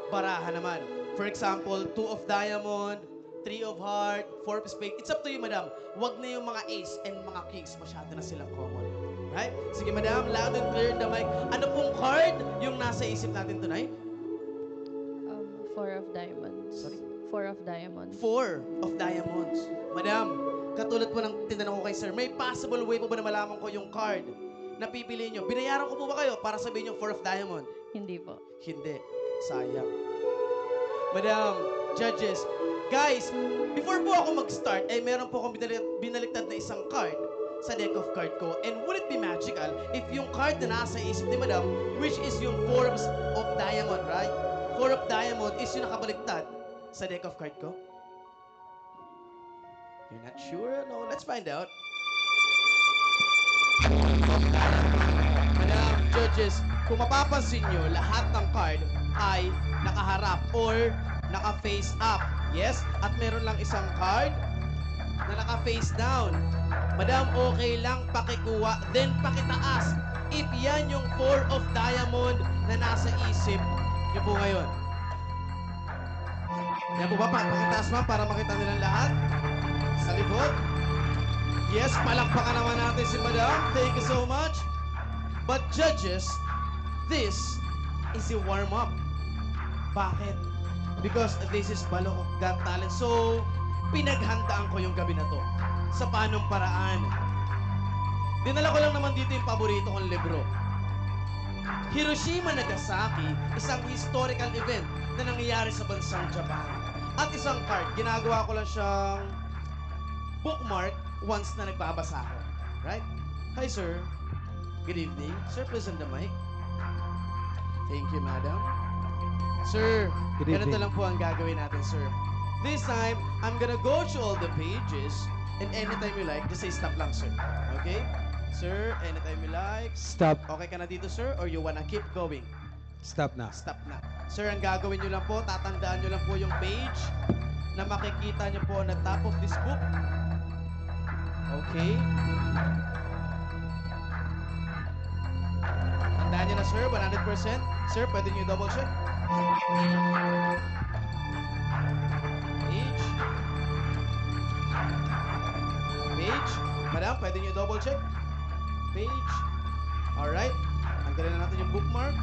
Baraha naman. For example, two of diamond, three of heart, four of spade. It's up to you, madam. Wag na yung mga ace and mga kings. Masyado na silang common. Right? Sige, madam, loud and clear in the mic. Ano pong card yung nasa isip natin tonight? Um, four of diamonds. Sorry? Four of diamonds. Four of diamonds. Madam, katulad po ng tinanong ko kay sir, may possible way po ba na malaman ko yung card na pipiliin nyo? Binayaran ko po ba kayo para sabihin yung four of diamond? Hindi po. Hindi. Sayang. Madam, judges, guys, before po ako mag-start, ay meron po akong binalik, binaliktad na isang card sa deck of card ko. And would it be magical if yung card na nasa isip ni Madam, which is yung four of, of diamond, right? Four of diamond is yung nakabaliktad sa deck of card ko? You're not sure? No, let's find out. Madam, judges, kung mapapansin nyo, lahat ng card ay nakaharap or naka-face up. Yes? At meron lang isang card na naka-face down. Madam, okay lang pakikuha, then pakitaas if yan yung four of diamond na nasa isip nyo po ngayon. Yan po ba? Pa- pakitaas, ma'am, para makita nilang lahat. Sa likod. Yes, palakpakan naman natin si Madam. Thank you so much. But judges, this is a warm-up. Bakit? Because this is Balokok Got Talent. So, pinaghandaan ko yung gabi na to sa panong paraan. Dinala ko lang naman dito yung paborito kong libro. Hiroshima, Nagasaki, isang historical event na nangyayari sa bansang Japan. At isang card, ginagawa ko lang siyang bookmark once na nagbabasa ako. Right? Hi, sir. Good evening. Sir, please on the mic. Thank you, madam. Sir, Good ganito evening. lang po ang gagawin natin, sir. This time, I'm gonna go through all the pages, and anytime you like, just say stop lang, sir. Okay? Sir, anytime you like. Stop. Okay ka na dito, sir? Or you wanna keep going? Stop na. Stop na. Sir, ang gagawin nyo lang po, tatandaan nyo lang po yung page na makikita nyo po on the top of this book. Okay. Tandaan nyo na, sir, one hundred percent. Sir, pwede nyo double check. Page. Page. Madam, pwede nyo double check. Page. Alright. Tanggalin na natin yung bookmark.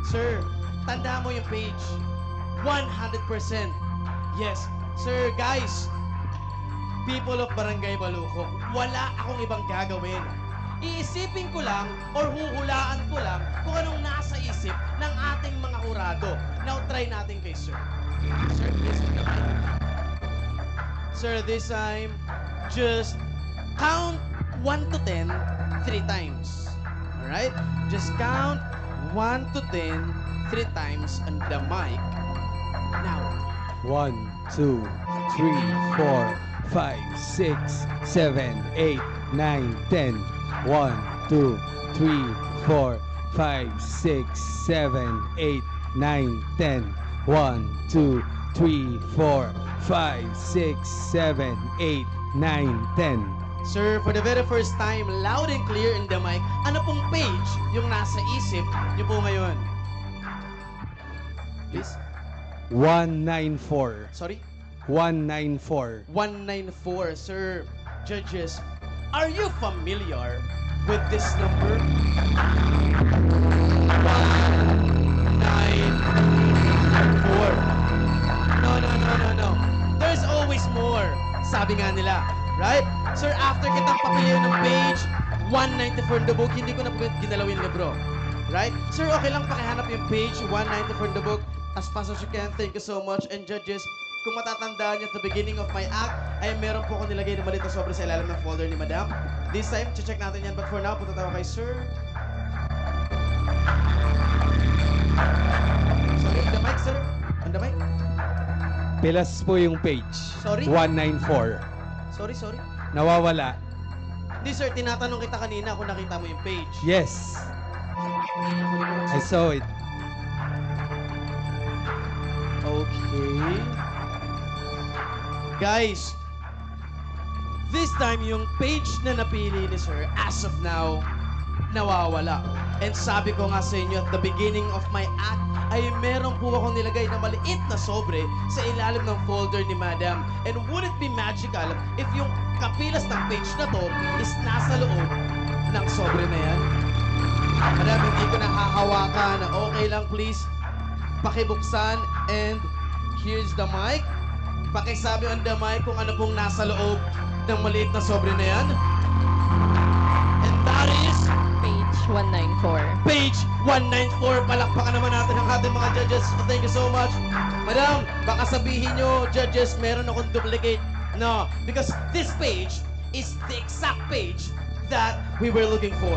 Sir, tanda mo yung page. One hundred percent. Yes. Sir, guys, people of Barangay Balukok, wala akong ibang gagawin. Iisipin ko lang or huhulaan ko lang kung anong nasa isip ng ating mga hurado. Now, try natin kay Sir. Sir, please, take the mic. Sir, this time, just count one to ten three times. Alright? Just count one to ten three times on the mic. Now, One, two, three, four, five, six, seven, eight, nine, ten. One, two, three, four, five, six, seven, eight, nine, ten. One, two, three, four, five, six, seven, eight, nine, ten. Sir, for the very first time, loud and clear in the mic, ano pong page yung nasa isip niyo po ngayon? Please. One nine four. Sorry? One nine four. One nine four, sir. Judges, are you familiar with this number? One nine four. No, no, no, no, no. There's always more. Sabi nga nila. Right? Sir, after kitang papilian ng page one ninety-four in the book, hindi ko na po ginalaw yung libro. Right? Sir, okay lang pakihanap yung page one ninety-four in the book as fast as you can. Thank you so much. And judges, kung matatandaan niyo, at the beginning of my act, ay meron po akong nilagay na maliit na sobre sa ilalim ng folder ni Madam. This time, check natin yan. But for now, punta tayo kay Sir. Sorry, on the mic, sir. On the mic. Pilas po yung page. Sorry? One nine four. Sorry, sorry. Nawawala. Hindi, sir, tinatanong kita kanina kung nakita mo yung page. Yes. I saw it. Okay. Guys, this time, yung page na napili ni Sir, as of now, nawawala. And sabi ko nga sa inyo at the beginning of my act, ay meron po akong nilagay na maliit na sobre sa ilalim ng folder ni Madam. And would it be magical if yung kapilas ng page na to is nasa loob ng sobre na yan? Madam, hindi ko na hahawakan. Okay lang, please. Pakibuksan and here's the mic. Pakisabi on the mic kung ano pong nasa loob ng maliit na sobre na yan. And that is page one nine four. Page one nine four. Palakpakan naman natin ang ating mga judges. Thank you so much. Madam, baka sabihin nyo, judges, meron akong duplicate. No, because this page is the exact page that we were looking for.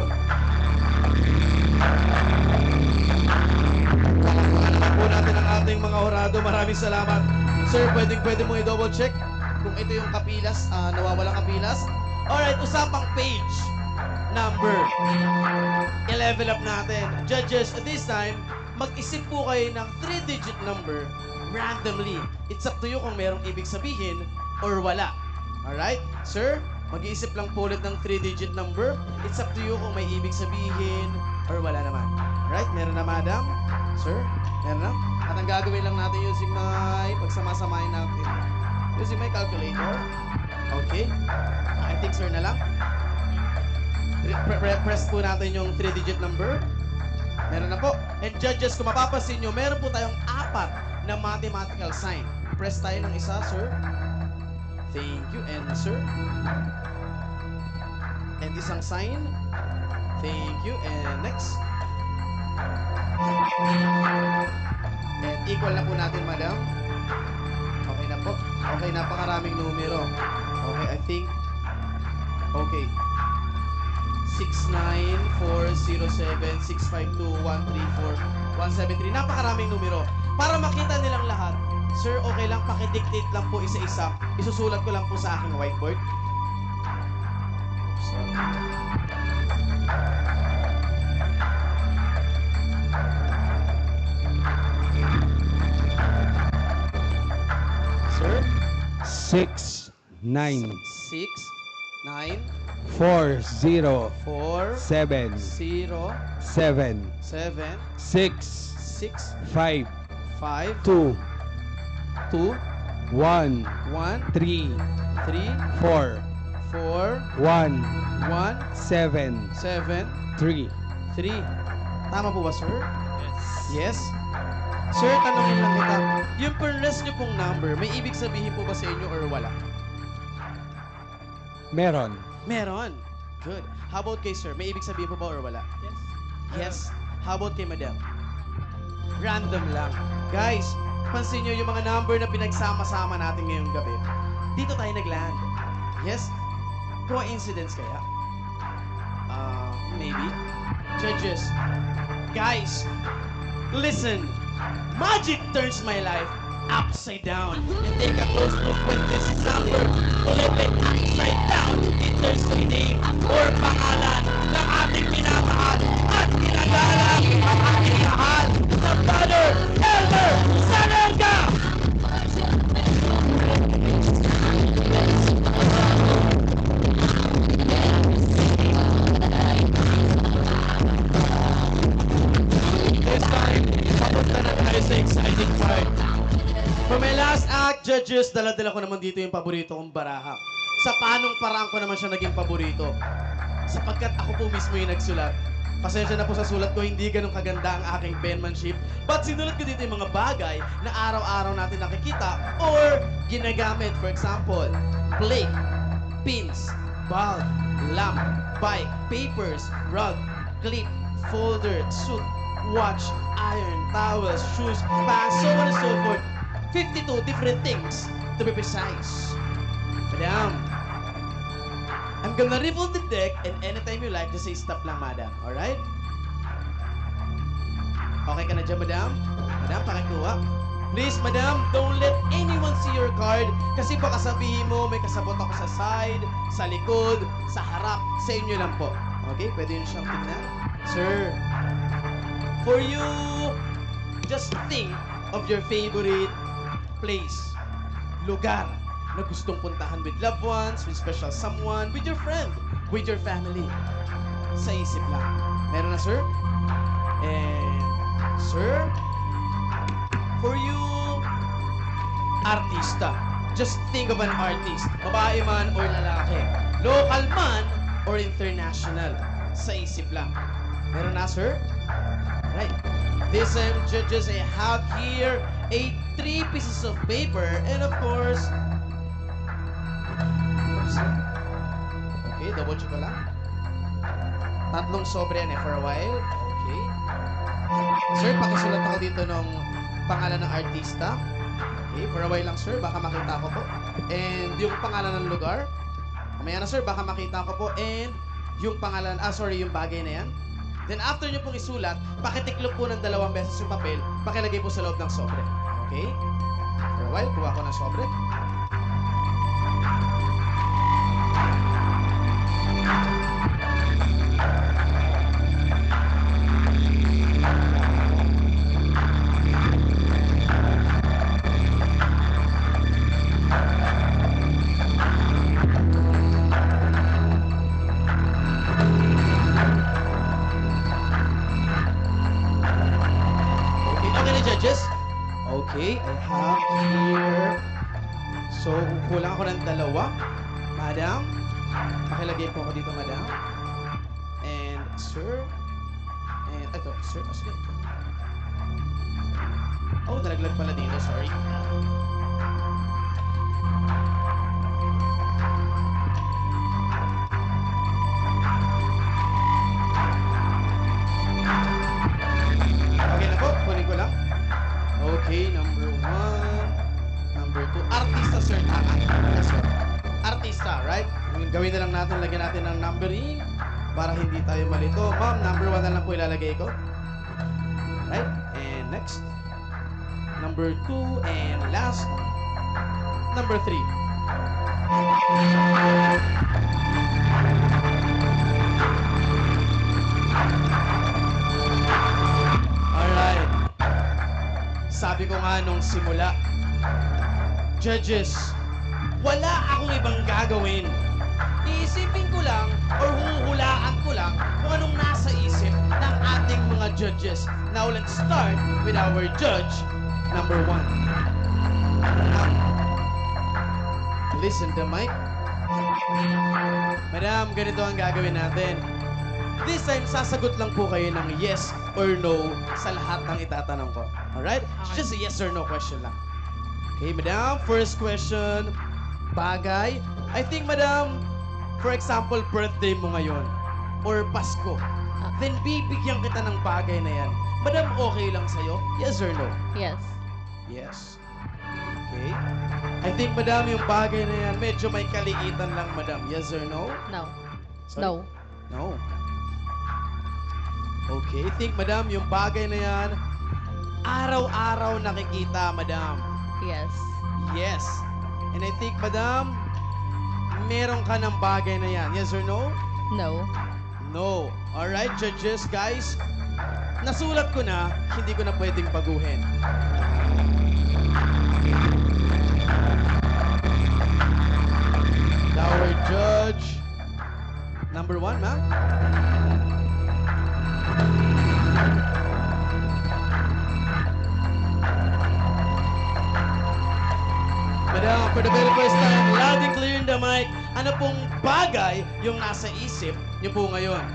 Palakpakan naman po natin ang ating mga hurado. Maraming salamat. Sir, pwedeng pwede mong i-double check kung ito yung kapilas, ah, nawawalang kapilas. Alright, usapang page number. I-level up natin. Judges, this time, mag-isip po kayo ng three-digit number randomly. It's up to you kung merong ibig sabihin or wala. Alright? Sir, mag-iisip lang po ulit ng three-digit number. It's up to you kung may ibig sabihin or wala naman. Alright? Meron na, madam? Sir? Meron na? At ang gagawin lang natin, using my, pagsama-samahin natin. Using my calculator. Okay? I think sir na lang. Pre- pre- pre- press po natin yung three-digit number. Meron na po. And judges, kung mapapansin nyo, meron po tayong apat na mathematical sign. Press tayo ng isa, sir. Thank you, and sir. And isang sign. Thank you, and next. And equal na po natin, madam. Okay na po. Okay, napakaraming numero. Okay, I think Okay. Six nine four zero seven six five two one three four one seven three. Napakaraming numero. Para makita nilang lahat, sir, okay lang, paki-dictate lang po isa-isa. Isusulat ko lang po sa aking whiteboard. Sir? Six nine. Six, nine, four zero, four, seven, zero, seven, seven, six, six, five, five, two, two, one, one, three, three, four, four, one, one, seven, seven, three, three. Tama po ba, sir? Yes. Yes? Sir, tanungin lang kita. Yung pong last nyo pong number, may ibig sabihin po ba sa inyo or wala? Meron. Meron. Good. How about kay sir? May ibig sabihin po ba or wala? Yes. Yes. How about kay madam? Random lang. Guys, pansin nyo yung mga number na pinagsama-sama natin ngayong gabi. Dito tayo nag-land. Yes? Coincidence kaya? Uh, maybe. Judges, guys, listen. Magic turns my life upside down. And take a close look with this number. Flip it upside down. It turns to the name or pangalan ng ating minamahal at ginagalang, ang ating mahal na Father Elmer Salonga. Judges, dala-dala ko naman dito yung paborito kong baraha. Sa panong paraan ko naman siya naging paborito? Sapagkat ako po mismo yung nagsulat. Pasensya na po sa sulat ko, hindi ganun kaganda ang aking penmanship. But sinulat ko dito yung mga bagay na araw-araw natin nakikita or ginagamit. For example, plate, pins, bulb, lamp, bike, papers, rug, clip, folder, suit, watch, iron, towels, shoes, pants, so on and so forth. Fifty-two different things, to be precise. Madam, I'm gonna ripple the deck, and anytime you like, just say stop lang, madam. Alright? Okay ka na dyan, madam? Madam, pakikuha. Please, madam, don't let anyone see your card kasi baka sabihin mo may kasabot ako sa side, sa likod, sa harap. Sa inyo lang po. Okay? Pwede yun siyang tignan. Sir, for you, just think of your favorite place, lugar na gustong puntahan with loved ones, with special someone, with your friend, with your family. Sa isip lang. Meron na, sir? And, sir, for you, artista. Just think of an artist. Babae man or lalaki. Local man or international. Sa isip lang. Meron na, sir? Right. This time, judges, I have here a three pieces of paper and of course, oops. Okay, double check ko lang. Tatlong sobre yan eh, for a while. Okay. Sir, pakisulat ako dito ng pangalan ng artista. Okay, for a while lang, sir. Baka makita ko po. And yung pangalan ng lugar. Mamaya na, sir. Baka makita ko po. And yung pangalan, ah, sorry, yung bagay na yan. Then after nyo pong isulat, pakitiklop po ng dalawang beses yung papel, pakilagay po sa loob ng sobre. Okay? For a while, kuha ko ng sobre. Okay, okay na, judges? Okay, I have here. So, kulang ako ng dalawa. Madam, pakilagay po ako dito, madam. And, sir. And, ito, sir, ah, sige. Oh, nalaglag pala dito, sorry. Okay na po, kunin ko lang. Okay, number one. Number two. Artista, sir. Tama. Yes, sir. Artista, right? Gawin na lang natin, lagyan natin ng numbering para hindi tayo malito. Ma'am, number one na lang po ilalagay ko. Right? And next. Number two and last, number three. Alright. Sabi ko nga nung simula, judges, wala akong ibang gagawin. Iisipin ko lang or huhulaan ko lang kung anong nasa isip ng ating mga judges. Now, let's start with our judge number one. Listen the mic. Madam, ganito ang gagawin natin. This time, sasagot lang po kayo ng yes or no sa lahat ng itatanong ko. Alright? It's just a yes or no question lang. Okay, madam, first question, bagay. I think, madam, for example, birthday mo ngayon or Pasko. Ah. Then, bibigyan kita ng bagay na yan. Madam, okay lang sa'yo? Yes or no? Yes. Yes. Okay. I think, madam, yung bagay na yan, medyo may kaliitan lang, madam. Yes or no? No. Sorry. No. No. Okay, I think, madam, yung bagay na yan, araw-araw nakikita, madam. Yes. Yes. And I think, madam, meron ka ng bagay na yan. Yes or no? No. No. Alright, judges, guys. Nasulat ko na, hindi ko na pwedeng baguhin. Our judge, number one, ma'am. Madam, for the very first time, loud and clear in the mic. Ano pong bagay yung nasa isip niyo po ngayon?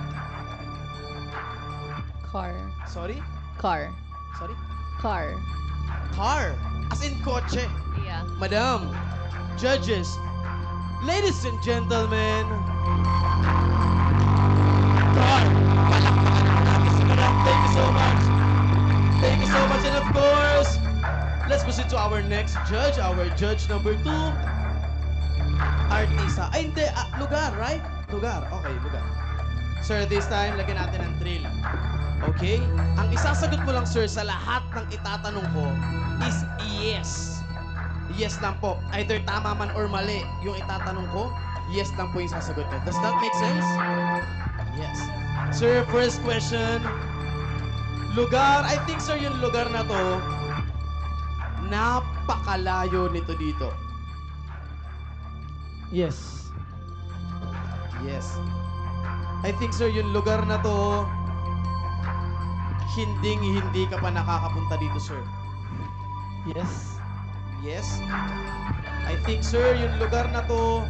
Car. Sorry? Car. Sorry? Car. Car. As in kotse. Yeah. Madam, judges, ladies and gentlemen, car. Palakpakan natin si Madam. Thank you so much. Thank you so much. And of course, let's proceed to our next judge, our judge number two. Artista. Ay, hindi. Ah, lugar, right? Lugar. Okay, lugar. Sir, this time, lagyan natin ng thrill. Okay? Ang isasagot mo lang, sir, sa lahat ng itatanong ko is yes. Yes lang po. Either tama man or mali yung itatanong ko, yes lang po yung sasagot niya. Does that make sense? Yes. Sir, first question. Lugar, I think, sir, yung lugar na to, napakalayo nito dito. Yes. Yes. I think, sir, yung lugar na to, hinding-hindi ka pa nakakapunta dito, sir. Yes. Yes. I think, sir, yung lugar na to,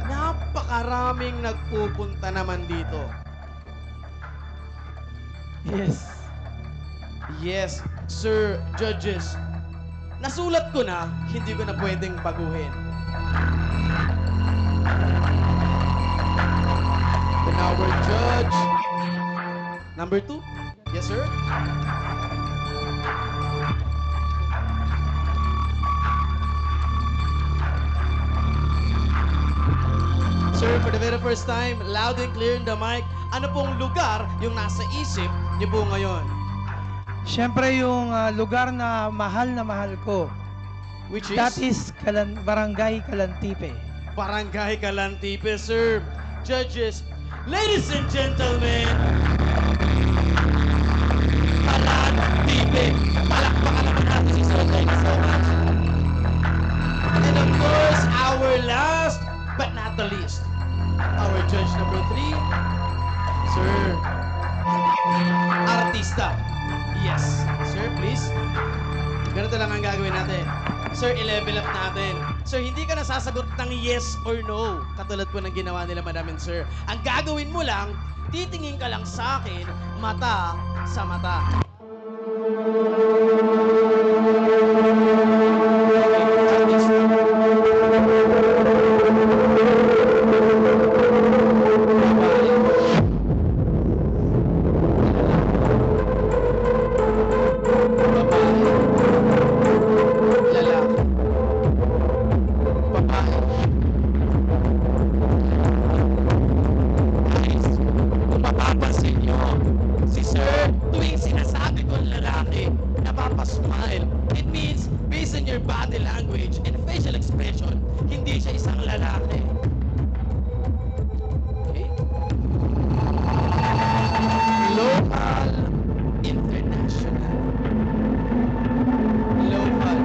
napakaraming nagpupunta naman dito. Yes. Yes, sir, judges. Nasulat ko na, hindi ko na pwedeng baguhin. And our judge number two. Yes, sir. Sir, for the very first time, loud and clear in the mic. Ano pong lugar yung nasa isip niyo po ngayon? Siyempre, yung, ah, lugar na mahal na mahal ko. Which is? That is Kalan-, Barangay Kalantipe. Barangay Kalantipe, sir. Judges, ladies and gentlemen, Kalantipe. Palakpakan naman natin si Sir. Thank you so much. And of course, our last but not the least, our judge number three, sir. Artista. Yes. Sir, please. Ganito lang ang gagawin natin. Sir, i-level up natin. Sir, hindi ka nasasagot ng yes or no, katulad po ng ginawa nila Madam and Sir. Ang gagawin mo lang, titingin ka lang sa akin, mata sa mata. Lalaki. Babae. Guys, kung mapapansin nyo, si Sir, tuwing sinasabi kong lalaki, napapasmile. It means, based on your body language and facial expression, hindi siya isang lalaki. Okay? Local, international. Local.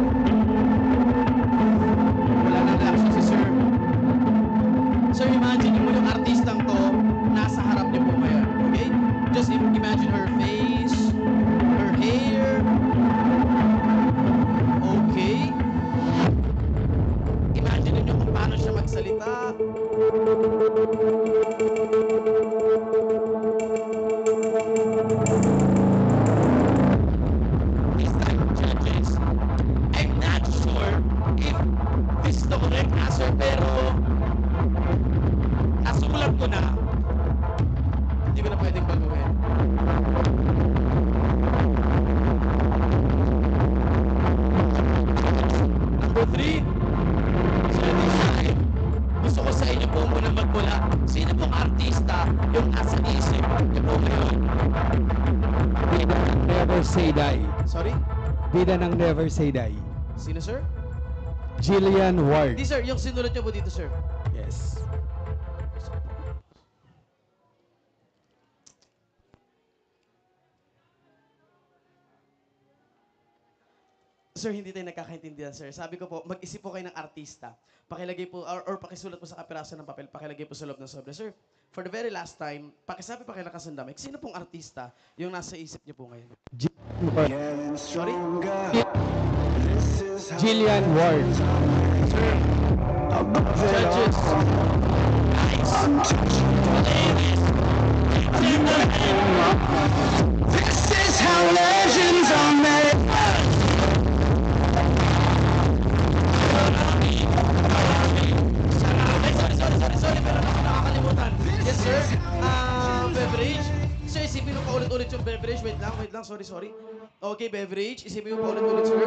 Wala nang reaction si Sir. Sir, imagine mo yung artistang to, nasa harap niyo po ngayon. Okay? Just im-, imagine her face, her hair. Okay? Imagine niyo kung paano siya magsalita. These time, judges, I'm not sure if this is the correct answer, pero nasulat ko na. Hindi ko na pwedeng baguhin. Number three, Sir Design, gusto ko sa inyo po muna magmula. Sino pong artista yung nasa isip niyo po ngayon? Bida ng Never Say Die. Sorry? Bida ng Never Say Die. Sino, sir? Jillian Ward. Hindi, sir. Yung sinulat niyo po dito, sir. Yes. Sir, hindi tayo nagkakaintindihan, sir. Sabi ko po, mag-isip po kayo ng artista. Pakilagay po, or, or pakisulat po sa kapiraso ng papel, pakilagay po sa loob ng sobre. Sir, for the very last time, pakisabi, pakilakas ng damay. Sino pong artista yung nasa isip niyo po ngayon? Sorry? Jillian Ward. Judges, guys, ladies and gentlemen, this is how legends are made. Sorry, sorry, sorry, sorry, pero baka nakakalimutan. Yes, sir. Ah, beverage. Sir, isipin mo pa ulit-ulit yung beverage. Wait lang, wait lang. Sorry, sorry. Okay, beverage. Isipin mo pa ulit-ulit, sir.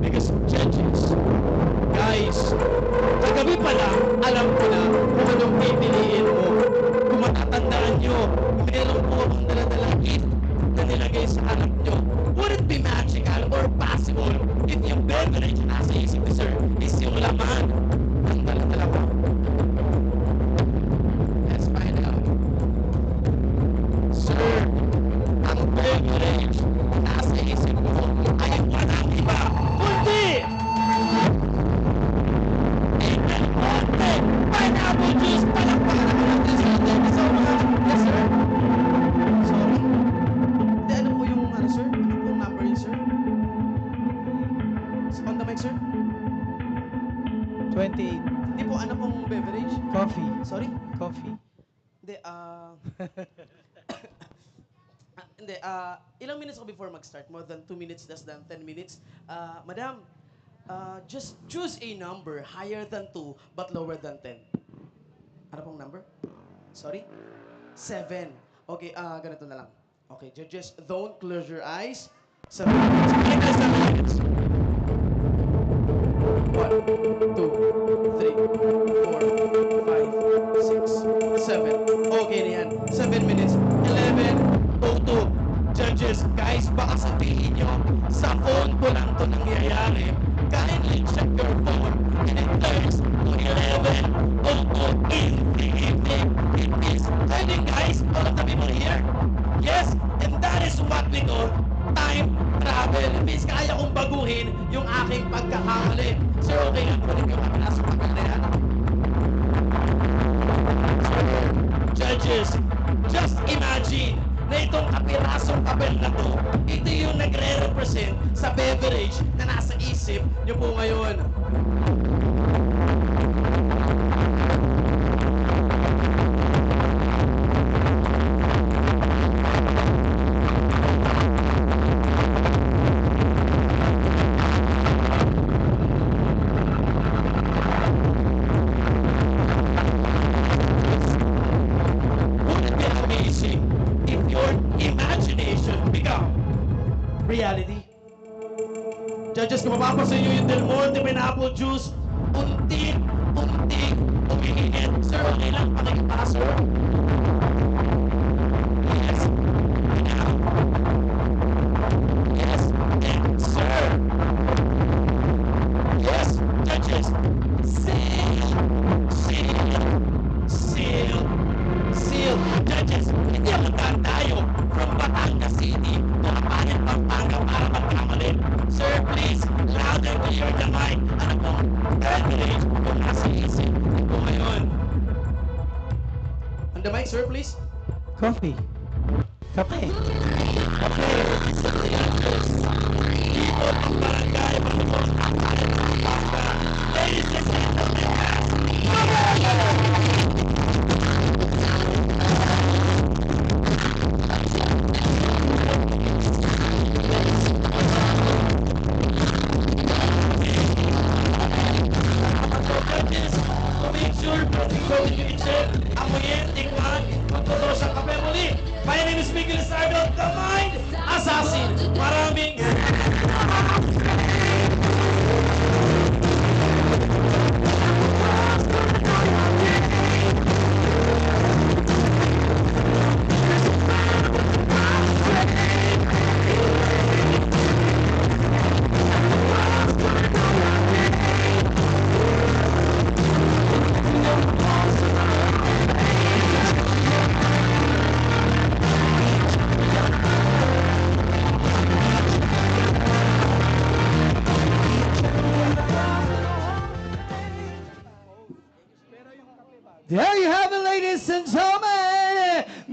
Because, judges, guys, kagabi pa lang, alam ko na kung anong pipiliin mo. Kung matatandaan nyo, meron po akong dala-dala gift na nilagay sa harap nyo. Would it be magical or possible if yung beverage na nasa isip ni sir is yung laman ng dala-dala ko? Let's find out. Sir, ang beverage na nasa isip mo ay walang iba kundi Amen. Ate, pineapple juice. Palakpakan naman natin si Ate. Yes, sir. Sorry. Hindi, ano po yung, ano, sir? Ano pong number yun, sir? On the mic, sir. Twenty-eight. Hindi po, ano pong beverage? Coffee. Sorry? Coffee. Hindi, ah, ah, hindi, ah, ilang minutes ako before mag-start? More than two minutes, less than ten minutes? Ah, madam, ah, just choose a number higher than two but lower than ten. Ano pong number? Sorry? Seven. Okay, ah, ganito na lang. Okay, judges, don't close your eyes. Seven minutes. Balik tayo, seven minutes. One, two, three, four, five, six, seven. Okay na yan. Seven minutes. Eleven oh two. Judges, guys, baka sabihin nyo, sa phone ko lang to nangyayari. Kindly check your phone and it turns to eleven oh two in the evening. It is turning, guys, all of the people here. Yes, and that is what we call time travel. It means kaya kong baguhin yung aking pagkakamali. Sir, okay lang po ninyo, kapirasong papel na yan. Sir, judges, just imagine na itong kapirasong papel na to, ito yung nagre-represent sa beverage na nasa isip nyo po ngayon. Wouldn't it be amazing if your imagination become reality? Judges, kung mapapansin nyo yung Del Monte pineapple juice, unti-unti umiinit. Sir, okay lang? Pakikita, sir. Yes. Yes. Yes, sir. Yes, judges. Seal. Seal. Seal. Seal. Judges, hindi ako tatayo from Batangas City to Apalit, Pampanga para magkamali. Sir, please, loud and clear the mic. Ano pong beverage yung nasa isip ko ngayon? On the mic, sir, please. Coffee. Kape. Kape. Ladies and gentlemen, make sure, pwede ko i-check. Amuyin, tikman, magtutuloy sa kape muli. My name is Miguel Sardo, the Mind Assassin. Maraming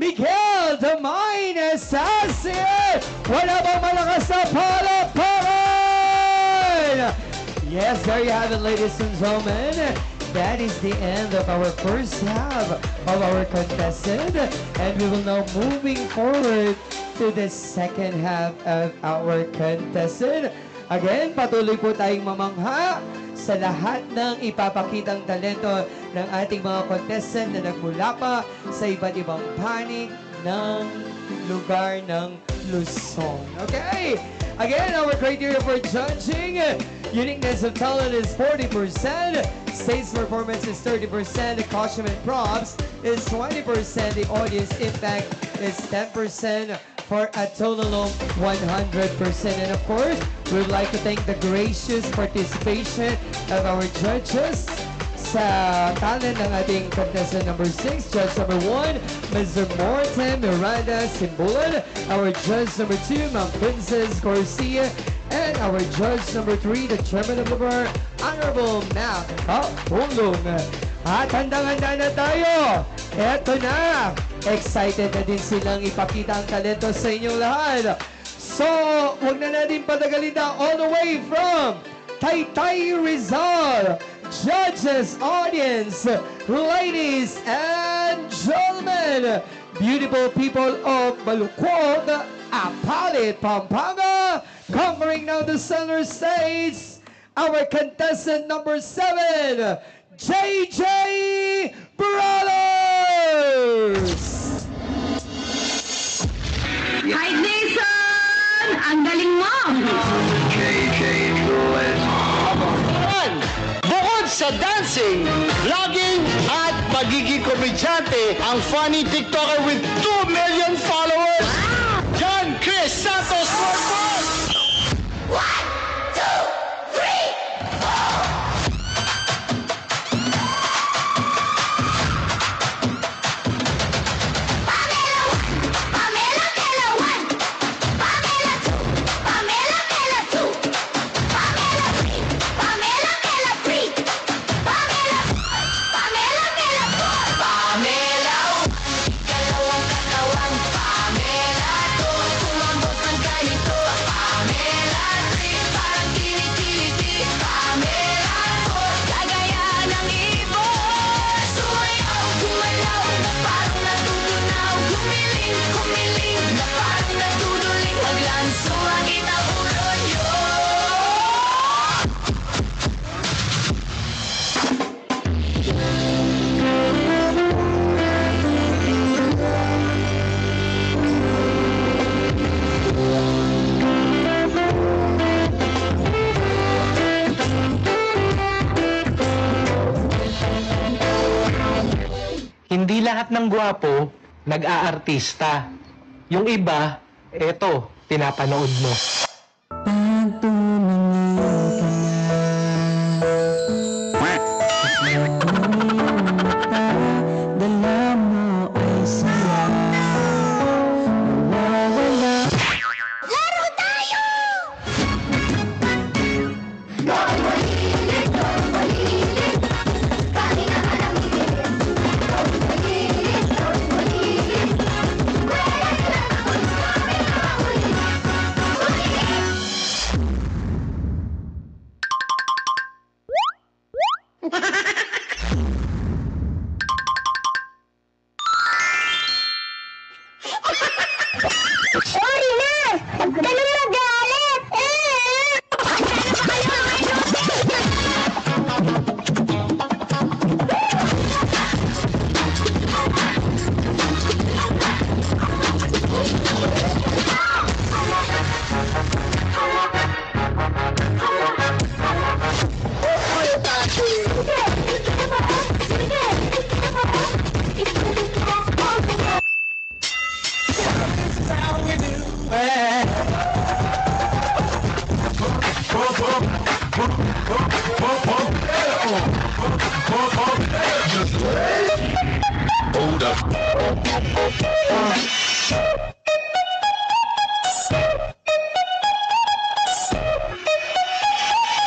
Miguel, the Mine Assassin! Wala bang malakas na palakpakan? Yes, there you have it, ladies and gentlemen. That is the end of our first half of our contestant. And we will now moving forward to the second half of our contestant. Again, patuloy po tayong mamangha sa lahat ng ipapakitang talento ng ating mga contestant na nagmula pa sa iba't ibang panig ng lugar ng Luzon. Okay! Again, our criteria for judging, uniqueness of talent is forty percent, stage performance is thirty percent, the costume and props is twenty percent, the audience impact is ten percent, for a total of one hundred percent. And of course, we would like to thank the gracious participation of our judges sa talent ng ating contestant number six, judge number one, Mister Morten Miranda Simbulan, our judge number two, Ma'am Princess Garcia, and our judge number three, the chairman of the board, Honorable Mac Kapulong. At handang-handa na tayo. Eto na. Excited na din silang ipakita ang talento sa inyong lahat. So, wag na natin patagalin na. All the way from Taytay, Rizal, judges, audience, ladies and gentlemen, beautiful people of Malukuag, Apalit, Pampanga, conquering now the center stage, our contestant number seven, J J Brothers! Hi, Jason! Ang galing mo! J J Brothers. Bukod sa dancing, vlogging, at pagiging komedyante, ang funny TikToker with two million followers, John Chris Santos Corpus! One, two, three, four. Pamela one, Pamela, Pamela one, Pamela two, Pamela, Pamela two, Pamela three, Pamela, Pamela three, Pamela four, Pamela, Pamela four, Pamela one. Dalawang katawan, Pamela two. Umabot ng ganito, Pamela three. Parang kinikiliti, Pamela four. Gagaya ng ibon, sumayaw, gumalaw, na parang natutunaw. Gumiling, gumiling, na parang natutuling. Maglanso ang itang ulo nyo. Hindi lahat ng gwapo nag-aartista. Yung iba, eto, pinapanood mo. Pag tumingin ka na, sa aking mata, dala mo ay saya. Nawawala. Laro tayo! Sorry na! Huwag ka nang magalit! Eh! Hold up.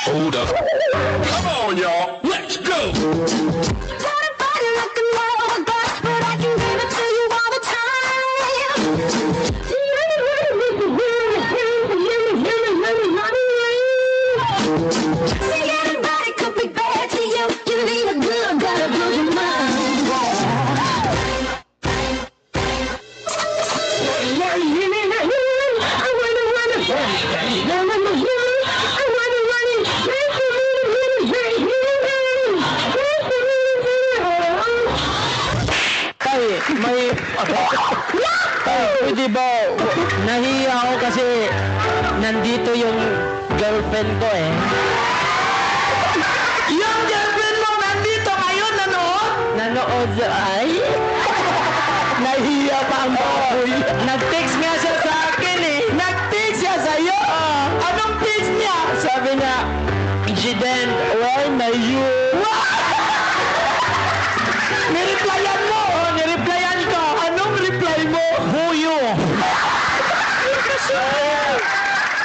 Hold up. Come on, y'all. Let's go. Got a body like a model, but I can give it to you all the time. Ay, pwede ba? Nahiya ako kasi nandito yung girlfriend ko eh. Yung girlfriend mo nandito ngayon, nanood? Nanood, ay. Nahiya pa ang baboy. Nag-text nga siya sa akin eh. Nag-text siya sa'yo? Ah. Anong text niya? Sabi niya, "Jiden, where are you?" Nireplyan mo? Oh, nireplyan ka. Anong reply mo? Who you?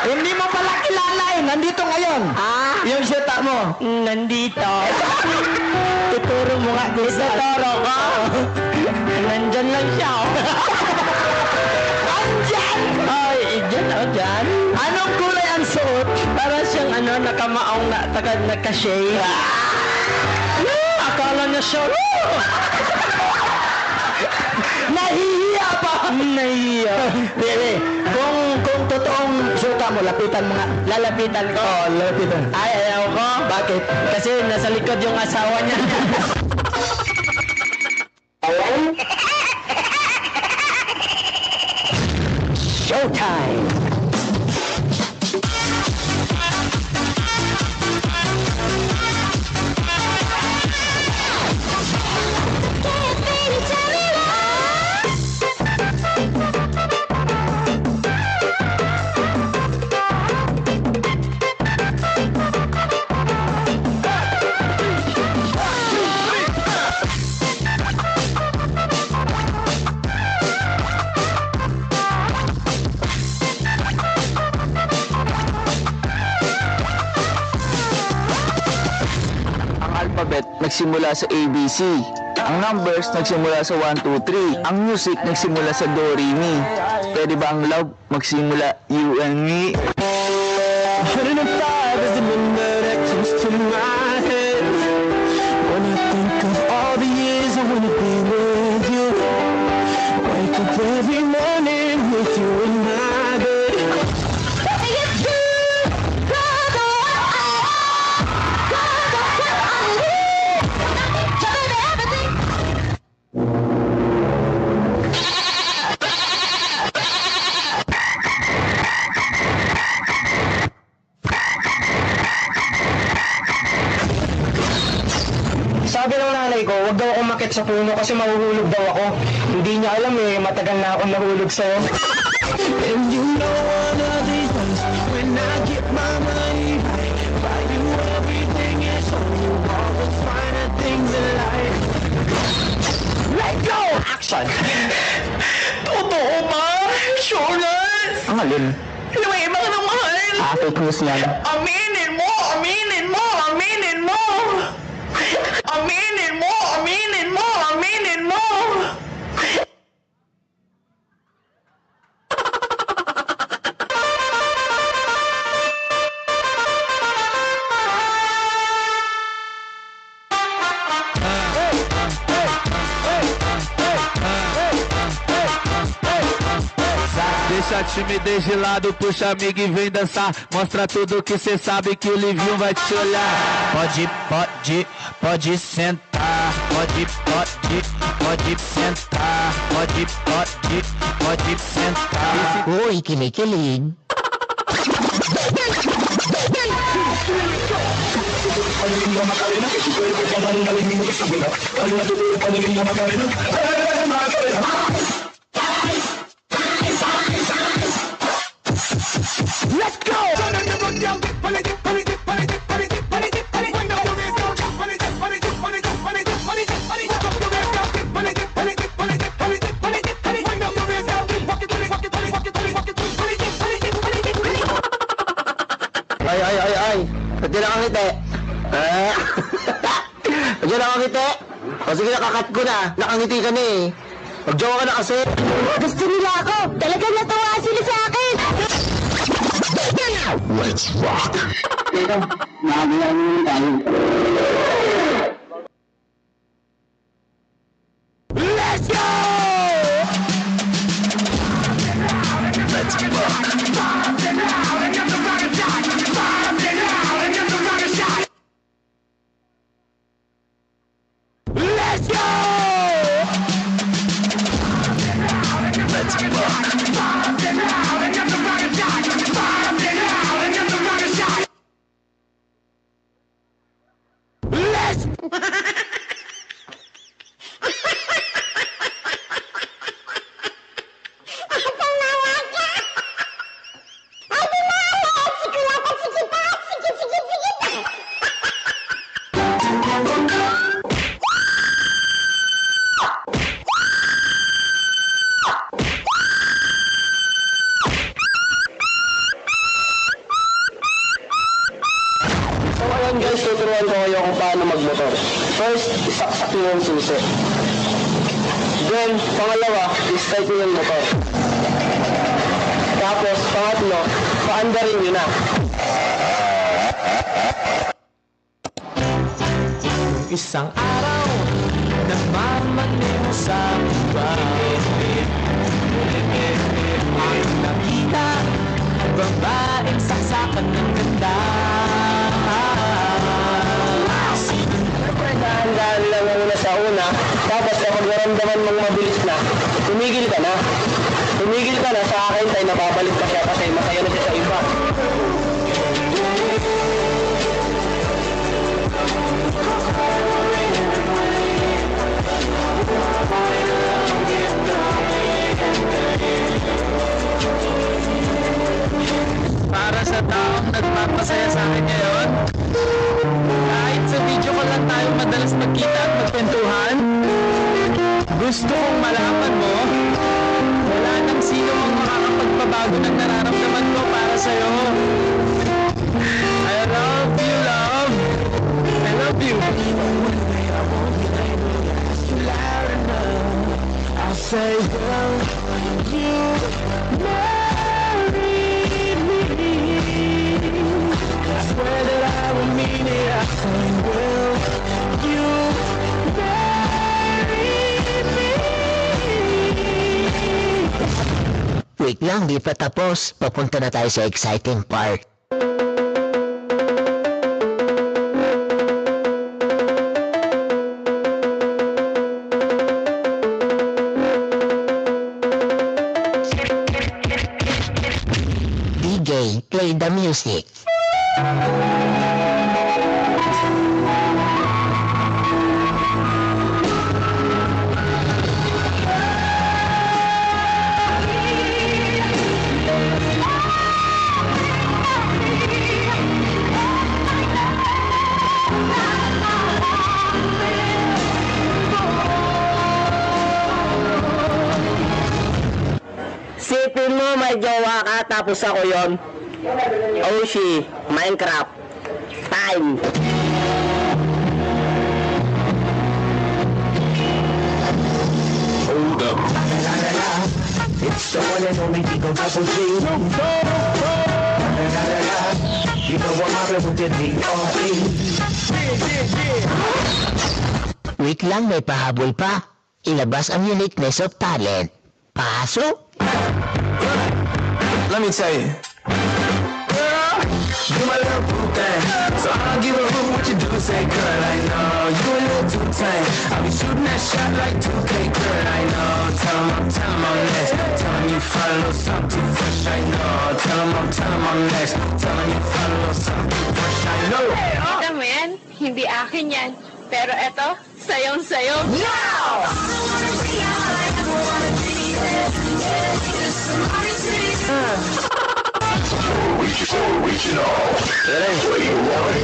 Hindi mo pala kilala eh. Nandito ngayon. Ah? Yung siyota mo. Nandito. Ituro mo nga kung saan. Ituturo ko? Nandyan lang siya, oh. Andyan? Ay, dyan, oh, dyan. Anong kulay ang suot? Para siyang, ano, nakamaong na, taka-, naka-shade. Ah! Akala niya siya. Nahihiya pa! Nahihiya. Bebe, kung, kung totoong siyota mo, lapitan mo nga. Lalapitan ko. Oo, lalapitan. Ay, ayaw ko. Bakit? Kasi nasa likod yung asawa niya. Showtime! Ang alphabet nagsimula sa A B C. Ang numbers nagsimula sa one, two, three. Ang music nagsimula sa do, re, mi. Pwede ba ang love magsimula you and me? A hundred and five is the number that comes to my head when I think of all the years I wanna be with you. Wake up every morning with you in my bed. Sabi ng nanay ko, wag daw ako umakyat sa puno kasi mahuhulog daw ako. Hindi niya alam eh, matagal na akong nahulog sa'yo. And you know one of these days, when I get my money back, buy you everything and show you all the finer things in life. Let go! Action! Totoo ba, Jonas? Ang alin? Yung may ibang namahal? Ah, fake news yan. Aminin mo! Aminin mo! Aminin mo! Aminin mo! Aminin mo! Aminin mo! Deixa a timidez de lado, puxa amigo e vem dançar. Mostra tudo que cê sabe que o Livinho vai te olhar. Pode, pode, pode sentar. Pode, pode, pode sentar. Pode, pode, pode sentar. Uy, kinikilig. Let's go! Ay, ay, ay, ay. Ba't ka nakangiti? Ah. Ba't ka nakangiti? O sige, nakakat ko na. Nakangiti ka na eh. Magjowa ka na kasi. Gusto nila ako. Talagang natuwa sila sa akin. Let's rock. Teka, maaga na naman tayo. Let's go! Let's rock. Let's go! yung susi. Then, pangalawa, i-start nyo yung motor. Tapos, pangatlo, paandarin nyo na. Isang araw, namamaneho sa iba. Ang nakita, babaeng saksakan ng ganda. Dahan-dahan lang muna sa una, tapos kapag naramdaman mong mabilis na, tumigil ka na. Tumigil ka na, sa akin, tay, nababalik pa siya kasi masaya na siya sa iba. Para sa taong nagpapasaya sa akin ngayon, kahit sa video call lang tayo madalas magkita at magkwentuhan, gusto kong malaman mo, wala nang sino mang makakapagpabago ng nararamdaman ko para sa'yo. I love you, love. I love you. I say, will you marry me? I swear that I will mean it. I say, will you marry me? Wait lang, di pa tapos. Papunta na tayo sa exciting part. D J, play the music. Isipin mo, may jowa ka, tapos ako yon. Oshi, Minecraft. Time. Hold up. It's the one and only Eagle Double G. You know what I'm with the D R E. Wait lang, may pahabol pa. Ilabas ang uniqueness of talent. Paso? Let me tell you. Girl, you my little boo thing. So I don't give a hoot what you do, say, girl, I know you a little too tame. I'll be shooting that shot like two K, girl, I know. Tell 'em I'm, tell 'em I'm next. Tell 'em you follow something too fresh, I know. Tell 'em I'm, tell 'em I'm next. Tell 'em you follow something too fresh, I know. Kita mo yan? Hindi akin yan. Pero eto, sayong-sayo. Now! Original, original. Play the one.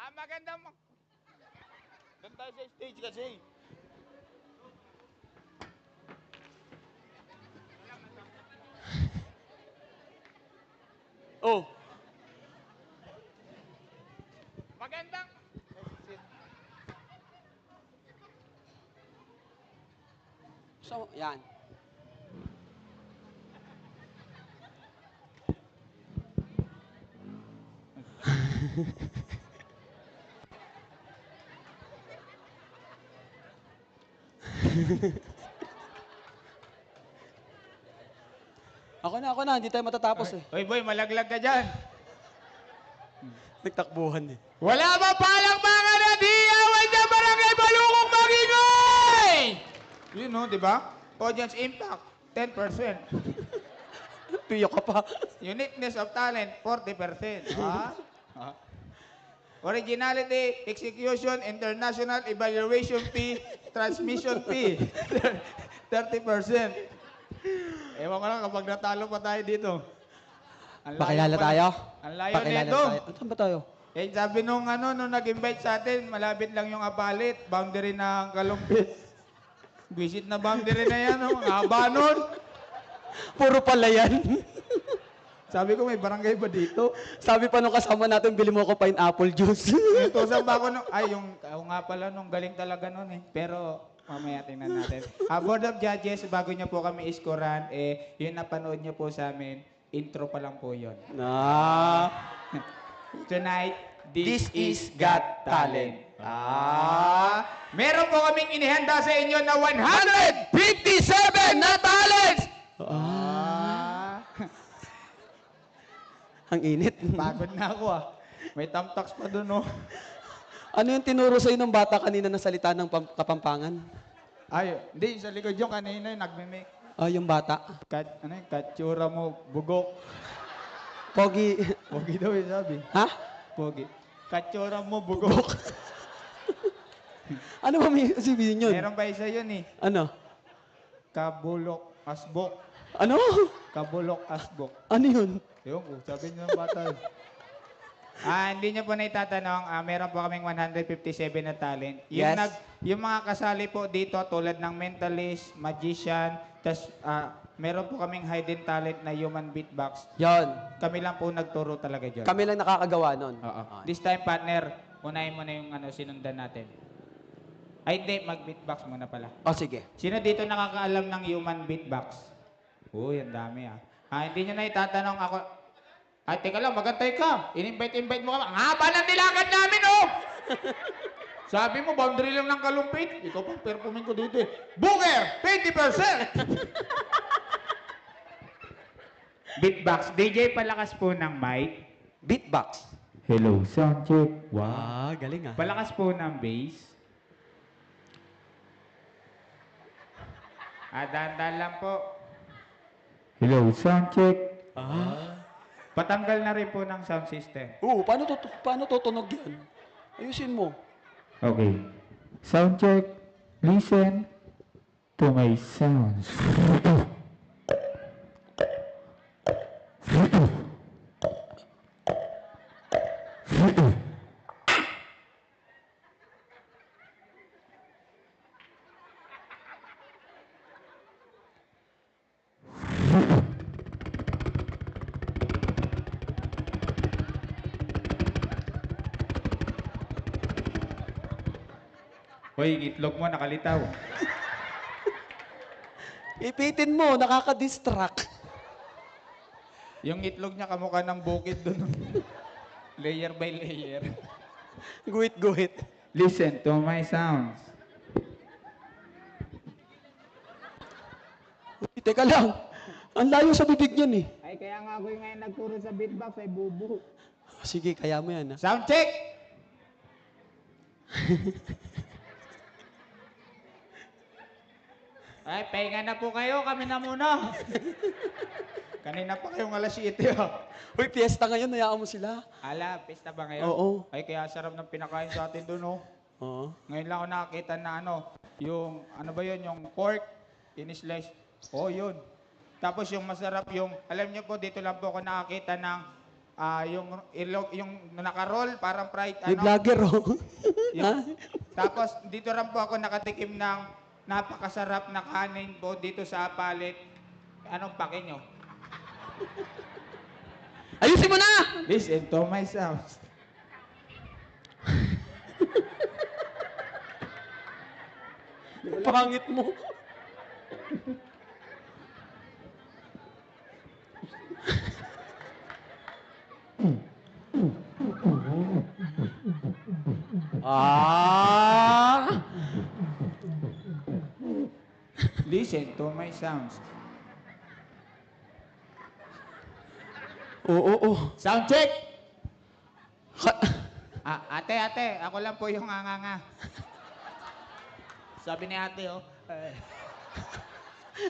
Ah, magandang mag-, doon tayo sa stage kasi. Oh. Magandang So, yan. Ako na, ako na. Hindi tayo matatapos eh. Uy, boy, malaglag ka dyan. Nagtakbuhan eh. Wala ba palang mga nadiyawan dyan, Barangay Balukong, magingay? Yun, no, di ba? Audience impact, ten percent. Piyo ka pa. Uniqueness of talent, forty percent. Ha? Ha? Originality, execution, international evaluation fee, transmission fee, thirty percent. Ewan ko lang kapag natalo pa tayo dito. Ang layo Pakilala pala. Tayo? Ang layo Pakilala nito. Tayo. Saan ba tayo? Eh, sabi nung ano, nung nag-invite sa atin, malapit lang yung Apalit, boundary ng Kalumpit. Buwisit na boundary na yan, oh. Ang haba nun. Puro palayan. Sabi ko, "May barangay ba dito?" Sabi pa nung kasama natin, "Bili mo ako pineapple juice." Inutusan pa ako nung, ay, yung, ako nga pala, nung galing talaga nun eh. Pero, mamaya tingnan natin. Ah, Board of Judges, bago niyo po kami iskuran, eh, yung napanood niyo po sa amin, intro pa lang po yun. Ah. Tonight, this This is is Got Got Talent. Talent. Ah. Meron po kaming inihanda sa inyo na one hundred fifty-seven na talents. Ah. Ang init. Pagod na ako, ah. May thumbtacks pa dun, oh. Ano yung tinuro sa'yo ng bata kanina na salita ng Pam-, Kapampangan? Ay, hindi, yung sa likod yung kanina, yung nagme-make. Ah, yung bata. Kat-, ano yun? Katsura mo, bugok. Pogi. Pogi daw yung sabi. Ha? Pogi. Katsura mo, bugok. Bugok. Ano ba may sabihin yun? Meron pa isa yun eh. Ano? Kabulok asbok. Ano? Kabulok asbok. Ano yun? Ewan ko, sabi niya ng bata yun. Ah, hindi niyo po na itatanong, ah, meron po kaming one hundred fifty-seven na talent. Yung Yes. nag-, yung mga kasali po dito, tulad ng mentalist, magician, tas, ah, meron po kaming hidden talent na human beatbox. Yun. Kami lang po nagturo talaga dyan. Kami lang nakakagawa nun. Oo. Ah. This time, partner, unahin mo na yung ano, sinundan natin. Ay, hindi. Mag-beatbox muna pala. O, sige. Sino dito nakakaalam ng human beatbox? Uy, ang dami, ah. Ah, hindi nyo na itatanong ako. Ay, teka lang, magantay ka. In-invite-invite mo ka pa. Ang haba ng nilakad namin, oh! Sabi mo, boundary lang ng Kalumpit. Ikaw pang performing ko dito, eh. Booker, twenty percent! Beatbox. D J, palakas po ng mic. Beatbox. Hello, sound check. Wow. Ah, galing, ah. Palakas po ng bass. Ah, dahan-dahan lang po. Hello, sound check. Ah. Patanggal na rin po ng sound system. Oo, paano to, paano tutunog yan? Ayusin mo. Okay. Sound check. Listen to my sounds. Hoy, yung itlog mo nakalitaw. Ipitin mo, nakaka-distract. Yung itlog niya kamukha ng bukid dun. Layer by layer. Guhit-guhit. Listen to my sounds. Uy, teka lang. Ang layo sa bibig niyan eh. Ay, kaya nga ako yung ngayon nagturo sa beatbox, ay bubu. Sige, kaya mo yan, ah. Sound check! Ay, pahinga na po kayo. Kami na muna. Kanina pa kayong alas siyete, ah. Uy, piyesta ngayon, hayaan mo sila. Ala, pista ba ngayon? Oo. Ay, kaya sarap ng pinakain sa atin dun, oh. Oo. Ngayon lang ako nakakita na ano, yung, ano ba yun, yung pork, in-slice. Oh, yun. Tapos yung masarap yung, alam niyo po, dito lang po ako nakakita ng, ah, yung ilog, yung naka-roll, parang fried, May ano. Vlogger, oh. Yung, Ha? Tapos, dito lang po ako nakatikim ng napakasarap na kanin po dito sa Apalit. Anong pake nyo? Ayusin mo na! Listen to my sounds. Pangit mo. Ah! Listen to my sounds. Oo, oo. Sound check! Ha- Ah, ate, ate, ako lang po yung anganga. Sabi ni ate, oh. Eh.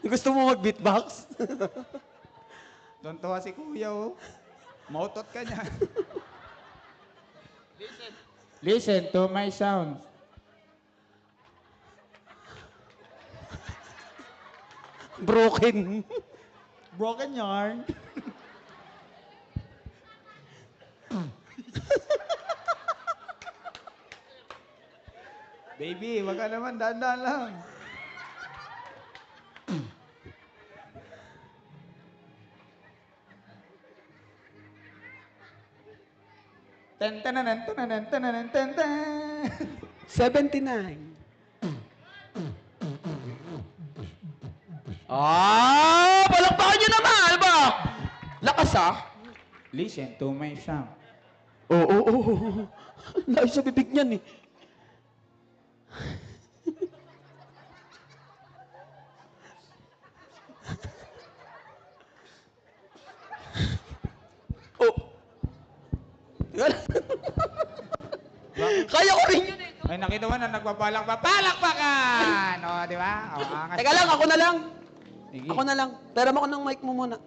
Gusto mo mag-beatbox? Tontuwa si kuya, oh. Mautot ka niya. Listen. Listen to my sound. Broken. Broken yarn. Baby, wag ka naman, dandan lang. Ten, ten, ten, ten, ten, ten, ten, ten. Seventy-nine. Ah, palakpakan nyo naman, ba? Lakas, ah. Listen to my sound. Oo, oo, oo. Layo sa bibig niyan, eh. Oh. Kaya ko rin yun, eh. Ay, nakita mo na nagpapalakpak. Palakpakan! O, di ba? O, angas. Teka lang, ako na lang. Sige. Ako na lang. Pera mo ko ng mic mo muna.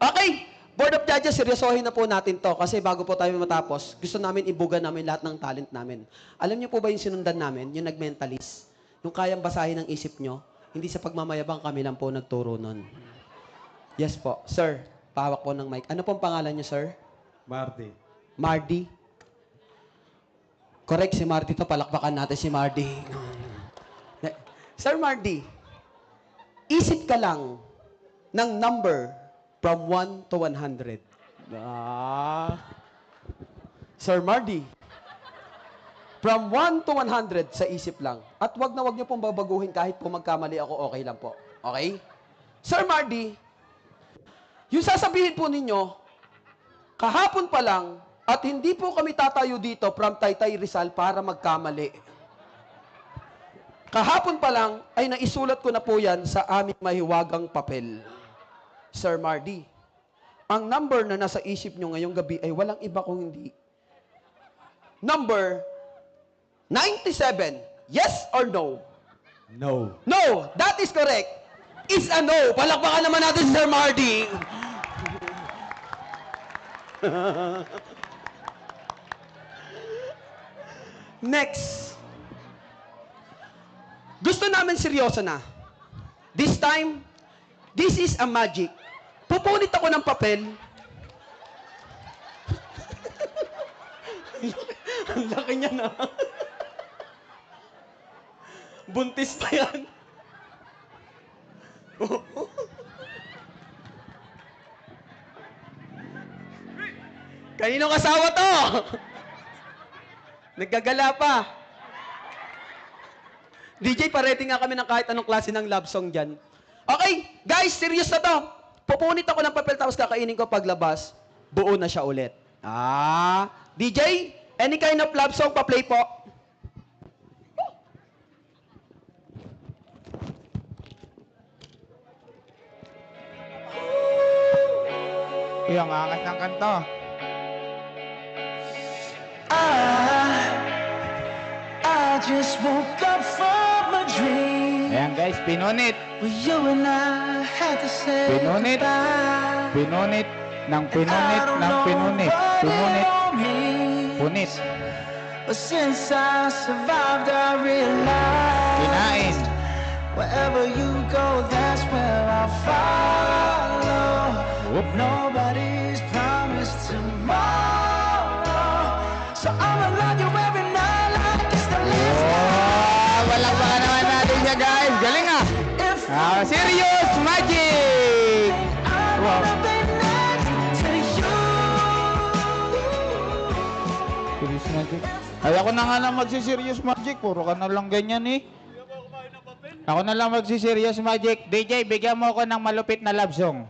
Okay, Board of Judges, seryosohin na po natin 'to kasi bago po tayo matapos, gusto namin ibuga namin lahat ng talent namin. Alam niyo po ba yung sinundan namin, yung nag-Mentalist? Yung kayang basahin ang isip niyo, hindi sa pagmamayabang, kami lang po nagturo nun. Yes po. Sir, pahawak po ng mic. Ano pong pangalan niyo, sir? Marty. Marty? Correct si Marty 'to. Palakpakan natin si Marty. Sir Marty, isip ka lang ng number from one to one hundred. Ah. Sir Marty, from one to one hundred sa isip lang. At wag na wag niyo pong babaguhin kahit po magkamali ako, okay lang po. Okay? Sir Marty, yung sasabihin po ninyo, kahapon pa lang, at hindi po kami tatayo dito from Taytay Rizal para magkamali. Kahapon pa lang ay naisulat ko na po 'yan sa aming mahiwagang papel. Sir Marty, ang number na nasa isip niyo ngayong gabi ay walang iba kung hindi number ninety-seven. Yes or no? No. No, that is correct. It's a no. Palakpakan naman natin si Sir Marty. Next. Gusto namin seryoso na. This time, this is a magic. Pupunit ako ng papel. Ang laki niya na. Buntis pa 'yan. Kaninong asawa 'to? Naggagala pa. D J, pa-ready nga kami ng kahit anong klase ng love song diyan. Okay, guys, serious na 'to. Pupunit ako ng papel tapos kakainin ko, paglabas, buo na siya ulit. Ah, D J, any kind of love song, pa-play po. Uy, ang angas ng kanta. I, I just woke up from a dream. Ayan, guys, pinunit. Where you and I had to say goodbye. Pinunit. Pinunit. Nang pinunit, nang pinunit. Pinunit. Punit. But since I survived, I realized, kinain, wherever you go, that's where I'll follow. Whoop. Nobody's promised tomorrow, so I'ma love you every night like it's the last night. Wow! Palakpakan naman natin siya, guys. Galing, ah. If Ah, Serious Magic! Wow. Serious Magic. Ay, ako na nga lang magsi-Serious Magic. Puro ka na lang ganyan, eh. Ako na lang magsiserious, Magic. D J, bigyan mo ako ng malupit na love song.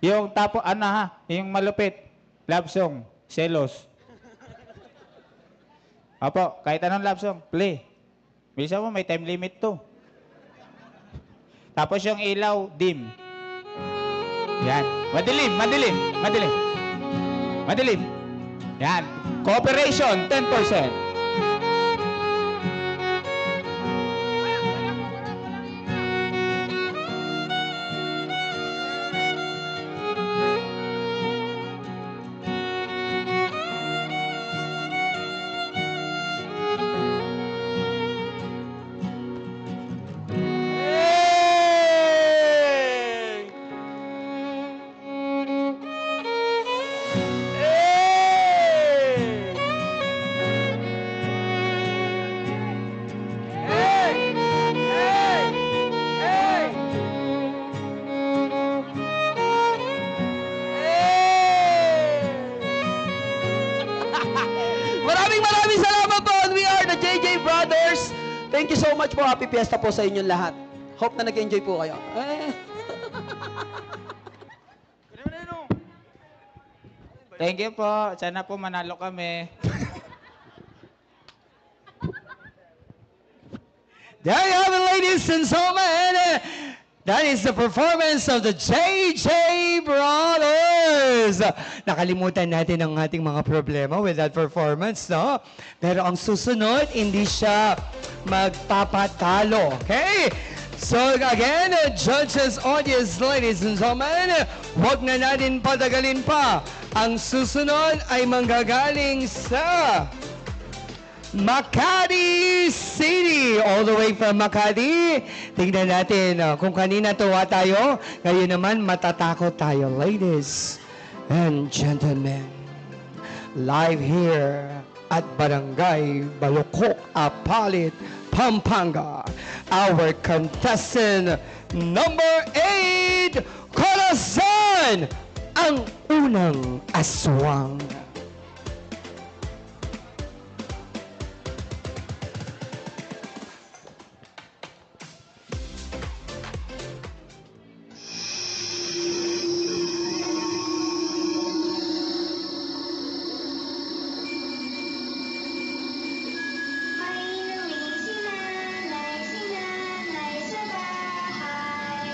Yung tapo, ano ha? Yung malupit. Love song. Selos. Opo, kahit anong love song. Play. Bisa mo, may time limit to. Tapos yung ilaw, dim. Yan. Madilim, madilim, madilim. Madilim. Yan. Cooperation, ten percent. Maraming maraming salamat po, and we are the J J Brothers. Thank you so much po. Happy Fiesta po sa inyong lahat. Hope na nag-enjoy po kayo. Eh. Thank you po. Sana po manalo kami. There you have it, ladies and gentlemen. That is the performance of the J J Brothers. Nakalimutan natin ang ating mga problema with that performance, no? Pero ang susunod, hindi siya magpapatalo. Okay? So again, uh, judges, audience, ladies and gentlemen, wag na natin patagalin pa. Ang susunod ay manggagaling sa Makati City, all the way from Makati. Tingnan natin, uh, kung kanina tuwa tayo, ngayon naman matatakot tayo, ladies and gentlemen. Live here at Barangay Balukok, Apalit, Pampanga, our contestant number eight, Corazon, ang unang aswang. Mainuwi si nanay, si nanay sa bahay.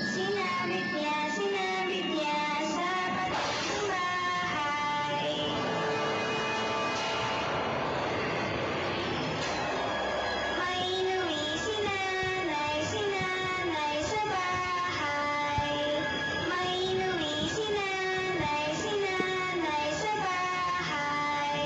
Sinabit niya, sinabit niya sa pader ng bahay. Mainuwi si nanay, si nanay sa bahay. Mainuwi si nanay, si nanay sa bahay.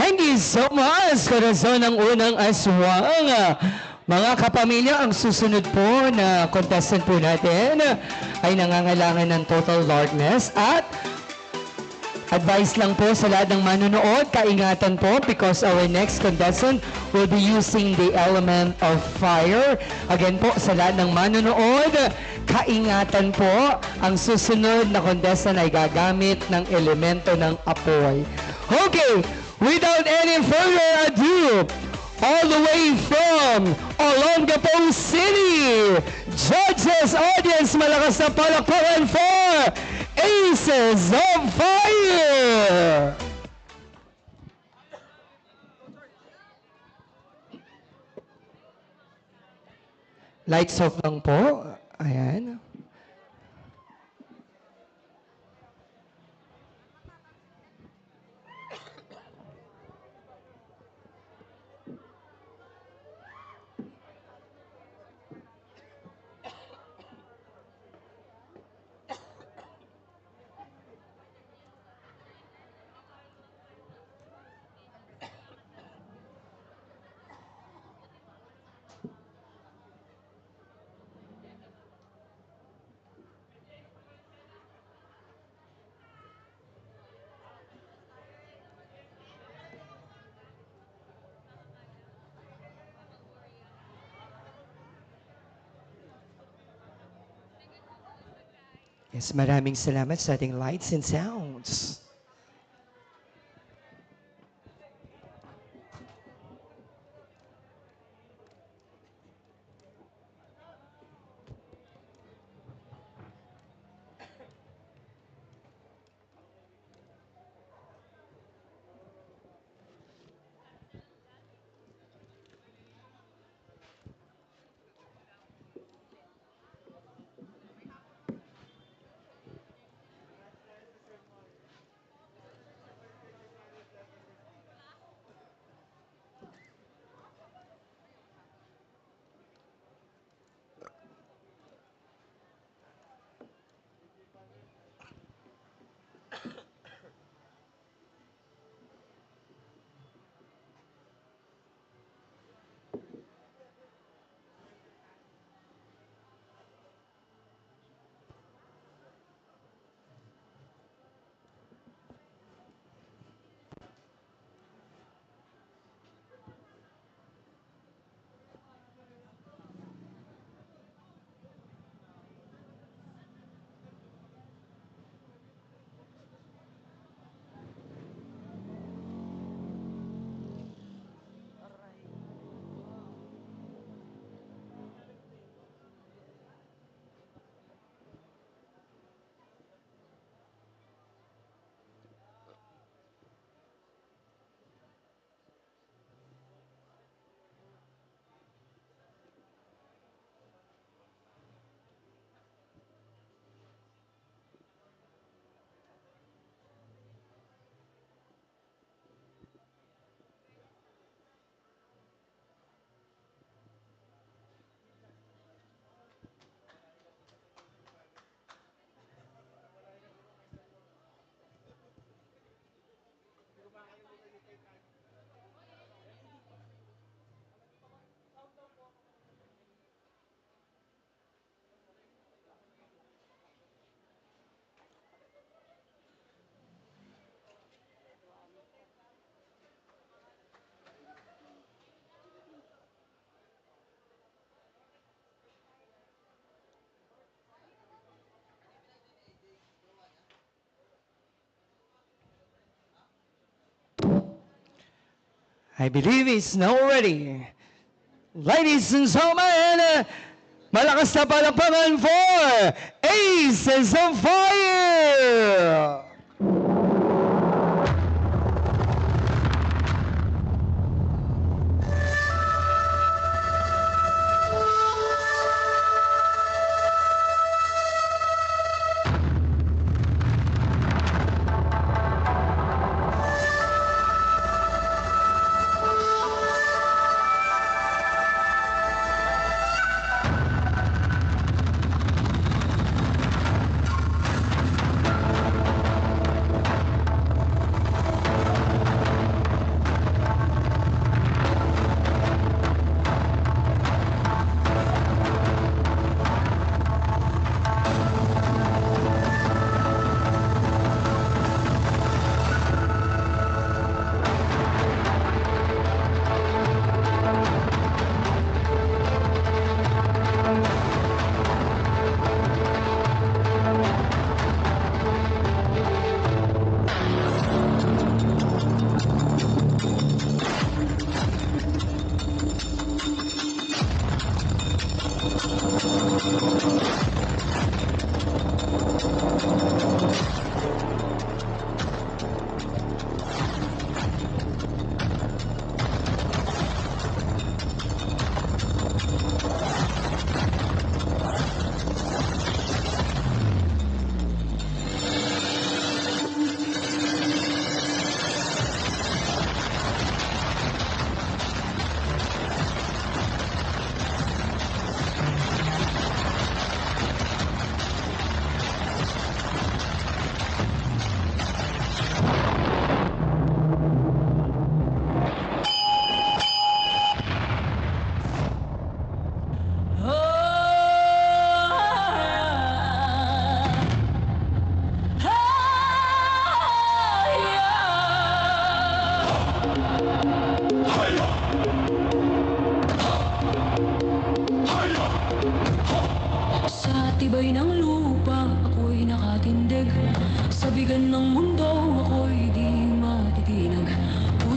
Thank you so much, Corazon ng Unang Aswang. Mga kapamilya, ang susunod po na contestant po natin ay nangangailangan ng total darkness at advice lang po sa lahat ng manonood, kaingatan po because our next contestant will be using the element of fire. Again po, sa lahat ng manonood, kaingatan po, ang susunod na contestant ay gagamit ng elemento ng apoy. Okay, without any further ado, all the way from Olongapo City, judges, audience, malakas na palakpakan for Aces of Fire! Lights off lang po. Ayan. Yes, maraming salamat sa ating lights and sounds. I believe he's now ready. Ladies and gentlemen, malakas na palakpakan for Aces of Fire!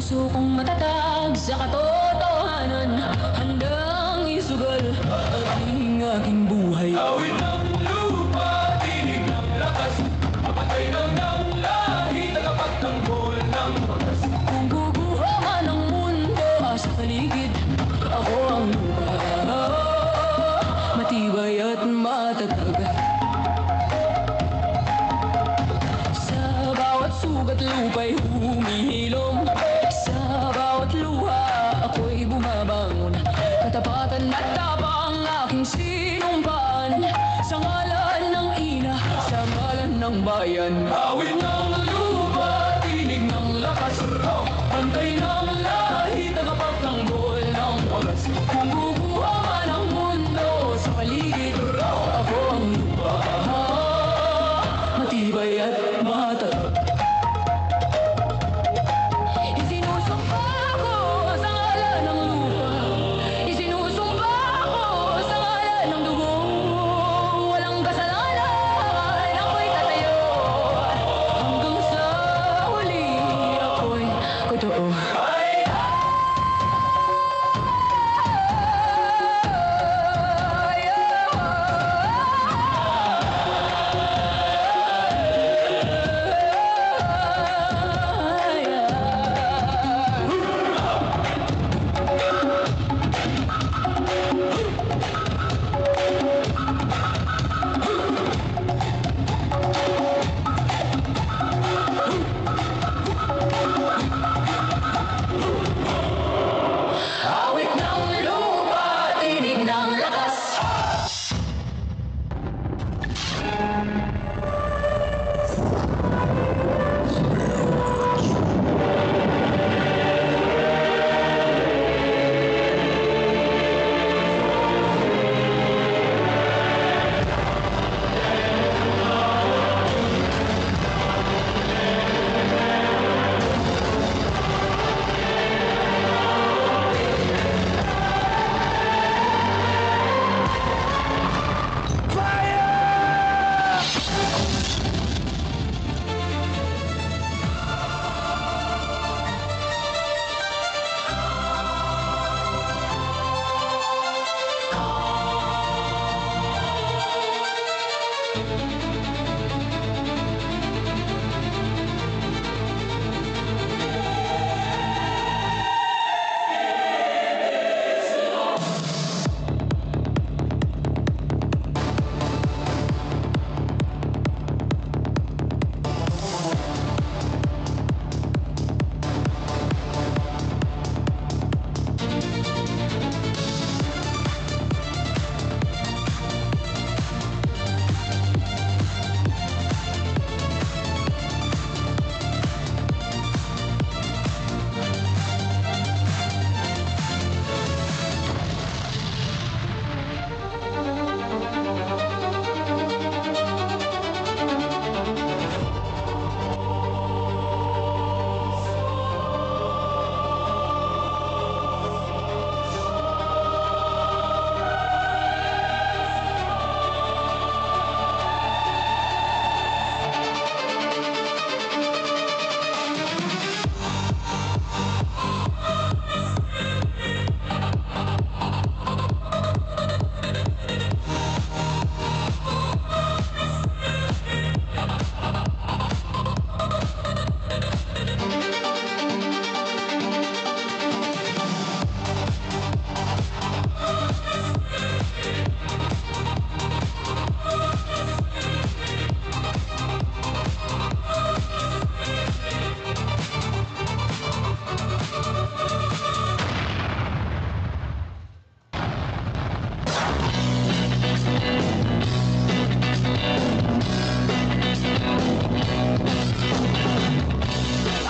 Puso kong matatag sa katotohanan, handang isugal ang aking buhay. Awit ng lupa, tinig ng lakas, mapatay ng, ng lahi, tagapagtanggol ng wagas. Kung guguho man ang mundo sa paligid, ako ang lupa, matibay at matatag. Sa bawat sugat lupa'y humihilom, sa bawat luha ako'y bumabangon. Katapatan at tapang aking sinumpaan, sa ngalan ng ina, sa ngalan ng bayan. Awit ng lupa, tinig ng lakas, bantay ng lahi, tagapagtanggol ng wagas. Kung guguho man ang mundo sa paligid, ako ang lupa, matibay at matatag. Isinusumpa ko sa ngalan ng lupa, isinusumpa ko sa ngalan ng dugo. Walang kasalanan, ako'y tatayo. Hanggang sa huli, ako'y totoo. Awit ng lupa, tinig ng lakas.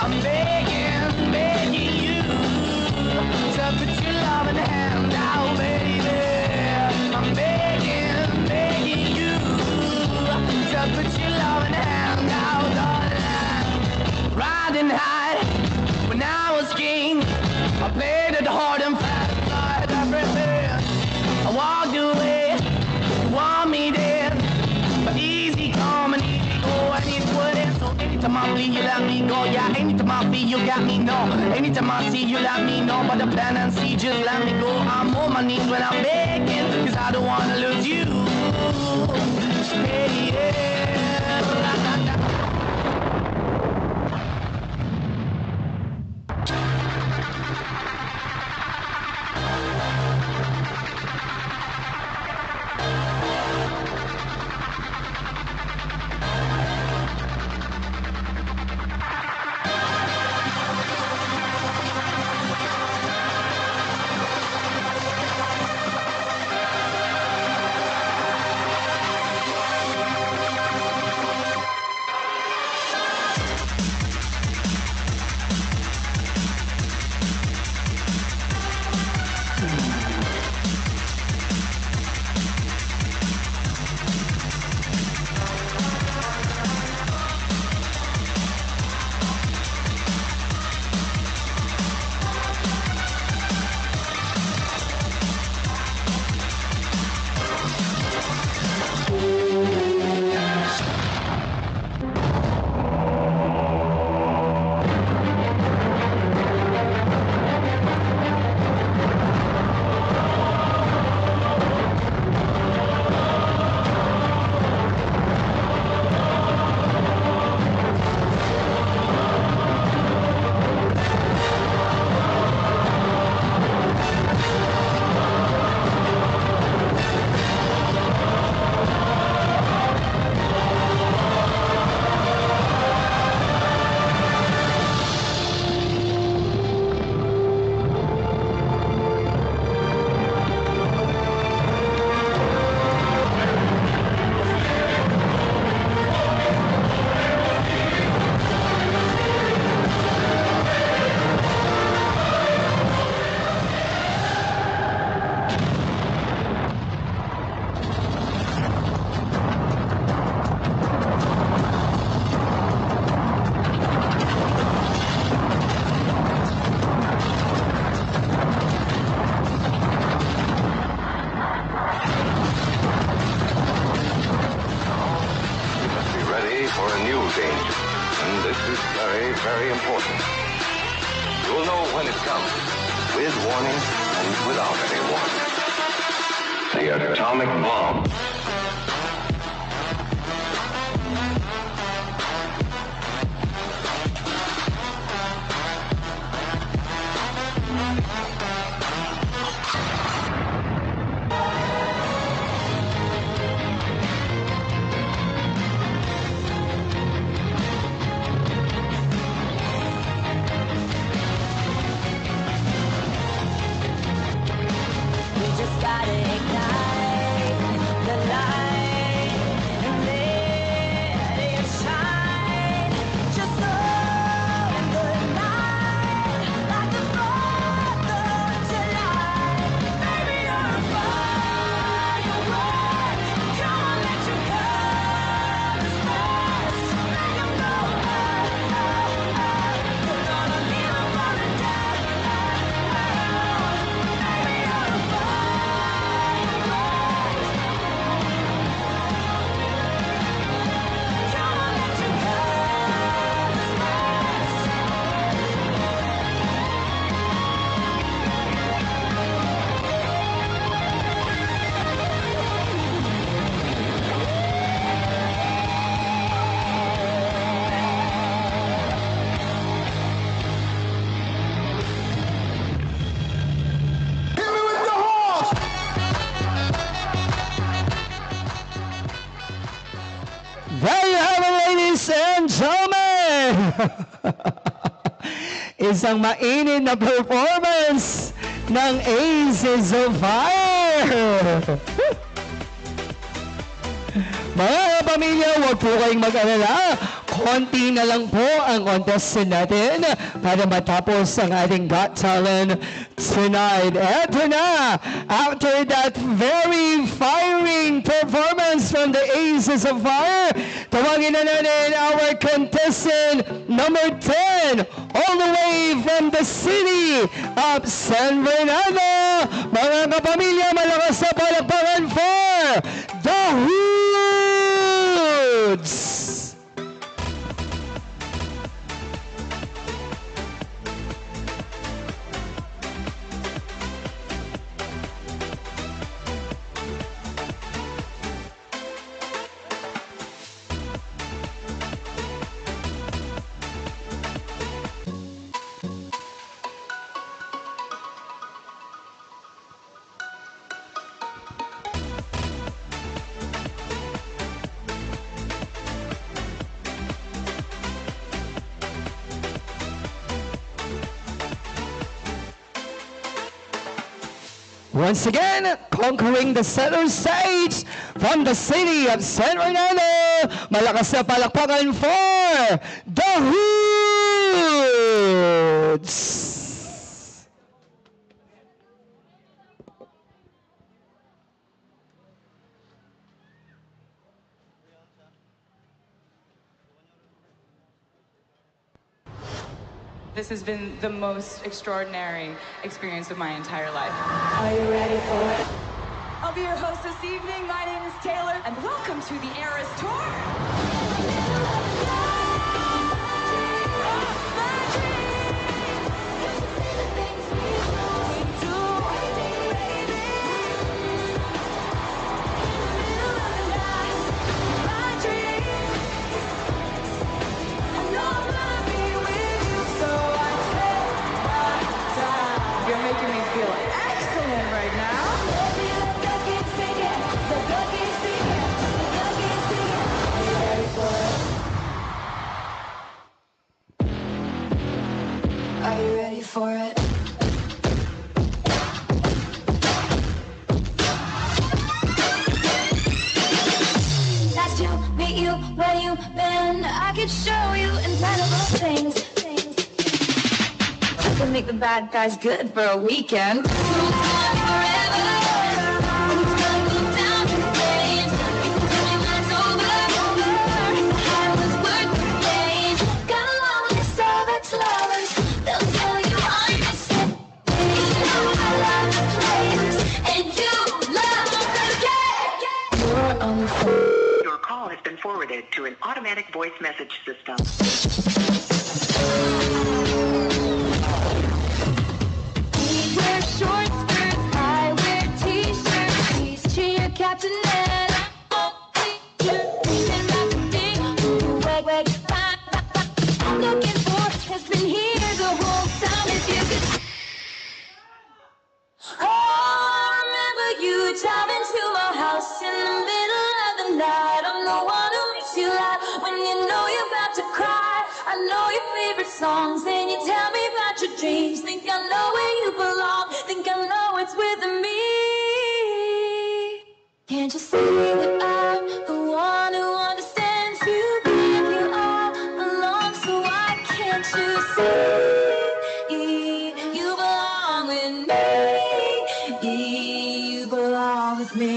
I'm begging, begging you to put your loving hand out, baby. I'm begging, begging you to put your loving hand out, darling. Riding high when I was king, I played it hard and fast, tried everything. I walked away, you want me dead, but easy come and easy go, and it wouldn't so anytime. I flee, you let me go, yeah. Anytime I feel, you got me, no. Anytime I see, you let me know. But the plan and see, just let me go. I'm on my knees when I'm begging, 'cause I don't wanna lose you. Hey, yeah. You must be ready for a new danger. And this is very, very important. You will know when it comes, with warning and without any warning. The atomic bomb. We just gotta ignite the light and let it shine. Just go in the night like the Fourth of July. Baby, you're a firework. Come on, let your colors burst. Make 'em go up, up, up. We're gonna leave 'em for a day. Hit me with the horns! There you have it, ladies and gentlemen! Isang mainit na performance ng Aces of Fire! Mga kapamilya, huwag po kayong mag-alala. Konti na lang po ang contestant natin para matapos ang ating Got Talent tonight. Eto na, after that very firing performance from the Aces of Fire, tawagin na natin our contestant number ten, all the way from the city of San Fernando. Mga kapamilya, malakas na palakpakan for the Hoods! Once again, conquering the center stage from the city of San Fernando. Malakas na palakpakan for the Hoods! This has been the most extraordinary experience of my entire life. Are you ready for it? I'll be your host this evening. My name is Taylor, and welcome to the Eras Tour. You're making me feel excellent right now. Are you ready for it? Nice to meet you. Where you been? I could show you incredible things. I can make the bad guys good for a weekend. Your call has been forwarded to an automatic voice message system. We wear short skirts, I wear t-shirts. He's cheer captain and I'm teacher. Women like me, who wag, wag, fine, fine, fine. I'm looking for has been here the whole time. If you could Oh, I remember you driving to my house in the middle of the night. I'm the one who makes you laugh when you know you're about to cry. I know your favorite songs, and you tell me about your dreams. Think I know where you belong. Think I know it's with me. Can't you see that I'm the one who understands you? Give you all along, so why can't you see? You belong with me. You belong with me.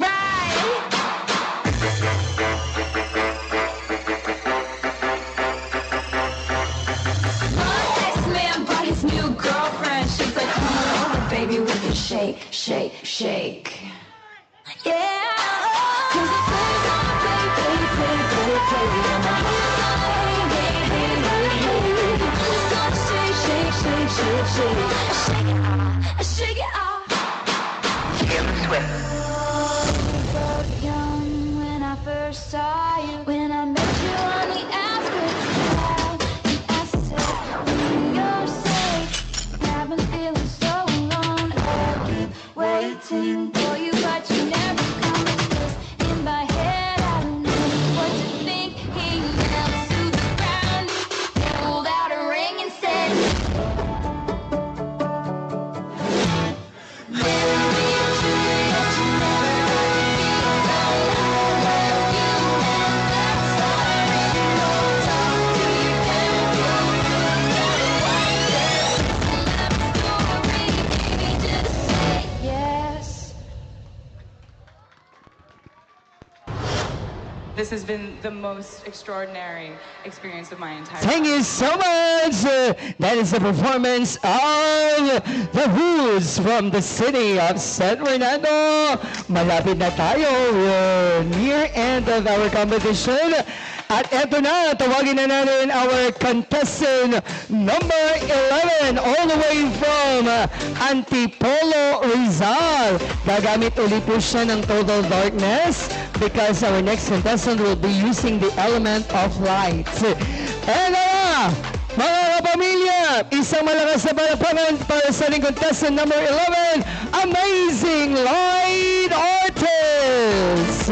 Right. My ex-man brought his new girlfriend. She's like, "Come on over, baby, we can shake, shake, shake." Yeah. 'Cause the players wanna play, play, play, play, play. And the haters wanna hate, hate, hate, hate. Just gonna shake, shake, shake, shake, shake. Shake it off, shake it off. Taylor Swift. We were both young when I first saw you. When I met you on the outskirts of town, and I said, "For your sake, I've been feeling so alone. I keep waiting for you, but you never come." It's in my head, I don't know what to think. He knelt to the ground, he pulled out a ring and said, This has been the most extraordinary experience of my entire life. Thank you so much. Uh, that is the performance of the Hoods from the city of San Fernando. Malapit na tayo. We're near end of our competition. At eto na, tawagin na natin our contestant number eleven, all the way from, uh, Antipolo, Rizal. Gagamit uli po siya ng Total Darkness because our next contestant will be using the element of light. And, uh, mga kapamilya, isang malakas na palakpakan para sa ating contestant number eleven, Amazing Light Artist!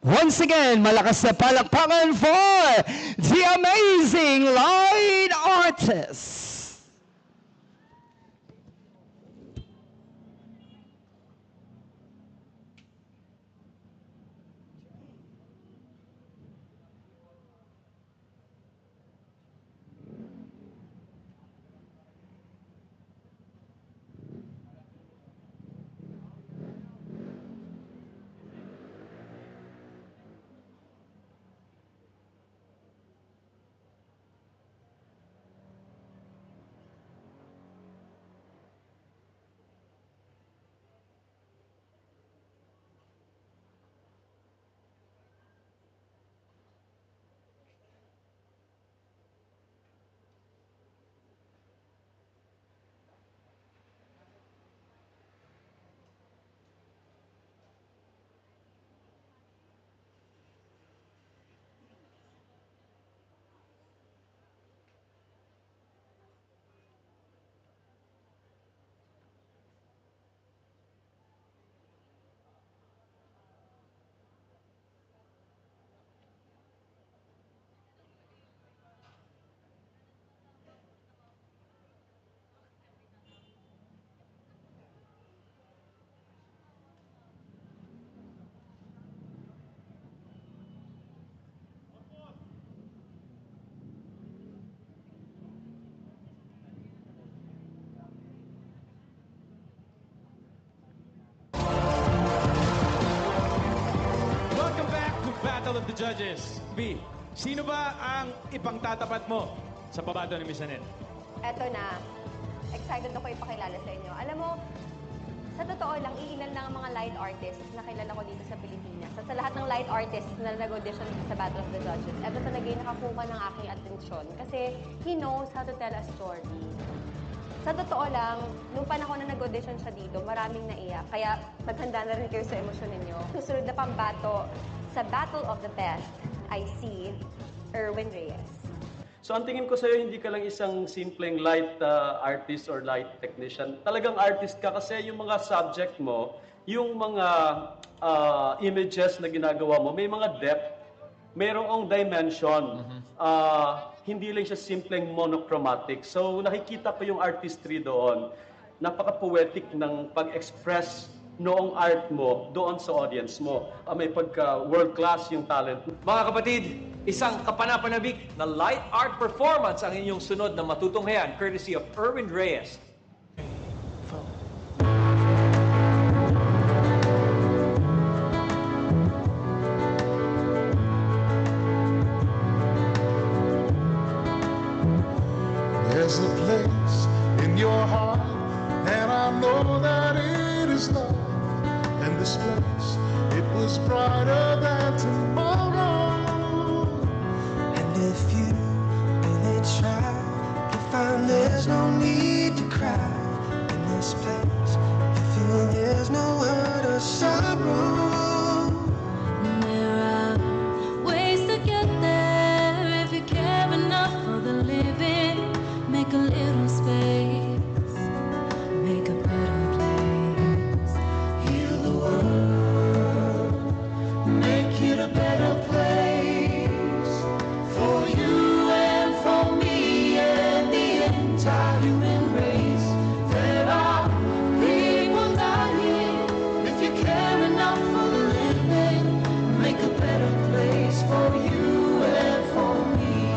Once again, malakas na palakpakan for the amazing light artists. Welcome back to Battle of the Judges. B, sino ba ang ipangtatapat mo sa pabato ni Miss Annette? Eto na, excited ako ipakilala sa inyo. Alam mo, sa totoo lang, iilan lang ang mga light artists na kilala ko dito sa Pilipinas. At sa lahat ng light artists na nag-audition dito sa Battle of the Judges, eto talaga yung nakakuha ng aking atensyon. Kasi he knows how to tell a story. Sa totoo lang, nung panahon na nag-audition siya dito, maraming naiyak. Kaya maghanda na rin kayo sa emosyon ninyo. Susunod na pambato sa Battle of the Best ay si Erwin Reyes. So, ang tingin ko sa'yo, hindi ka lang isang simpleng light, ah, artist or light technician. Talagang artist ka kasi yung mga subject mo, yung mga, ah, images na ginagawa mo, may mga depth, mayroong dimension. Mhm. Ah, hindi lang siya simpleng monochromatic. So, nakikita ko yung artistry doon. Napaka-poetic ng pag-express noong art mo doon sa audience mo. Ah, may pagka world class yung talent. Mga kapatid, isang kapanapanabik na light art performance ang inyong sunod na matutunghayan, courtesy of Erwin Reyes. There's a place in your heart, and I know that it is love. And this place, it was brighter than tomorrow. And if you really try to find, there's no need to cry in this place. If you, there's no hurt or sorrow. There are ways to get there if you care enough for the living. Make a little space, make a better place. Heal the world, make it a better place for you and for me and the entire human race. There are people dying. If you care enough for the living, make a better place for you and for me.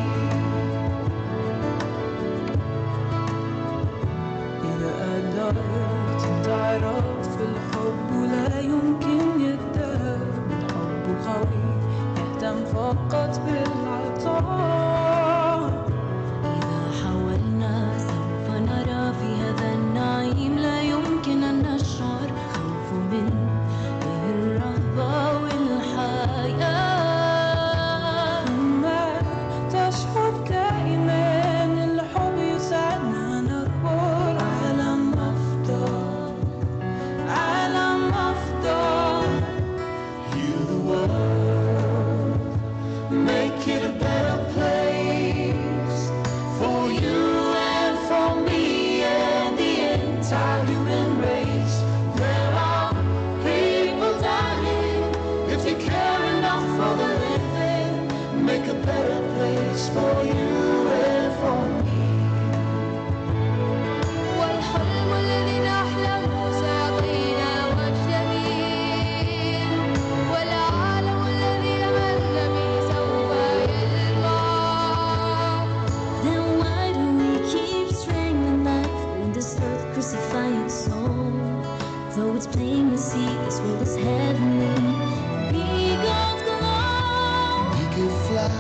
إذا قدرت تعرف الحب لا يمكن يتهم، الحب قوي يهتم فقط بالعطاء. إذا حاولنا سوف نرى في هذا النعيم لا يمكن أن نشعر خوف من الرهبة والحياة. ثم تشعر دائما الحب يساعدنا نكبر. عالم أفضل، عالم أفضل. Heal the world, make it a better place. for you and for me. والحلم الذي نحلمه سيعطينا مجد جميل، والعالم الذي آمنا به سوف يلمع. Then why do we keep straying in life when this earth crucifying soul? Though it's plain to see, this world is heavenly. Be God's glory. We could fly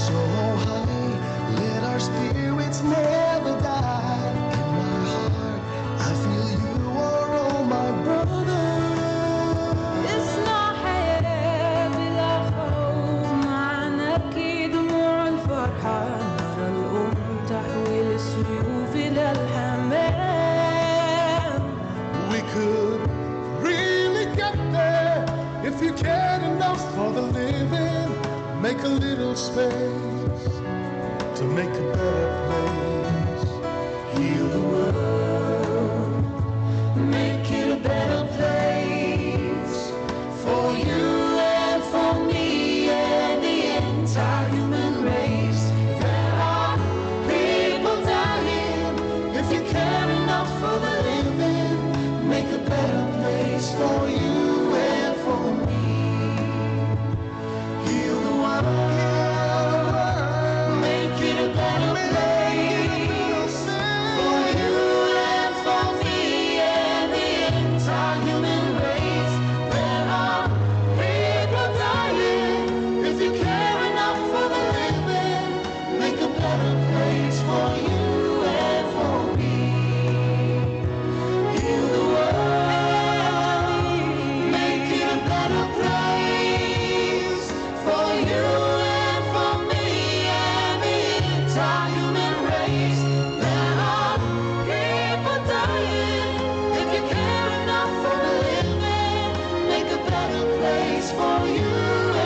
so high, let our spirits never die. In my heart, I feel you are all my brothers. اسمع حياة بلا خوف، معنا كي دموع الفرحة، نرى الأمم تحوي السيوف إلى الحمام. We could really get there if you cared enough for the living. Make a little space to make a better place. Heal the world, make it a better place for you and for me and the entire human race. There are people dying. If you care enough for the living, make a better place for you and for me. Heal the world, make it a better place for you and for me and the entire human race. There are people dying. If you care enough for the living, make a better place for you and for me. Heal the world, make it a better place for you and for me and the entire human race. There are people dying. If you care enough for the living, make a better place for you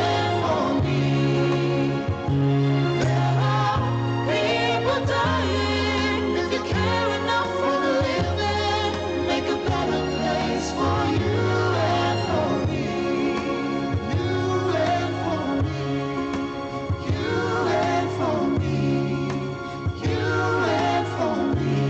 and for me. There are people dying. If you care enough for the living, make a better place for you and for me. You and for me. You and for me. You and for me.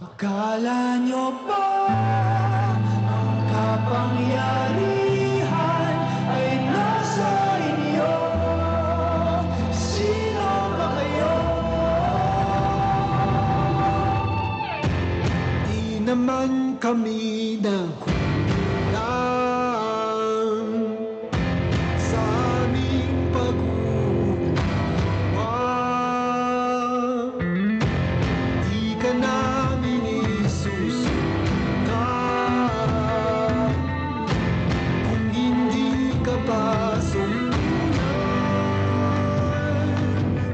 Akala nyo ba ang kapangyarihan ay nasa inyo? Sino ba kayo? Di naman kami nagkukulang sa aming pag-uunawa. Di ka namin isusuka kung hindi ka pa sumulat.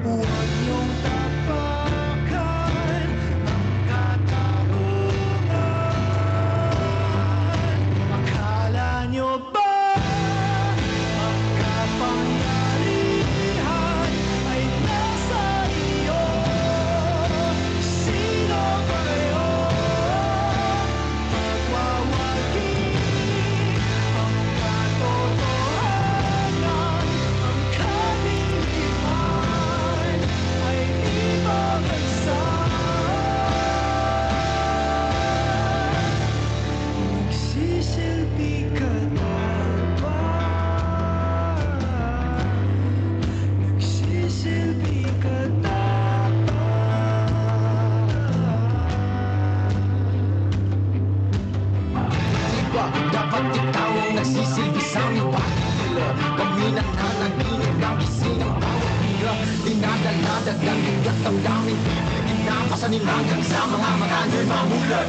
Huwag niyong tapakan ang katarungan. Dagdag ng yaktang daming pipilitin na pasanin hanggang sa mga mata nyo'y mamulat.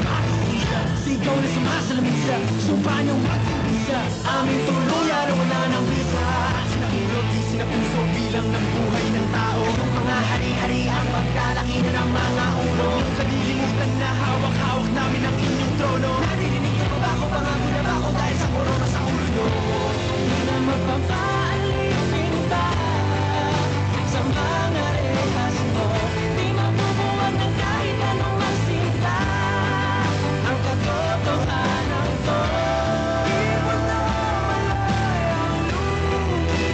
Sigaw na sumasalamin sa sumpa niyong magpipisa. Aming tuluyan na wala ng bisa. Sinapulo, di sinapuso bilang ng buhay ng tao. Yung mga hari-hari ang pagkalaki na ng mga ulo. Huwag kalilimutan na hawak-hawak namin ang inyong trono. Naririnig niyo pa ba ako? Pangako na ba ako dahil sa korona sa ulo niyo? Di na magpapaalis pa sa mga rehas mo. Di mabubuwag ng kahit anong masinta ang katotohanan to. Di mo na malay ang lupa.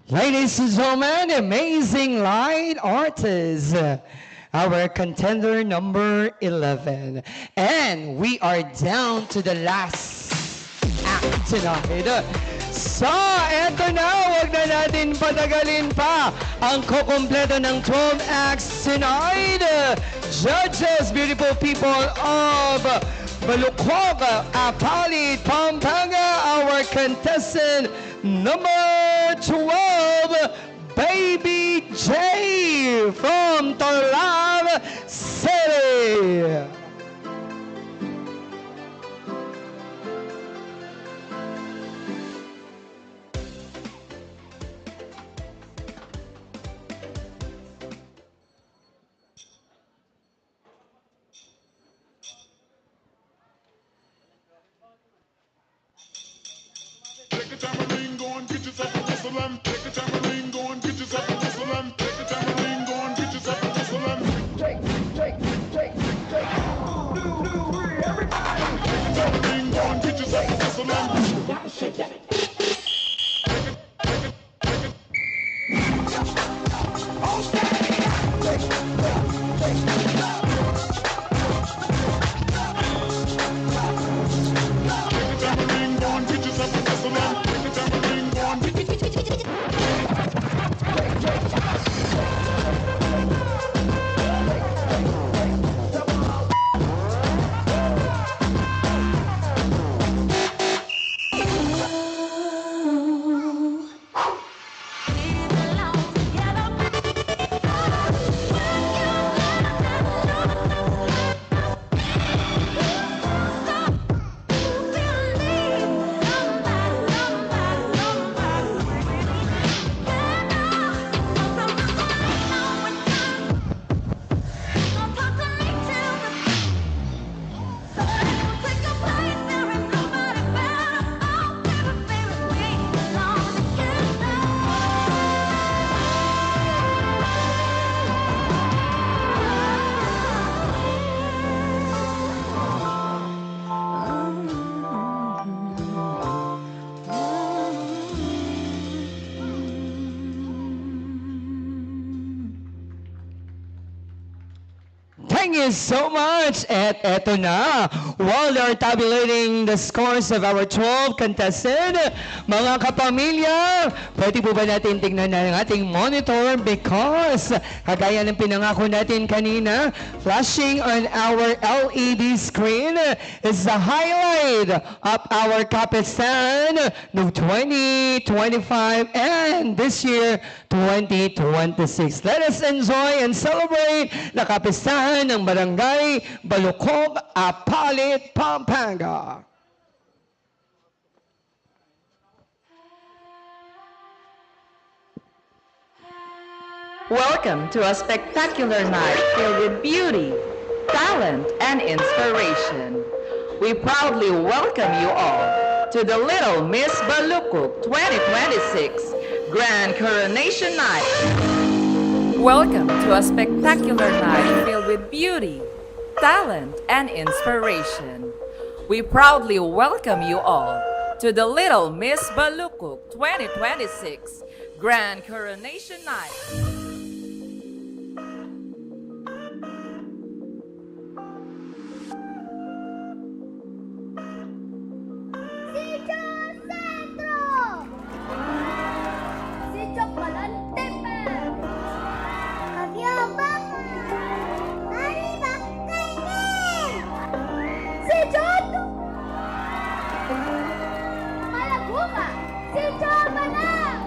Ladies and gentlemen, amazing light artist, our contender number eleven. And we are down to the last act tonight. So, eto na, wag na natin patagalin pa ang kukumpleto ng twelve acts tonight. Judges, beautiful people of Balukog, Apalit, Pampanga, our contestant number twelve, Baby J from Tarlac City. Take a tambourine, go and get yourself a whistle and take a tambourine, go and get yourself a whistle and take a tambourine, go and get yourself a whistle and take, take, take, take, take, take. New, new, new, everybody. Take a tambourine, go and get yourself a whistle and take a, take a, take a, take a Thank you so much. At eto na, while they're tabulating the scores of our twelve contestant, mga kapamilya, pwede po ba natin tingnan na ang ating monitor? Because, kagaya ng pinangako natin kanina, flashing on our L E D screen is the highlight of our Kapistahan no twenty twenty-five and this year, twenty twenty-six. Let us enjoy and celebrate the Kapistahan ng Barangay Balukog, Apalit, Pampanga. Welcome to a spectacular night filled with beauty, talent, and inspiration. We proudly welcome you all to the Little Miss Balukog twenty twenty-six Grand Coronation Night. Welcome to a spectacular night filled with beauty, talent, and inspiration. We proudly welcome you all to the Little Miss Balukog twenty twenty-six Grand Coronation Night. Si Joe Sentro! Si Joe Balantipe! Fabio Baca! Arriba, Kainin! Si Joe Du-, Malaguca! Si Joe Balang!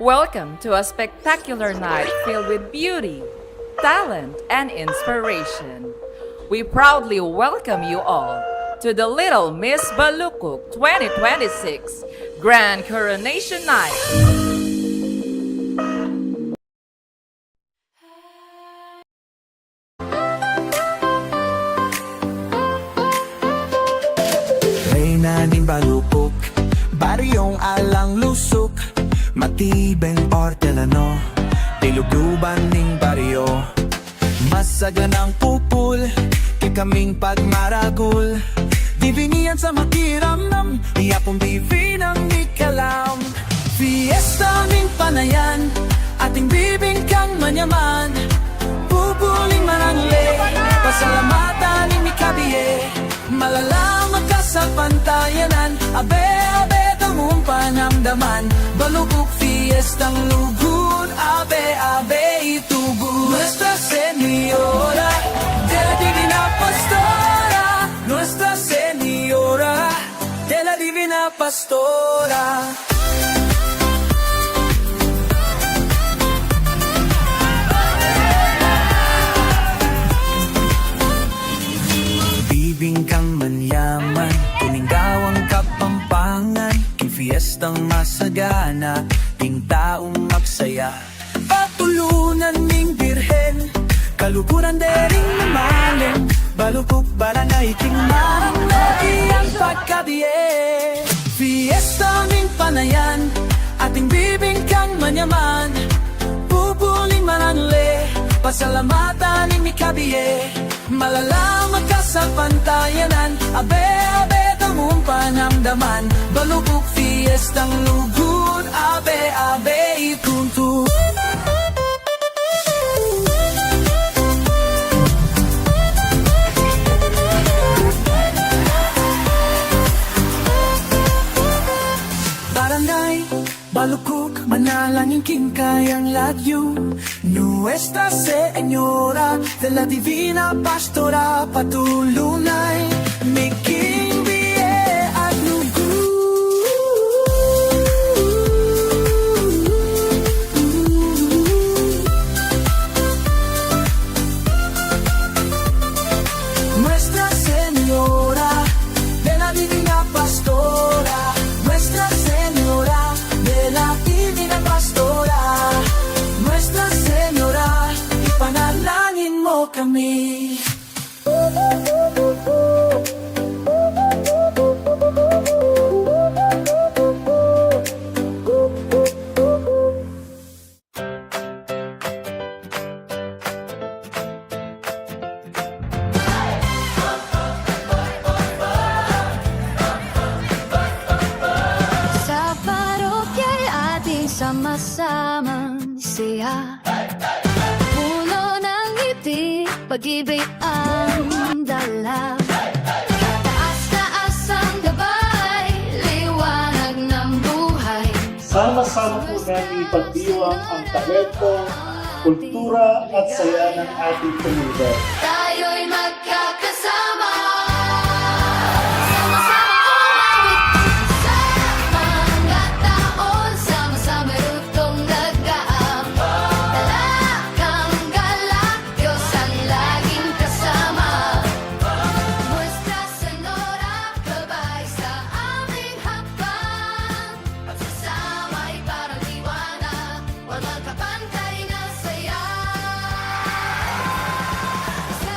Welcome to a spectacular night filled with beauty, talent, and inspiration. We proudly welcome you all to the Little Miss Balucug twenty twenty-six Grand Coronation Night. Reyna ning Balucug, baryong alang lusuk, matibeng ortelano, tilubluban ning baryo. Masaganang pupul, kekaming pagmaragul, divinian sa makiramdam, iya pung divinang mikalam. Fiesta ning panayan, ating bibingkang manyaman, pupul ning marangle, pasalamatan ning mikabie, malalam a kasalpantayanan, abe, abe, damung panamdaman, Balucug fiestang lugud, abe, abe, itubud. Nuestra Señora de la Divina Pastora, Nuestra Señora de la Divina Pastora. Bibingkang manyaman, tuning gawang Kapampangan, king fiestang masagana, king taung magsaya. Patulunan ning Birhen, kaluguran dering mamalim, Balucug barangay king marang na iyang pagkabie. Fiesta ning panayan, ating bibingkang manyaman, pupul ning marangle, pasalamatan ning mikabie. Malalam a kasalpantayanan, abe, abe, damung panamdaman, Balucug fiestang lugud, abe, abe, ituntu. Barangay Balucug, manalangin king kayang lagyu. Nuestra Señora de la Divina Pastora, patulunay mi king bie at lugud. Nuestra Señora de la Divina Pastora, Nuestra Señora de la Divina Pastora, Nuestra Señora, ipanalangin mo kami. Sa parokya ating sama-samang saya, puno ng ngiti, pag-ibig ang dala. Kataas-taas ang gabay, liwanag ng buhay. Sama-sama po natin ipagdiwang ang talento, kultura at saya ng ating komunidad. Tayo'y magkakasama. Sama-sama umawit sa mga taon, sama-sama rugtong nag-aampo. Talakang galak, Diyos ang laging kasama. Nuestra Señora, gabay sa aming hakbang. Pagsasama'y parang liwanag, walang kapantay na saya. Sa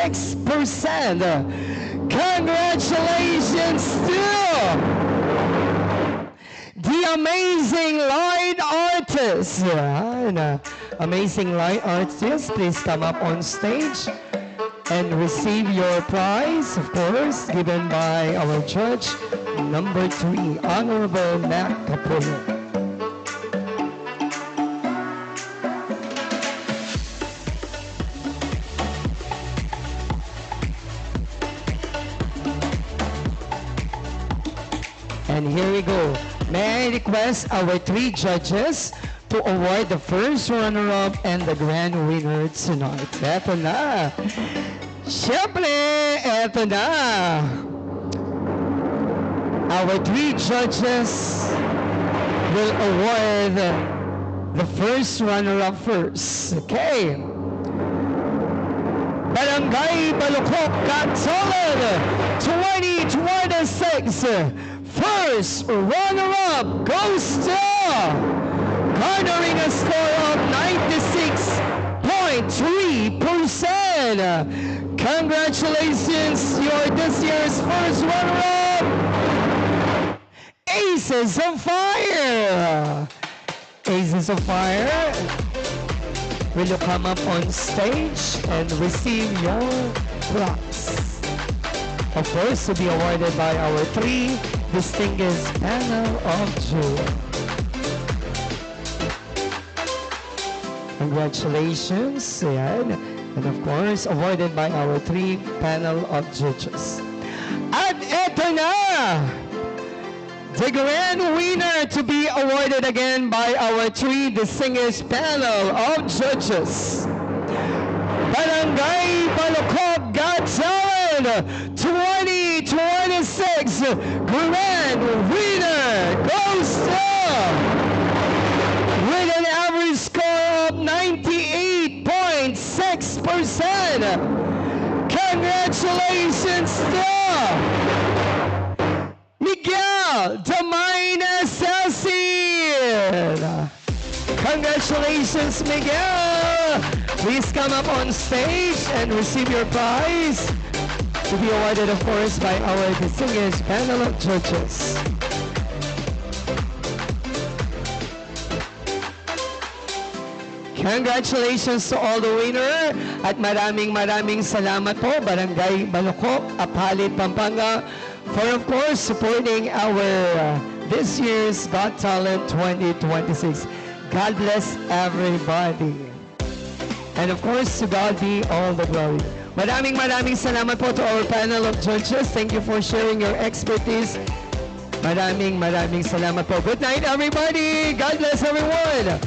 six percent. Congratulations to the amazing light artist. Yan. Amazing light artist, please come up on stage and receive your prize, of course, given by our judge number three, Honorable Mac Capullo. And here we go. May I request our three judges to award the first runner-up and the grand winner tonight? Eto na. Siyempre, eto na. Our three judges will award the first runner-up first. Okay. Barangay Balukok Got Talent twenty twenty-six. First runner-up goes to, garnering a score of ninety-six point three percent. Congratulations, you're this year's first runner-up, Aces of Fire. Aces of Fire, will you come up on stage and receive your prize? Of course, to be awarded by our three distinguished panel of judges. Congratulations. Ayan. And of course, awarded by our three panel of judges. At eto na! The grand winner to be awarded again by our three distinguished panel of judges. Barangay Balukok Got Talent twenty twenty-six grand winner goes to, with an average score of ninety-eight point six percent. Congratulations to Miguel Damay Nasasin! Congratulations, Miguel! Please come up on stage and receive your prize, to be awarded, of course, by our distinguished panel of judges. Congratulations to all the winner at maraming maraming salamat po, Barangay Balukok, Apalit, Pampanga, for, of course, supporting our, uh, this year's Got Talent twenty twenty-six. God bless everybody. And of course, to God be all the glory. Maraming maraming salamat po to our panel of judges. Thank you for sharing your expertise. Maraming maraming salamat po. Good night, everybody. God bless everyone.